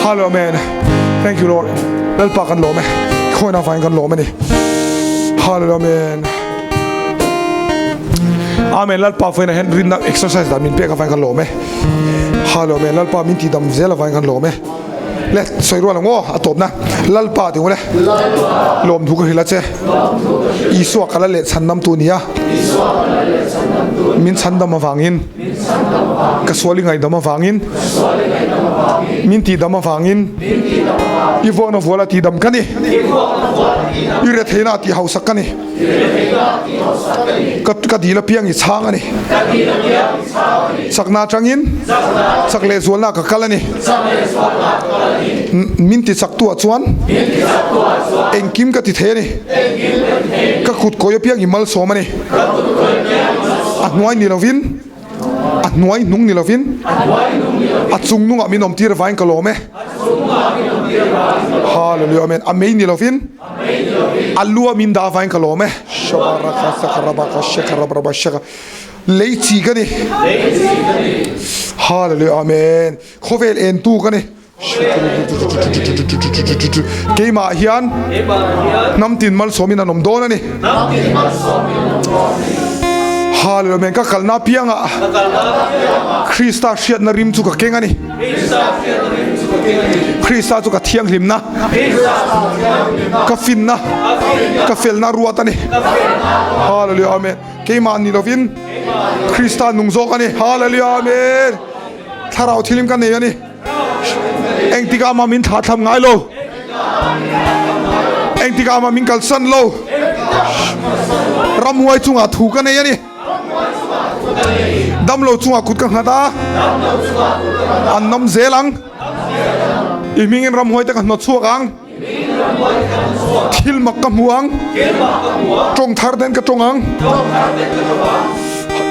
Hallelujah Amen. Thank you Lord. Lalpa kan lawm e. Khawina vain kan lawm a ni. Hallelujah Amen. Amen. Lalpa vaina hian rinna exercise dan min pek avain kan lawm e. Hallelujah Amen. Lalpa min ti dam zel avain kan lawm e. Le sawi rual ang aw a tawpna Lalpa ti ngule lawm thu ka hrilh a che Isua kala leh chhandam tu nia min chhandam avangin ka sual i ngaihdam avangin min tihdam avangin i vuakna vuala tihdam ka ni i retheina tih hausak ka ni ka dil apiang i chhang a ni chakna atangin chak leh zualna ka kal a ni min ti chak tuah chuan engkim ka ti thei a ni ka kut kawi apiang i malsawm a ni a hnuai ni lovin a hnuai hnung ni lovin a chung nungah min awm tir avangin ka lawm e Hallelujah Amen a mei ni lovin a lua min dah avangin ka lawm e Lei chi ka ni. Hallelujah Amen. Khawvel entu ka ni. Keimah hian hnam tin malsawmin an awm dawn a ni. Hallelujah Amen. Ka kalna apiangah Krista hriatna rim chu ka keng a ni. Krista chu ka thianghlimna, ka finna, ka felna ruat a ni. Hallelujah Amen. Keimah ni lovin Krista nung zawk a ni. Hallelujah Amen. Thlarau thilim ka nei a ni. Engtikah mah min thlah thlam ngai lo. Engtikah mah min kalsan lo. Ramhuai chungah thu ka nei a ni. Damlo chungah kut ka nghat a. An nawm zel ang. I hmingin ramhuai te ka hnawt chhuak ang. Thil mak ka hmu ang. Tawng thar ten ka tawng ang.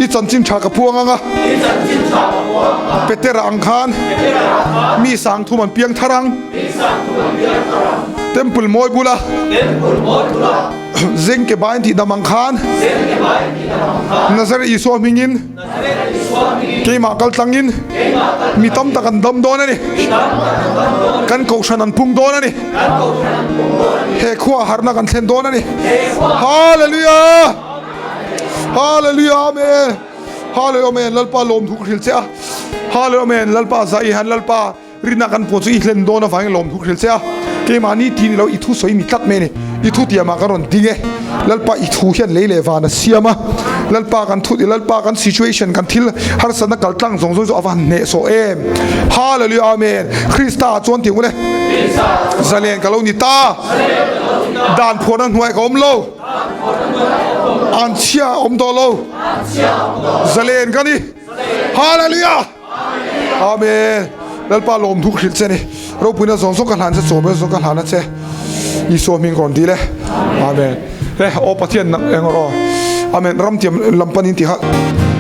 I chanchin tha ka puang ang a. Petera ang khan mi sang thum an piang thar ang. Temple mawi bula zeng ke bain tih dam ang khan Nazareth Isua hmingin Keimah kal tlangin mi tam tak an dam dawn a ni. Kan kohhran an pung dawn a ni. He khua harhna kan thlen dawn a ni. Hallelujah! Hallelujah! Amen! Hallelujah! Amen! Lalpa lawm thu ka hrilh che a. Hallelujah! Amen! Lalpa zai hian Lalpa Rinna kan pawh chu i hlen dawn avangin lawm thuk hrilh che a, keimahni ti ni lo i thu sawi ni tlat mai a ni. I thu tiamah kan rawn ding e. Lalpa i thu hian lei leh van a siam a, Lalpa kan thu Lalpa kan situation kan thil harsatna kal tlang zawng zawng chu a va han hnehsawh em. Hallelujah Amen. Krista ah chuan tih ngawt e. Zalen ka lo ni ta. Dan phuahna hnuai ka awm lo. An chhia a awm tawh lo. Zalen ka ni. Hallelujah. Amen. Lalpa lawm thu ka hrilh che ni. Ropuina zawng zawng ka hlan che, chawmna zawng ka hlan a che. Isua hming ka rawn dil e. Amen. Le, aw Pathian nang eng rawh. Amen. Ram tiam lam panin ti kha.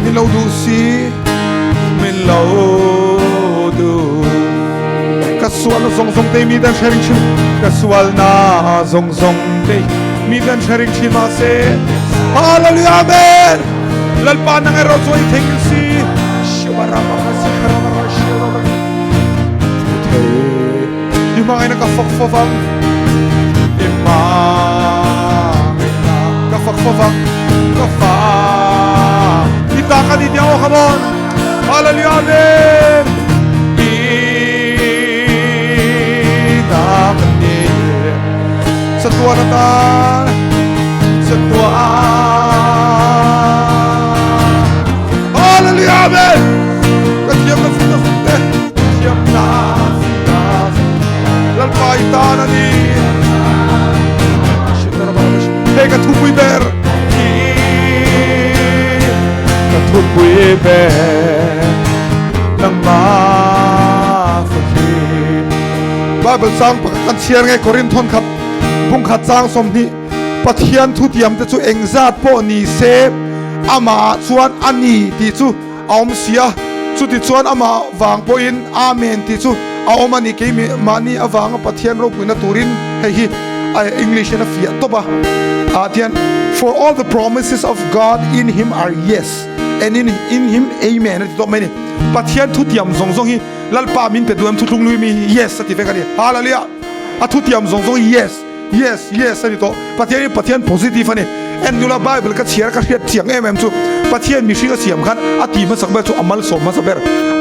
Min lo duh si, min lo duh. Ka sualna zawng zawng te mi dan sharing thin. Ka sualna zawng zawng te mi dan sharing thin mahse. Hallelujah. Amen. Lalpa nang erawh chuan i theihnghilh si. I hmangaihna ka fak fo vang. I hmangaihna ka fak fo vang. Ka fak. I ta ka ni tiang aw, come on. Hallelujah, amen. I ta ka ni. Chatuan atan, chatuan. Hallelujah, amen. Ka thiam na fina te, thiam na fina. Lalpa i tan a ni. Hei ka thupui ber. Ka ber nangmah fakin. Bible chang pakhat kan chhiar nge Korinthon khat bungkhat chang 20 Pathian thutiam te chu engzat pawh ni se amah chuan a ni tih chu a awm si a, chuti chuan amah vang pawhin Amen tih chu a awm a ni. Keimi mahni avanga Pathian ropuina turin hei hi English in a fiah tawp a, ah tian For all the promises of God in him are yes and in in him amen a ti tawp mai a ni. Pathian thutiam zawng zawng hi Lalpa min pe duh em thuthlung lui mi hi yes a ti vek a ni. Hallelujah! A thutiam zawng zawng hi yes. Yes, yes a ni tawh. Pathian hi Pathian positive a ni. En nula Bible ka chhiar ka hriat chiang em em chu Pathian mihring a siam khan a ti hmasak ber chu a malsawm hmasa ber,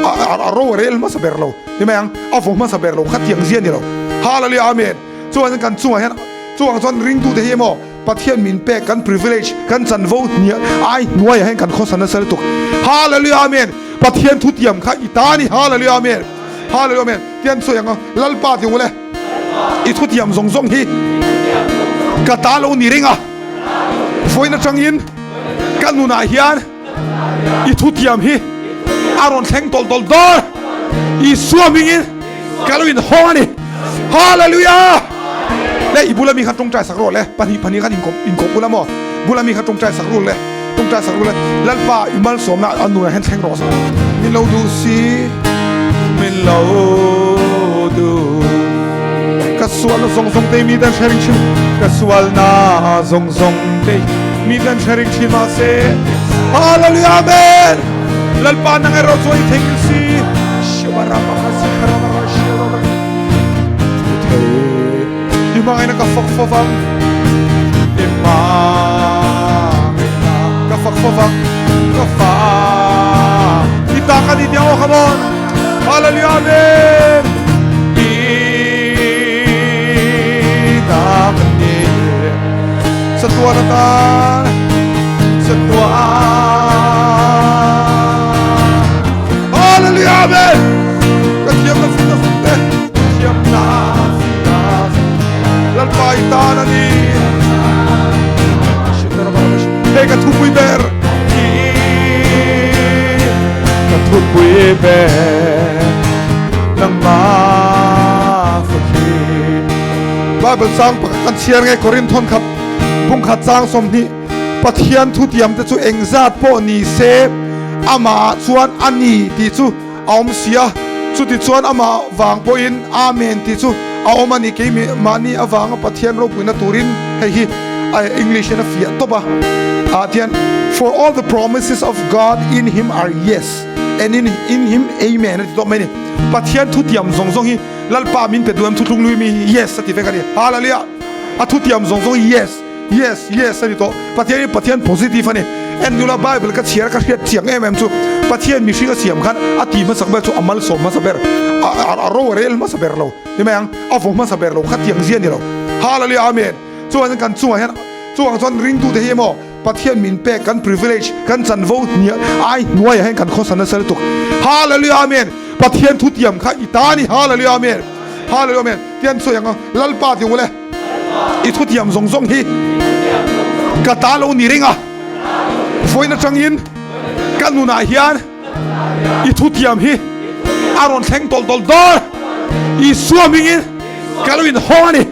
a ro a rel hmasa ber lo ni mai ang, a vaw hmasa ber lo kha tiang zia ni lo. Hallelujah Amen. Chuan kan chungah hian chuvang chuan ringtute hi emaw Pathian min pek kan privilege kan chanvo hniah ai hnuaiah hian kan khawsa nasa lutuk. Hallelujah Amen. Pathian thutiam kha i ta a ni. Hallelujah Amen. Hallelujah Amen. Tian sawi ang a Lalpa ti ule. I thutiam zawng zawng hi ka ta lo ni reng a, vawiin atangin ka nunah hian i thutiam hi a rawn thleng tawlh tawlh dawn. Isua hmingin ka lo inhawng a ni. Hallelujah! Le i bula mi kha tawngtai sak rawh le, pahnih pahnih khan inkawp inkawp ula maw? Bula mi kha tawngtai sak ru le, tawngtai sak ru le. Lalpa i malsawmna a nunah hian thleng rawh se. Min lo duh si, min lo duh. Ka sualna zawng zawng te mi dan hre ring thin. Ka sualna zawng zawng te mi dan hre ring thin mahse. Hallelujah Amen. Lalpa nang erawh chuan i theihnghilh si. I hmangaihna ka fak fo vang I hmangaihna ka fak fo vang ka fak I ta ka ni tiang aw come on Hallelujah Amen I ta ka ni Chatuan atan Chatuan Hallelujah Amen Ka thiam na fing na fing te Thiam na Lalpa i tan a ni. Hei ka thupui ber hi ka thupui ber nangmah fakhi. Bible chang pakhat kan chhiar nge Korinthon khat bungkhat chang 20 Pathian thutiam te chu engzat pawh ni se amah chuan a ni tih chu a awm si a, chutichuan amah vang pawhin Amen tih chu a awm a ni. Keimi mahni avanga Pathian ropuina turin hei hi English in a fiah tawp a, ah tian For all the promises of God in him are yes and in in him amen a ti tawp mai a ni. Pathian thutiam zawng zawng hi Lalpa min pe duh em thuthlung lui mi hi yes a ti vek a ni. Hallelujah! A thutiam zawng zawng hi yes. Yes, yes a ni tawh. Pathian hi Pathian positive a ni. En nula Bible ka chhiar ka hriat chiang em em chu Pathian mihring a siam khan a ti hmasak ber chu a malsawm hmasa ber, a ro a rel hmasa ber lo ni mai ang, a vaw hmasa ber lo kha tiang zia ni lo. Hallelujah Amen. Chuan kan chungah hian chuvang chuan ringtute hi emaw Pathian min pek kan privilege kan chanvo hniah ai hnuaiah hian kan khawsa nasa lutuk. Hallelujah Amen. Pathian thutiam kha i ta a ni. Hallelujah Amen. Hallelujah Amen. Tian sawi ang a Lalpa ti ule. I thutiam zawng zawng hi ka ta lo ni reng a, vawiin atangin ka nunah hian i thutiam hi a rawn thleng tawlh tawlh dawn. Isua hmingin ka lo inhawng a ni.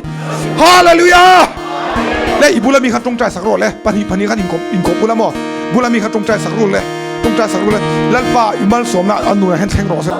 Hallelujah! Le i bula mi kha tawngtai sak rawh le, pahnih pahnih khan inkawp inkawp ula maw? Bula mi kha tawngtai sak ru le, tawngtai sak ru le. Lalpa i malsawmna a nunah hian thleng rawh se.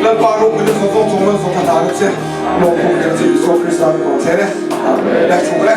Lalpa ropui na zawng zawng chung malsawm hna che, lawmkhum ber che Isua Krista mi ko thlen e.